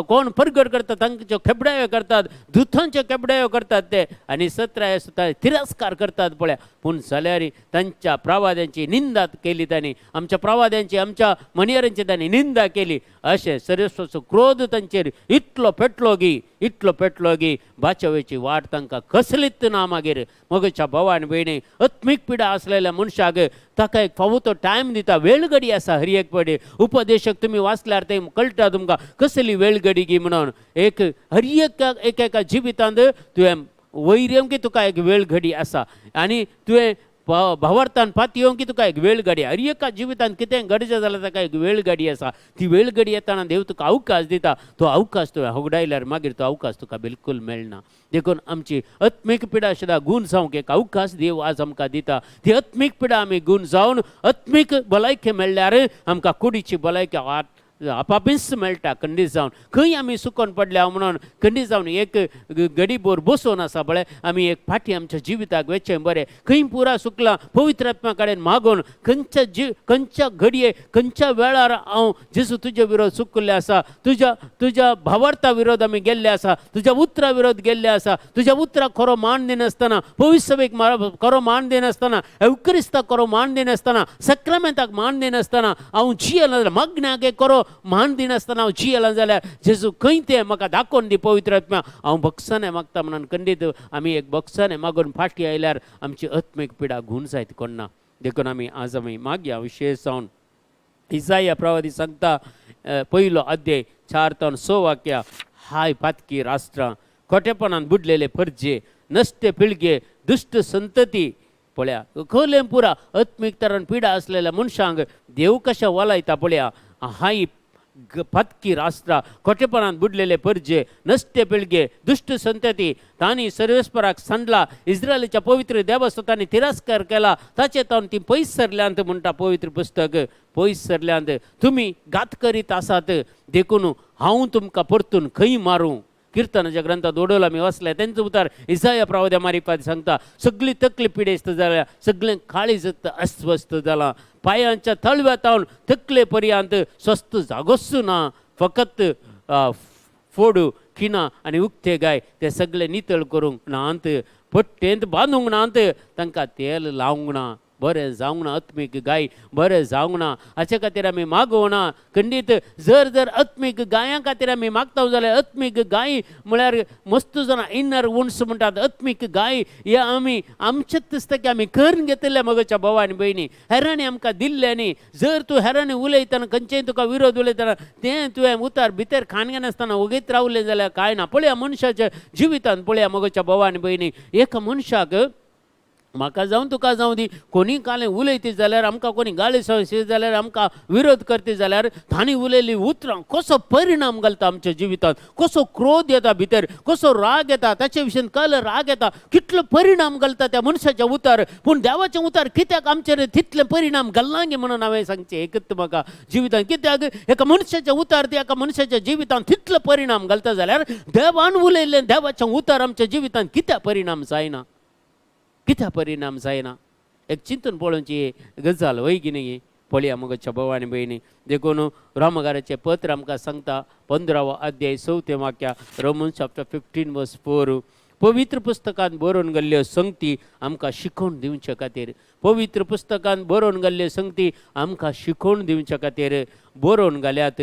कोण परगट करतात तांच्यो खेबडायो करतात, दुतांच्यो खेबडायो करतात ते आनी सत्राय सुद्दां तिरस्कार करतात पळया. पूण जाल्यार तांच्या प्रवाद्यांची निंदा केली तांणी, आमच्या प्रवाद्यांची आमच्या मनियारांची तांणी निंदा केली. अशें सर्वेस्वराचो क्रोध तांचेर इतलो पेटलो गी, इतलो पेटलो गी बाचवेची वाट तांकां कसलीच ना. मागीर मगच्या भाव आनी भयणी, आत्मीक पिडा आसलेल्या मनशाक ताका एक फावो तो टायम दिता. वेळगडी आसा हर एक पडे. उपदेशक तुमी वाचल्यार ते कळटा तुमकां कसली वेळगडी गी म्हणून. एक हर एक एका जिवितांत तुवें वयर येवंक की तुका एक वेळघडी आसा आनी तुवें भावार्थान पात येवंक की तुका एक वेळगाडी. हर एका जिवितांत कितें गरजें जाल्यार ताका एक वेळगाडी आसा. ती वेळगाडी येताना देव तुका अवकाश दिता. तो अवकाश तुवें होगडायल्यार मागीर तो अवकाश तुका बिलकूल मेळना. देखून आमची आत्मीक पिडा सुद्दां गूण जावंक एक अवकाश देव आज आमकां दिता. ती आत्मीक पिडा आमी गूण जावन आत्मीक भलायकी मेळ्ळ्यार आमकां कुडीची भलायकी आपापीच मेळटा. खंडीत जावन खंय आमी सुकोन पडल्या म्हणून खंडीत जावन एक गडीभर बसोन आसा पळय, आमी एक फाटी आमच्या जिविताक वेचें बरें. खंय पुरा सुकला पवित्र आत्मा कडेन मागून खंयच्या खंयच्या घडये खंयच्या वेळार हांव जेजू तुजे विरोध सुकल्ले आसा, तुज्या तुज्या भावार्था विरोध आमी गेल्ले आसा, तुज्या उतरा विरोध गेल्ले आसा, तुज्या उतराक खरो मान दिनासतना, पवित्र सभेक खरो मान दिनासतना, एवक्रिस्ताक खरो मान दिनासतना, सक्रामेंताक मान दिनासतना हांव जियेला जाल्यार, मागण्याक खरो मान दिनासतना हांव जियेला जाल्यार जेजू खंय तें म्हाका दाखोवन दी पवित्र आत्मा. हांव बक्षाने मागता म्हणून खंडीत आमी एक बक्षाने मागून फाटी आयल्यार आमची आत्मीक पिडा गूण जायत कोण्णा. देखून आमी आज आमी मागया. विशेश जावन इजाया प्रवादी सांगता, पयलो अध्याय 4 तावन 6 वाक्या, हाय पातकी राष्ट्रां, खोटेपणान बुडलेले परजे, नश्टे पिळगे, दुश्ट संतती. पळया खोलें पुरा आत्मीक तरान पिडा आसलेल्या मनशांक देव कशें वलायता पळया. हाय पातकी राष्ट्रां, खोटेपणान बुडलेले परजे, नश्टे पिळगे, दुश्ट संतती, तांणी सर्वेस्पराक सांडला, इस्रायलाच्या पवित्र देवाचो तांणी तिरस्कार केला, ताचे तावन ती पयस सरल्यांत म्हणटा पवित्र पुस्तक. पयस सरल्यांत, तुमी घात करीत आसात, देखून हांव तुमकां परतून खंय मारूं. किर्तनाच्या ग्रंथात ओडवला आमी वाचले तेंचो उतार इसाया प्रवाद्या मारिफात सांगता, सगळी तकली पिडेस्त जाल्या, सगळें काळीज अस्वस्थ जालां, पायांच्या तळव्या तावन तकले पर्यंत स्वस्थ जागोच ना, फकत फोडू खिणां आनी उक्ते गाय ते सगळे नितळ करूंक नात, पट्टेंत बांदूंक नात, तांकां तेल लावंक ना, बरें जावंक ना, आत्मीक गाय बरें जावंक ना. हाचे खातीर आमी मागोवना. खंडीत जर जर आत्मीक गायां खातीर आमी मागता जाल्यार आत्मीक गाय म्हळ्यार मस्त जाणां इनर वुंड्स म्हणटात. आत्मीक गाय हे आमी आमचेच दिसता की आमी करून घेतिल्ले. मगच्या भाव आनी भयणी, हेरांनी आमकां दिल्ले न्ही. जर तूं हेरांनी उलयतना खंयचेय तुका विरोध उलयतना तें तुवें उतार भितर खाण घेनासतना ओगीत रावलें जाल्यार कांय ना. पळया मनशाच्या जिवितान पळया मगच्या भाव आनी भयणी, एका मनशाक म्हाका जावं तुका जावं दी, कोणी कालें उलयती जाल्यार आमकां कोणी गाळी संवशी जाल्यार आमकां विरोध करती जाल्यार तांणी उलयल्लीं उतरां कसो परिणाम घालता आमच्या जिवितांत, कसो क्रोध येता भितर, कसो राग येता, ताचे विशीं कल राग येता, कितलो परिणाम घालता त्या मनशाच्या उतार. पूण देवाचें उतार कित्याक आमचेर तितले परिणाम घालना गे म्हणून हांवें सांगचें एकच म्हाका जिवितांत कित्याक एका मनशाच्या उतार ते एका मनशाच्या जिवितांत तितलो परिणाम घालता जाल्यार देवान उलयल्लें देवाचें उतार आमच्या जिवितांत कित्याक परिणाम जायना. कित्या परिणाम जायना? एक चिंतून पळोवची गजाल वय की न्ही? पळया मगोच्या भाव आनी भयणी, देखून रोमकाराचें पत्र आमकां सांगता, 15वो अध्याय चवथें वाक्या, Roman chapter 15 verse 4, पवित्र पुस्तकांत बरोवन गेल्ल्यो संगती आमकां शिकोवन दिवचे खातीर, पवित्र पुस्तकांत बरोवन गेल्ल्यो संगती आमकां शिकोवन दिवचे खातीर बरोवन घाल्यात.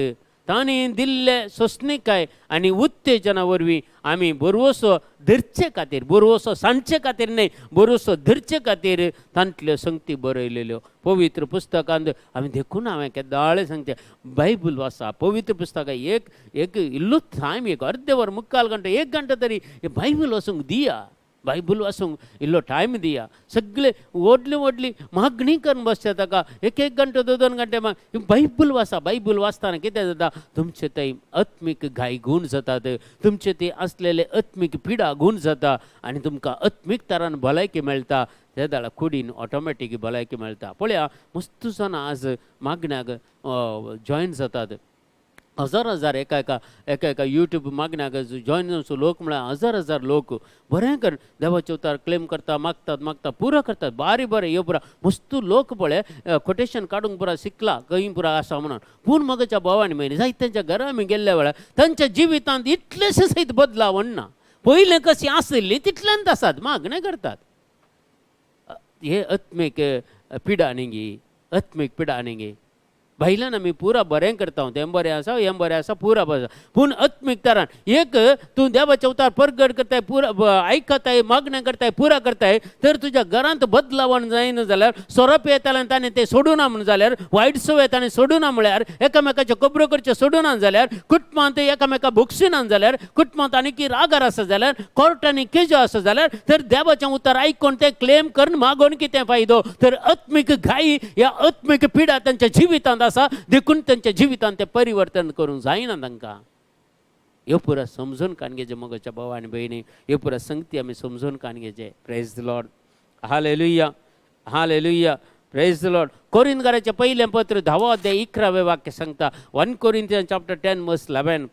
तांणी दिल्ले सोंसणिकाय आनी उत्तेजना वरवीं आमी बरवसो धरचे खातीर, बरवसो सांडचे खातीर न्हय, बरवसो धरचे खातीर तांतल्यो संगती बरयलेल्यो पवित्र पुस्तकांत आमी. देखून हांवें केदाळे सांगचें, बायबल वाचा, पवित्र पुस्तकां एक एक इल्लो टायम, एक अर्दे वर, मुक्काल घंटो, एक घंटो तरी बायबल वाचूंक दिया. बायबल वाचूंक इल्लो टायम दिया. सगळे व्हडली व्हडली मागणी करून बसता ताका एक एक घंटो, दोन दोन घंटे. बायबल वाचा. बायबल वाचतना कितें जाता? तुमचे थंय आत्मीक घाय गूण जातात, तुमचे ते आसलेले आत्मीक पिडा गूण जाता आनी तुमकां आत्मीक तरान भलायकी मेळटा. ते जाल्यार कुडीन ऑटोमॅटीक भलायकी मेळटा. पळया, मस्त जाणां आज मागण्याक जॉयन जातात, हजार हजार, एका एका एका एका युट्यूब मागण्याक जॉयन जावचो लोक म्हळ्यार हजार हजार लोक. बरें कर, देवाचे उतार क्लेम करता, मागतात, मागता, पुरो करतात. बारी बरें. ह्यो पुरा मस्तू लोक पळय कोटेशन काडूंक पुरा शिकला, खंय पुरा आसा म्हणून. पूण मगच्या भावानी भयणी, जायत तेंच्या घरा आमी गेल्ल्या वेळार तांच्या जिवितांत इतलेशें सयत बदलाव ना. पयलें कशी आशिल्ली तितल्यान आसात, मागणें करतात. हे आत्मीक पिडा न्ही गी? आत्मीक पिडा न्ही गी? भायल्यान आमी पुरा बरें करता, तें बरें आसा, हें बरें आसा, पुरा बरें आसा. पूण आत्मीक तरान एक तूं देवाच्या उतार परगट करताय, पुरा आयकताय, मागणें करताय, पुरा करताय, तर तुज्या घरांत बदलावण जायना जाल्यार, सोरो पियेताले आनी ताणें तें सोडूना म्हण जाल्यार, वायट संवय ताणें सोडूना म्हळ्यार, एकामेकाच्यो खबरो करच्यो सोडूना जाल्यार, कुटुंबांत एकामेका भोगशिना जाल्यार, कुटुंबांत आनीक रागार आसा जाल्यार, कोर्टांनी केजो आसा जाल्यार, तर देवाचें उतर आयकून तें क्लेम करून मागोवन कितें फायदो? तर आत्मीक घाई या आत्मीक पिडा तांच्या जिवितांत आसा, देखून तांच्या जिवितांत तें परिवर्तन करूंक जायना तांकां. ह्यो पुरा समजून कान घेवचें मगोच्या भाव आनी भयणी. ह्यो पुरा संगती आमी समजून कान घेवचें. Praise the Lord. Hallelujah, hallelujah. Praise the Lord. कोरिंदकाराचें पयलें पत्र 10वो अध्याय 11वें वाक्य सांगता, 1 Corinthian chapter 10 verse 11,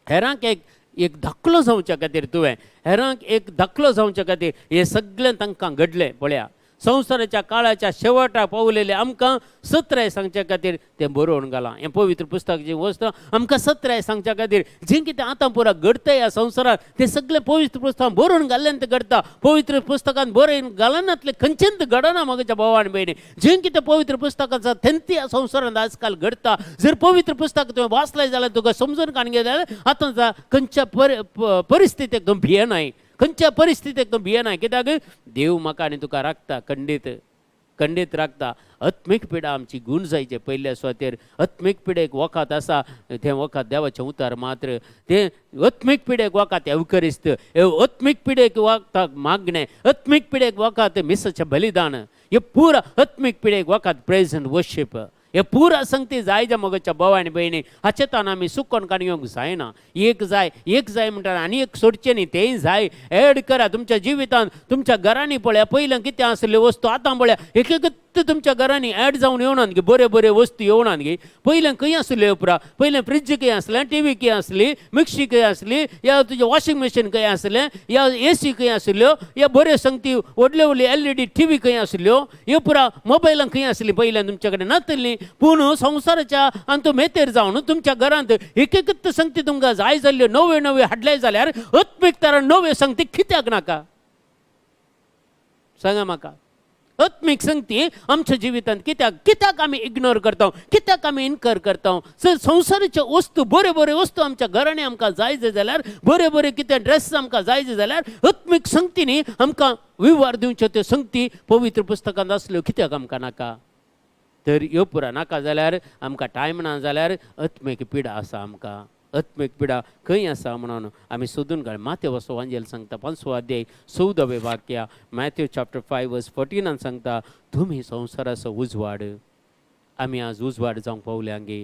हेरांक एक एक धाकलो जावच्या खातीर, तुवें हेरांक एक धाकलो जावच्या खातीर हें सगळें तांकां घडलें. पळया, संवसाराच्या काळाच्या शेवटाक पावलेले आमकां सत्राय सांगच्या खातीर तें बरोवन घालां. हें पवित्र पुस्तक जें वस्त आमकां सत्राय सांगच्या खातीर, जें कितें आतां पुरा घडटा ह्या संवसारांत, तें सगळें पवित्र पुस्तकान बरोवन घाल्ल्यान तें घडटा. पवित्र पुस्तकान बरोवन घालनातलें खंयचेंच घडना. म्हज्या भाव आनी भयणी, जें कितें पवित्र पुस्तक आसा तेंच ह्या संवसारांत आजकाल घडटा. जर पवित्र पुस्तक तुवें वाचलें जाल्यार, तुका समजून काडून घेतलें जाल्यार, आतां खंयच्या परिस्थितीक तूं भियेनाय. खंयच्या परिस्थितीक तूं भियेनाय, कित्याक देव म्हाका आनी तुका राखता, खंडीत खंडीत राखता. आत्मीक पिडा आमची गूण जायचे पयल्या सुवातेर आत्मीक पिडेक वखद आसा, तें वखद देवाचें उतर मात्र. तें आत्मीक पिडेक वखद एवकरिस्त, आत्मीक पिडेक वखद मागणें, आत्मीक पिडेक वखद मिसाचें बलिदान, हे पुरा आत्मीक पिडेक वखद प्रेज अँड वर्शीप. हे पुरा संगती जाय ज्या मगच्या भाव आनी भयणी. हाचे तान आमी सुकोन काडून येवंक जायना. एक जाय, एक जाय म्हणटा आनी एक सोडचें न्ही, तेंय जाय, एड करा तुमच्या जिवितांत. तुमच्या घरांनी पळया, पयलें कितें आसल्यो वस्तू, आतां पळया, एक एक तुमच्या घरांनी एड जावन येवनात गे? बऱ्यो बऱ्यो वस्तू येवनात गे? पयलें खंय आसल्यो उपरा? पयलें फ्रिज खंय आसलें? टीव्ही खंय आसली? मिक्सी खंय आसली? या तुजें वॉशिंग मशीन खंय आसलें? या एसी खंय आसल्यो? या बऱ्यो संगती व्हडल्यो व्हडल्यो एलईडी टीव्ही खंय आसल्यो? ह्यो पुरा मोबायलां खंय आसलीं पयल्यान? तुमच्या कडेन नातली. पूण संवसाराच्या आनी मेतेर जावन तुमच्या घरांत एक एकच संगती तुमकां जाय जाल्ल्यो नव्यो नव्यो हाडले जाल्यार, आत्मीक तरान नव्यो संगती कित्याक नाका, सांगा म्हाका. आत्मीक संगती आमच्या जिवितांत कित्याक कित्याक आमी इग्नोर करता? कित्याक आमी इनकर करता? जर संवसाराच्यो वस्तू, बऱ्यो बऱ्यो वस्तू आमच्या घरांनी आमकां जाय जाल्यार, बरे बरे कितें ड्रेस आमकां जाय जाल्यार, आत्मीक संगतीनी आमकां विवार दिवच्यो त्यो संगती पवित्र पुस्तकांत आसल्यो कित्याक आमकां नाका? तर ह्यो पुरा नाका जाल्यार, आमकां टायम ना जाल्यार, आत्मीक पिडा आसा आमकां. आत्मीक पिडा खंय आसा म्हणून आमी सोदून काड. मातेव वांजेल सांगता, 5वो अध्याय 14वें वाक्य, मॅथ्यू चॅप्टर 5 वर्स 14 सांगता, तुमी संवसाराचो उजवाड. आमी आज उजवाड जावंक पावल्या गे?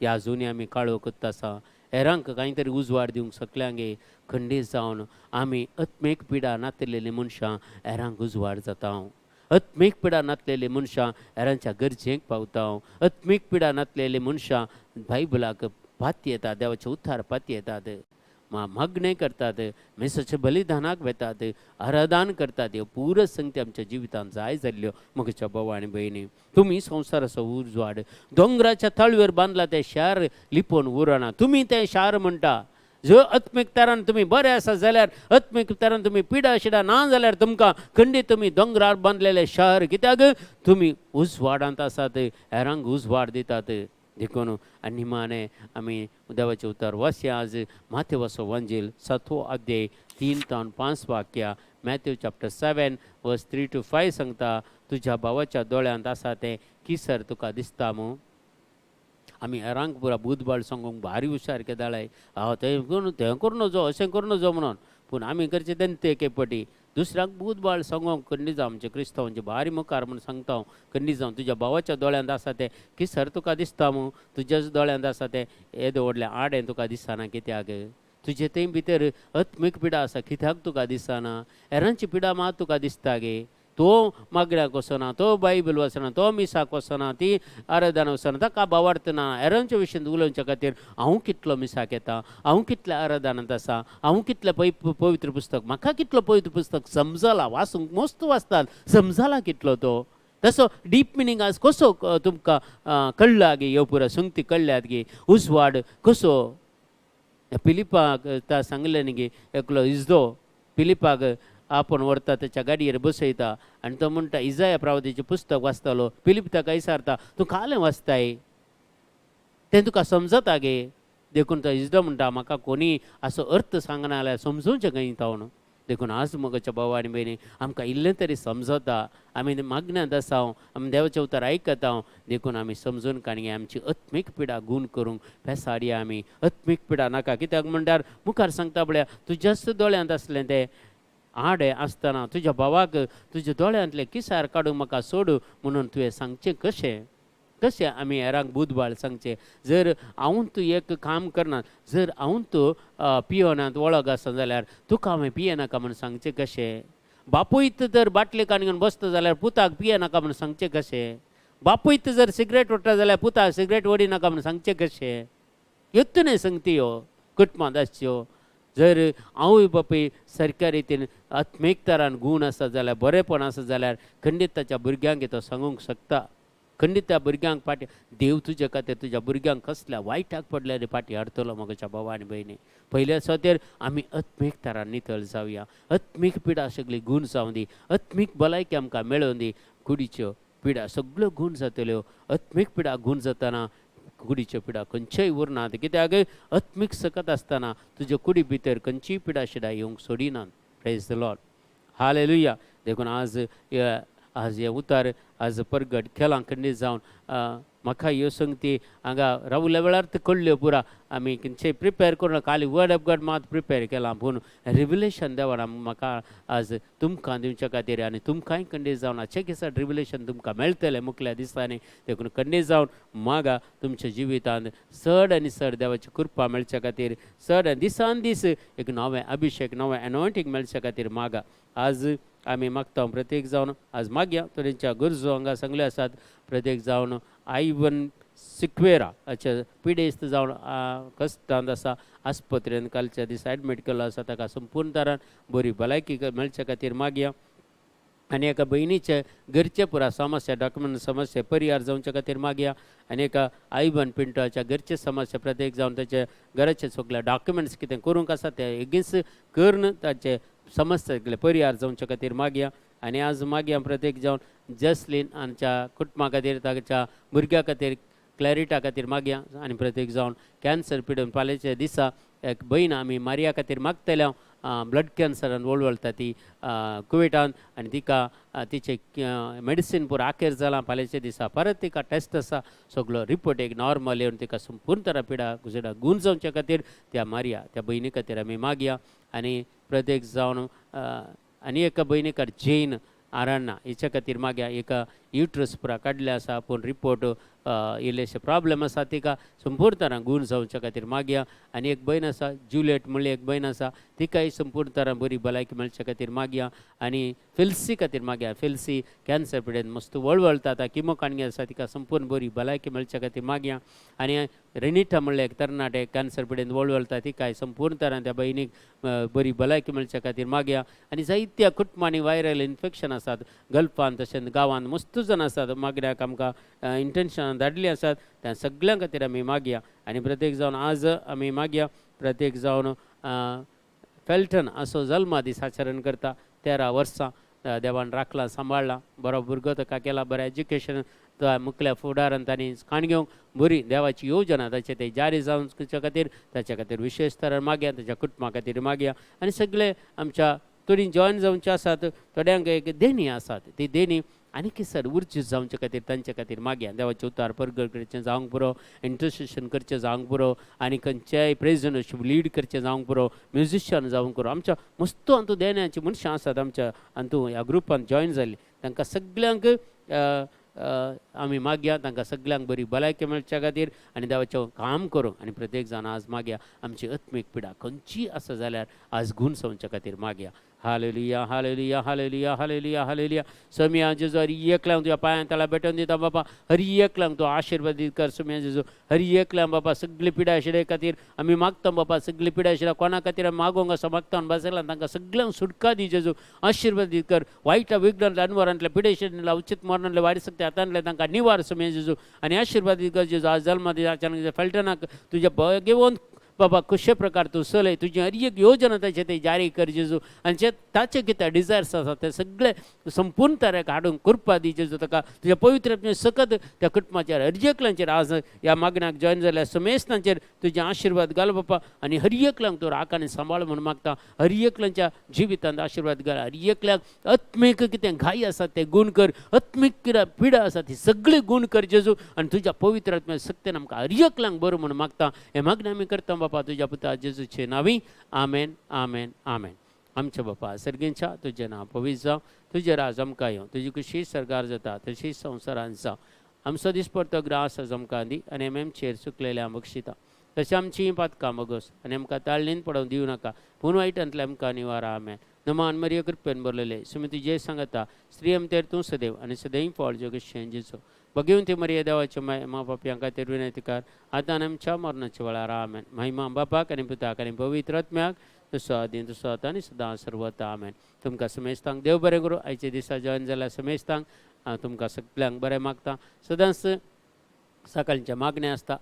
ह्या अजुनूय आमी काळो करता आसा? हेरांक कांय तरी उजवाड दिवंक शकल्या गे? खंडीत जावन आमी आत्मीक पिडा नातिल्लेलीं मनशां हेरांक उजवाड जाता. आत्मीक पिडा नातलेली मनशां हेरांच्या गरजेक पावता. आत्मीक पिडा नातलेली मनशां बायबलाक पाती येतात, देवाचे उतार पाती येतात. मागणें करतात, मेसाच्या बलिदानाक वेतात, आराधन करतात. ह्यो पुरो संगती आमच्या जिवितांत जाय जाल्ल्यो. म्हज्या भाव आनी भयणी, तुमी संवसाराचो उजवाड. दोंगराच्या तळवेर बांदला तें शार लिपोवन उरना. तुमी तें शार म्हणटा. जर आत्मीक तरान तुमी बरे आसा जाल्यार, आत्मीक तरान तुमी पिडा शिडा ना जाल्यार तुमकां खंडीत तुमी दोंगरार बांदलेलें शार. कित्याक तुमी उजवाडांत आसात, हेरांक उजवाड दितात. देखून आनी निमाणें आमी देवाचें उतर वाचया आज माथेवाचो वंजील 7वो अध्याय 3 ते 5 वाक्या. Matthew chapter 7 verse 3 to 5 सांगता, तुज्या भावाच्या दोळ्यांत आसा तें किसर तुका दिसता मू? आमी हेरांक पुरा बुदबाळ सांगूंक भारी हुशार केदाळाय, हांव तें करून तें करूं नजो, अशें करूं नजो म्हणून. पूण आमी करचें तें ते एके पटी दुसऱ्याक बुदबाळ सांगोंक खंडी जावं आमचे क्रिस्तांवांचे भारी मुखार म्हूण सांगता हांव. खंडी जावं तुज्या भावाच्या दोळ्यांत आसा तें किसर तुका दिसता मू? तुज्याच दोळ्यांत आसा तें येदें व्हडलें आडें तुका दिसना कित्याक? तुजे थंय भितर आत्मीक पिडा आसा, कित्याक तुका दिसना? हेरांची पिडा मात तुका दिसता गे. तो मागण्याक वचना, तो बायबल वचना, तो मिसाक वचना, ती आराधना वचना, ताका भावार्थ ना. हेरांच्या विशयन उलोवच्या खातीर हांव कितलो मिसाक येता, हांव कितल्या आराधनांत आसा, हांव कितलें पवित्र पुस्तक, म्हाका कितलो पवित्र पुस्तक समजला. वाचूंक मस्त वाचतात, समजला कितलो तो तसो डीप मिनींग आज कसो तुमकां कळ्ळा गे? ह्यो पुरा संगती कळ्ळ्यात गे? उजवाड कसो पिलिपाक ता सांगलें न्ही गे. एकलो इजदो पिलिपाक आपोवन व्हरता, तेच्या गाडयेर बसयता आनी तो म्हणटा, इजाया प्रावतीचें पुस्तक वाचतालो. पिलीप ताका विचारता, तूं कालें वाचताय तें तुका समजता गे? देखून तो इजदो म्हणटा, म्हाका कोणी असो अर्थ सांगना जाल्यार समजूचें खंय तो म्हणून. देखून आज मगच्या भाव आनी भयणी, आमकां इल्लें तरी समजता, आमी मागण्यांत आसा, आमी देवाचें उतर आयकता. देखून आमी समजून काणी आमची आत्मीक पिडा गूण करूंक पेसाडया. आमी आत्मीक पिडा नाका. कित्याक म्हणल्यार मुखार सांगता पळया, तुज्याच दोळ्यांत आसलें तें आडे आसतना तुज्या भावाक तुज्या दोळ्यांतलें किसार काडूंक म्हाका सोड म्हणून तुवें सांगचें कशें? कशें आमी हेरांक बुदबाळ सांगचें जर हांव तूं एक काम करना? जर हांव तूं पियोनात वळख आसा जाल्यार तुका हांवें पियेनाका म्हूण सांगचें कशें? बापूय तर बाटले काण घेवन बसता जाल्यार पुताक पियेनाका म्हूण सांगचें कशें? बापूय जर सिगरेट ओडटा जाल्यार पुताक सिगरेट ओडिनाका म्हूण सांगचें कशें? येत न्हय संगती ह्यो कुटुंबांत आसच्यो. जर आवय बापूय सारक्या रितीन आत्मीक तरान गूण आसा जाल्यार, बरेपण आसा जाल्यार खंडीत ताच्या भुरग्यांक तो सांगूंक शकता. खंडीत त्या भुरग्यांक फाटी देव तुजे खातीर तुज्या भुरग्यांक कसल्या वायटाक पडल्यार फाटी हाडटलो. म्हज्या भावा आनी भयणी, पयल्या सुवातेर आमी आत्मीक तरान नितळ जावया. आत्मीक पिडा सगळी गूण जावं दी. आत्मीक भलायकी आमकां मेळोवन दी. कुडीच्यो पिडा सगळ्यो गूण जातल्यो. आत्मीक पिडा गूण जातना कुडीच्यो पिडा खंयच्योय उरनात. कित्याक आत्मीक सकत आसतना तुज्या कुडी भितर खंयचीय पिडा शिडा येवंक सोडिनात. Praise the Lord, hallelujah. देखून आज हें उतर आज परगट केलां. खंडीत जावन म्हाका ह्यो संगती हांगा रावल्या वेळार त्यो कळ्ळ्यो पुरा. आमी खंयचें प्रिपेर करून खाली वर्ड ऑफ गॉड मात प्रिपेर केलां, पूण रिविलेशन देवान म्हाका आज तुमकां दिवच्या खातीर आनी तुमकांय खंडीत जावन हाचे किसान रिविलेशन तुमकां मेळटलें मुखल्या दिसांनी. देखून खंडीत जावन मागा, तुमच्या जिवितांत चड आनी चड देवाची कृपा मेळच्या खातीर, चड आनी दिसान दीस एक नवें अभिशेक, नवें एनॉयंटींग मेळच्या खातीर मागा. आज आमी मागता प्रत्येक जावन आज मागया. थोड्यांच्या गरजो हांगा सांगल्यो आसात. प्रत्येक जावन आयवन सिक्वेरा हाचे पिडेस्त जावन कश्टांत आसा, आस्पत्रेन कालच्या दिसा एडमीट केल्लो आसा, ताका संपूर्ण तरान बरी भलायकी मेळच्या खातीर मागया. आनी एका भयणीचे घरचे पुरा समस्या, डॉक्युमेंट समस्या परिहार जावच्या खातीर मागया. आनी एका आयवन पिंटोच्या घरचे समस्या, प्रत्येक जावन ताचे घराचे सगळे डॉक्युमेंट्स कितें करूंक आसा ते एगेन्स्ट करून ताचे समस्या सगळे परिहार जावच्या खातीर मागया. आनी आज मागया प्रत्येक जावन जसलीन आमच्या कुटुंबा खातीर, ताच्या भुरग्या खातीर, क्लॅरिटा खातीर मागया. आनी प्रत्येक जावन कॅन्सर पिडून फाल्यांच्या दिसा एक भयण आमी मारिया खातीर मागतले. ब्लड कॅन्सरान वळवळटा ती कुवेटान आनी तिका तिचे मेडिसीन पुरो आखेर जालां. फाल्यांच्या दिसा परत तिका टेस्ट आसा. सगलो रिपोर्ट एक नॉर्मल येवन तिका संपूर्ण तरा पिडा गुजडा गूण जावच्या खातीर त्या मारिया त्या भयणी खातीर आमी मागया. आनी प्रत्येक जावन आनी एका भयणी खातीर, जैन आराणा हिच्या खातीर मागया. एका युट्रस पुरा काडले आसा पूण रिपोर्ट इल्लेशे प्रॉब्लेम आसा तिका संपूर्ण तरान गूण जावच्या खातीर मागया. आनी एक भयण आसा जुलियट म्हणली एक भयण आसा तिकाय संपूर्ण तरान बरी भलायकी मेळच्या खातीर मागया. आनी फिल्सी खातीर मागया. फिल्सी कॅन्सर पिडेन मस्त वळवळटा आतां किमो काणगी आसा तिका संपूर्ण बरी भलायकी मेळच्या खातीर मागया. आनी रेनिटा म्हणलें एक तरणाटे कॅन्सर पिडेन वळवळटा तिकाय संपूर्ण तरान त्या भयणीक बरी भलायकी मेळच्या खातीर मागया. आनी जायत्या कुटुंबांनी वायरल इन्फेक्शन आसात गल्फान तशेंच गांवांत मस्त जाण आसात मागण्याक आमकां इंटेन्शनां धाडली आसात त्या सगळ्यां खातीर आमी मागया. आनी प्रत्येक जावन आज आमी मागया प्रत्येक जावन फेल्टन असो जल्मा दीस आचरण करता 13 वर्सां देवान राखला सांबाळ्ळा बरो भुरगो ताका केला बरें एज्युकेशन मुखल्या फुडारान तांणी काण घेवंक बरी देवाची योजना ताचें ते जारी जावच्या खातीर ताच्या खातीर विशेश तरान मागया ताच्या कुटुंबा खातीर मागया. आनी सगळे आमच्या थोडीं जॉयन जावचे आसात थोड्यांक एक देणी आसात ती देणी आनी सर उर्जीत जावचे खातीर तांचे खातीर मागया. देवाचें उतार परगट करचें जावंक पुरो, इंटरसेशन करचें जावंक पुरो आनी खंयच्याय प्रेजनशिप लीड करचें जावंक पुरो, म्युजिशियन जावंक पुरो. आमच्या मस्त अंतू देण्याची मनशां आसात आमच्या अंतू ह्या ग्रुपान जॉयन जाल्ली तांकां सगल्यांक आमी मागया तांकां सगल्यांक बरी भलायकी मेळच्या खातीर आनी देवाचें काम करूंक. आनी प्रत्येक जाण आज मागया आमची आत्मीक पिडा खंयची आसा जाल्यार आज गूण जावच्या खातीर मागया. Hallelujah hallelujah hallelujah hallelujah hallelujah. समिया जेजू हरी एकल्यांक तुज्या पांयां तळा भेटोवन दिता बाबा, हरी एकल्यांक तूं आशिर्वादीत कर समिया जेजू. हरी एकल्यांक बाबा सगळी पिडा आशिल्ले खातीर आमी मागता बाबा, सगळी पिडा आशिल्ल्या कोणा खातीर आमी मागोंक आसा मागता बसयला तांकां सगल्यांक सुटका दी जेजू, आशिर्वादीत कर. वायट विघ्नांतल्या अनवरांतल्या पिडेशिल्ल्या उचित मरणांतल्या वायट सक्ते हातांतल्या तांकां निवार समिया जेजू आनी आशिर्वादीत कर जेजू. आज जल्मा दिसा अचानक फेलटनाक तुज्या घेवन बाबा कशे प्रकार तूं चलय तुजी हर एक योजना ताचें ते जारी कर जेजू आनी जे ताचे कितें डिजायर्स आसा ते सगळे संपूर्ण तरेक हाडून कृपा दी जेजू ताका तुज्या पवित्र सकत त्या कुटुंबाचेर हर एकल्यांचेर आज ह्या मागण्याक जॉयन जाल्ल्या समेस्तांचेर तुजे आशिर्वाद घाल बाबा आनी हर एकल्यांक तूं राख आनी सांबाळ म्हूण मागता. हर एकल्यांच्या जिवितांत आशिर्वाद घाल, हर एकल्याक आत्मीक कितें घाई आसा ते गूण कर, आत्मीक कितें पिडा आसा ती सगळी गूण कर जेजू आनी तुज्या पवित्र आत्म्या सक्तेन आमकां हर एकल्यांक बरो म्हूण मागता. हें मागणें आमी करता बापा तुज्या पुता जेजूचे नांवी, आमेन आमेन आमेन. आमच्या बापा सर्गेंच्या तुजें नांव पवित्र जावं, तुजें राज आमकां येवं, तुजी खुशी सरकार जाता तशी संवसारांत जावं. आमचो दिसपडतो ग्रास आज आमकां दी आनी आमी आमचेर चुकलेल्या बक्षिता तशें आमचीं पातकां बगस आनी आमकां ताळणीन पडोवंक दिवं नाका पूण वायटांतल्या आमकां निवारा. आमेन. नमान मरिय कृपेन भरलेले सुमी तुजें सांगता स्त्री आमतेर तूं सदैव आनी सदैव फळ जगशें जेजू. भगवंती ती मरिय देवाचे माय मा पापयां खातीर विनंती कर आतां आमच्या मरणाच्या वेळार. आमेन. महिमा बापाक आनी पुताक आनी पवित्र आत्म्याक तसो आदी तसो आतां आनी सदां सर्वता. आमेन. तुमकां समेस्तांक देव बरें करूं. आयच्या दिसा जॉयन जाल्या समेस्तांक हांव तुमकां सगल्यांक बरें मागता. सदांच सकाळचें मागणें आसता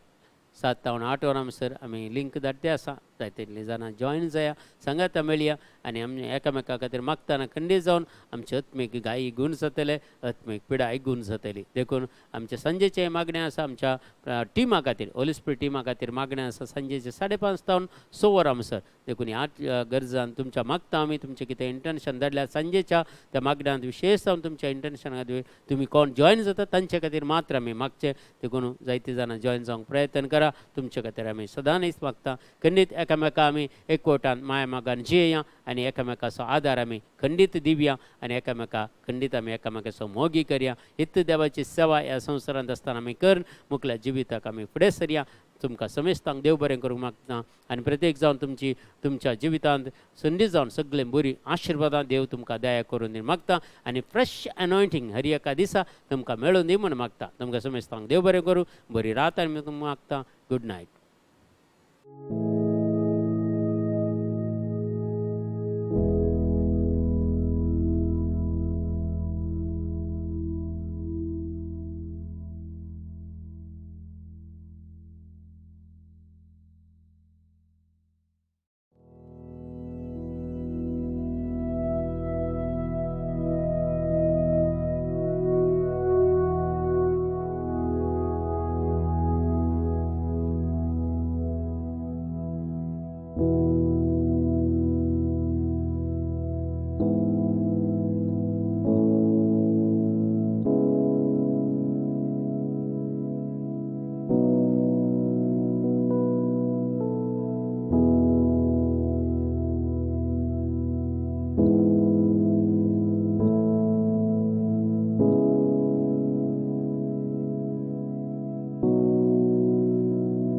7 ते 8 वरां म्हणसर आमी लिंक धाडटे आसा, जाय तितलीं जाणां जॉयन जाया, सांगाता मेळया आनी आमी एकामेका खातीर मागतना खंडीत जावन आमचे आत्मीक गायी गूण जातले, आत्मीक पिडाय गूण जातली. देखून आमचे सांजेचें मागणें आसा आमच्या टिमा खातीर, होली स्पिरिट टिमा खातीर मागणें आसा सांजेचें 5:30 जावन 6 वरां म्हणसर. देखून ह्या गरजान तुमच्या मागता आमी तुमचें कितें इंटेन्शन धाडल्यार सांजेच्या त्या मागण्यांत विशेश जावन तुमच्या इंटेन्शना खातीर तुमी कोण जॉयन जाता तांचे खातीर मात्र आमी मागचें. देखून जायते जाणां जॉयन जावंक प्रयत्न करा, तुमचे खातीर आमी सदांच मागता. खंडीत एकामेका आमी एकवटान माया मागान जियेया आनी एकामेकाचो आदार आमी खंडीत दिवया आनी एकामेका खंडीत आमी एकामेकाचो मोगी करया. इत्त देवाची सेवा ह्या संवसारांत आसतना आमी कर मुखल्या जिविताक आमी फुडें सरया. तुमकां समेस्तांक देव बरें करूंक मागता आनी प्रत्येक जावन तुमची तुमच्या जिवितांत संदी जावन सगळें बरी आशिर्वादां देव तुमकां दया करून दी मागता आनी फ्रेश अनॉयंटींग हर एका दिसा तुमकां मेळून दी म्हूण मागता. तुमकां समेस्तांक देव बरें करूं, बरी रात आनी मागता. Good night.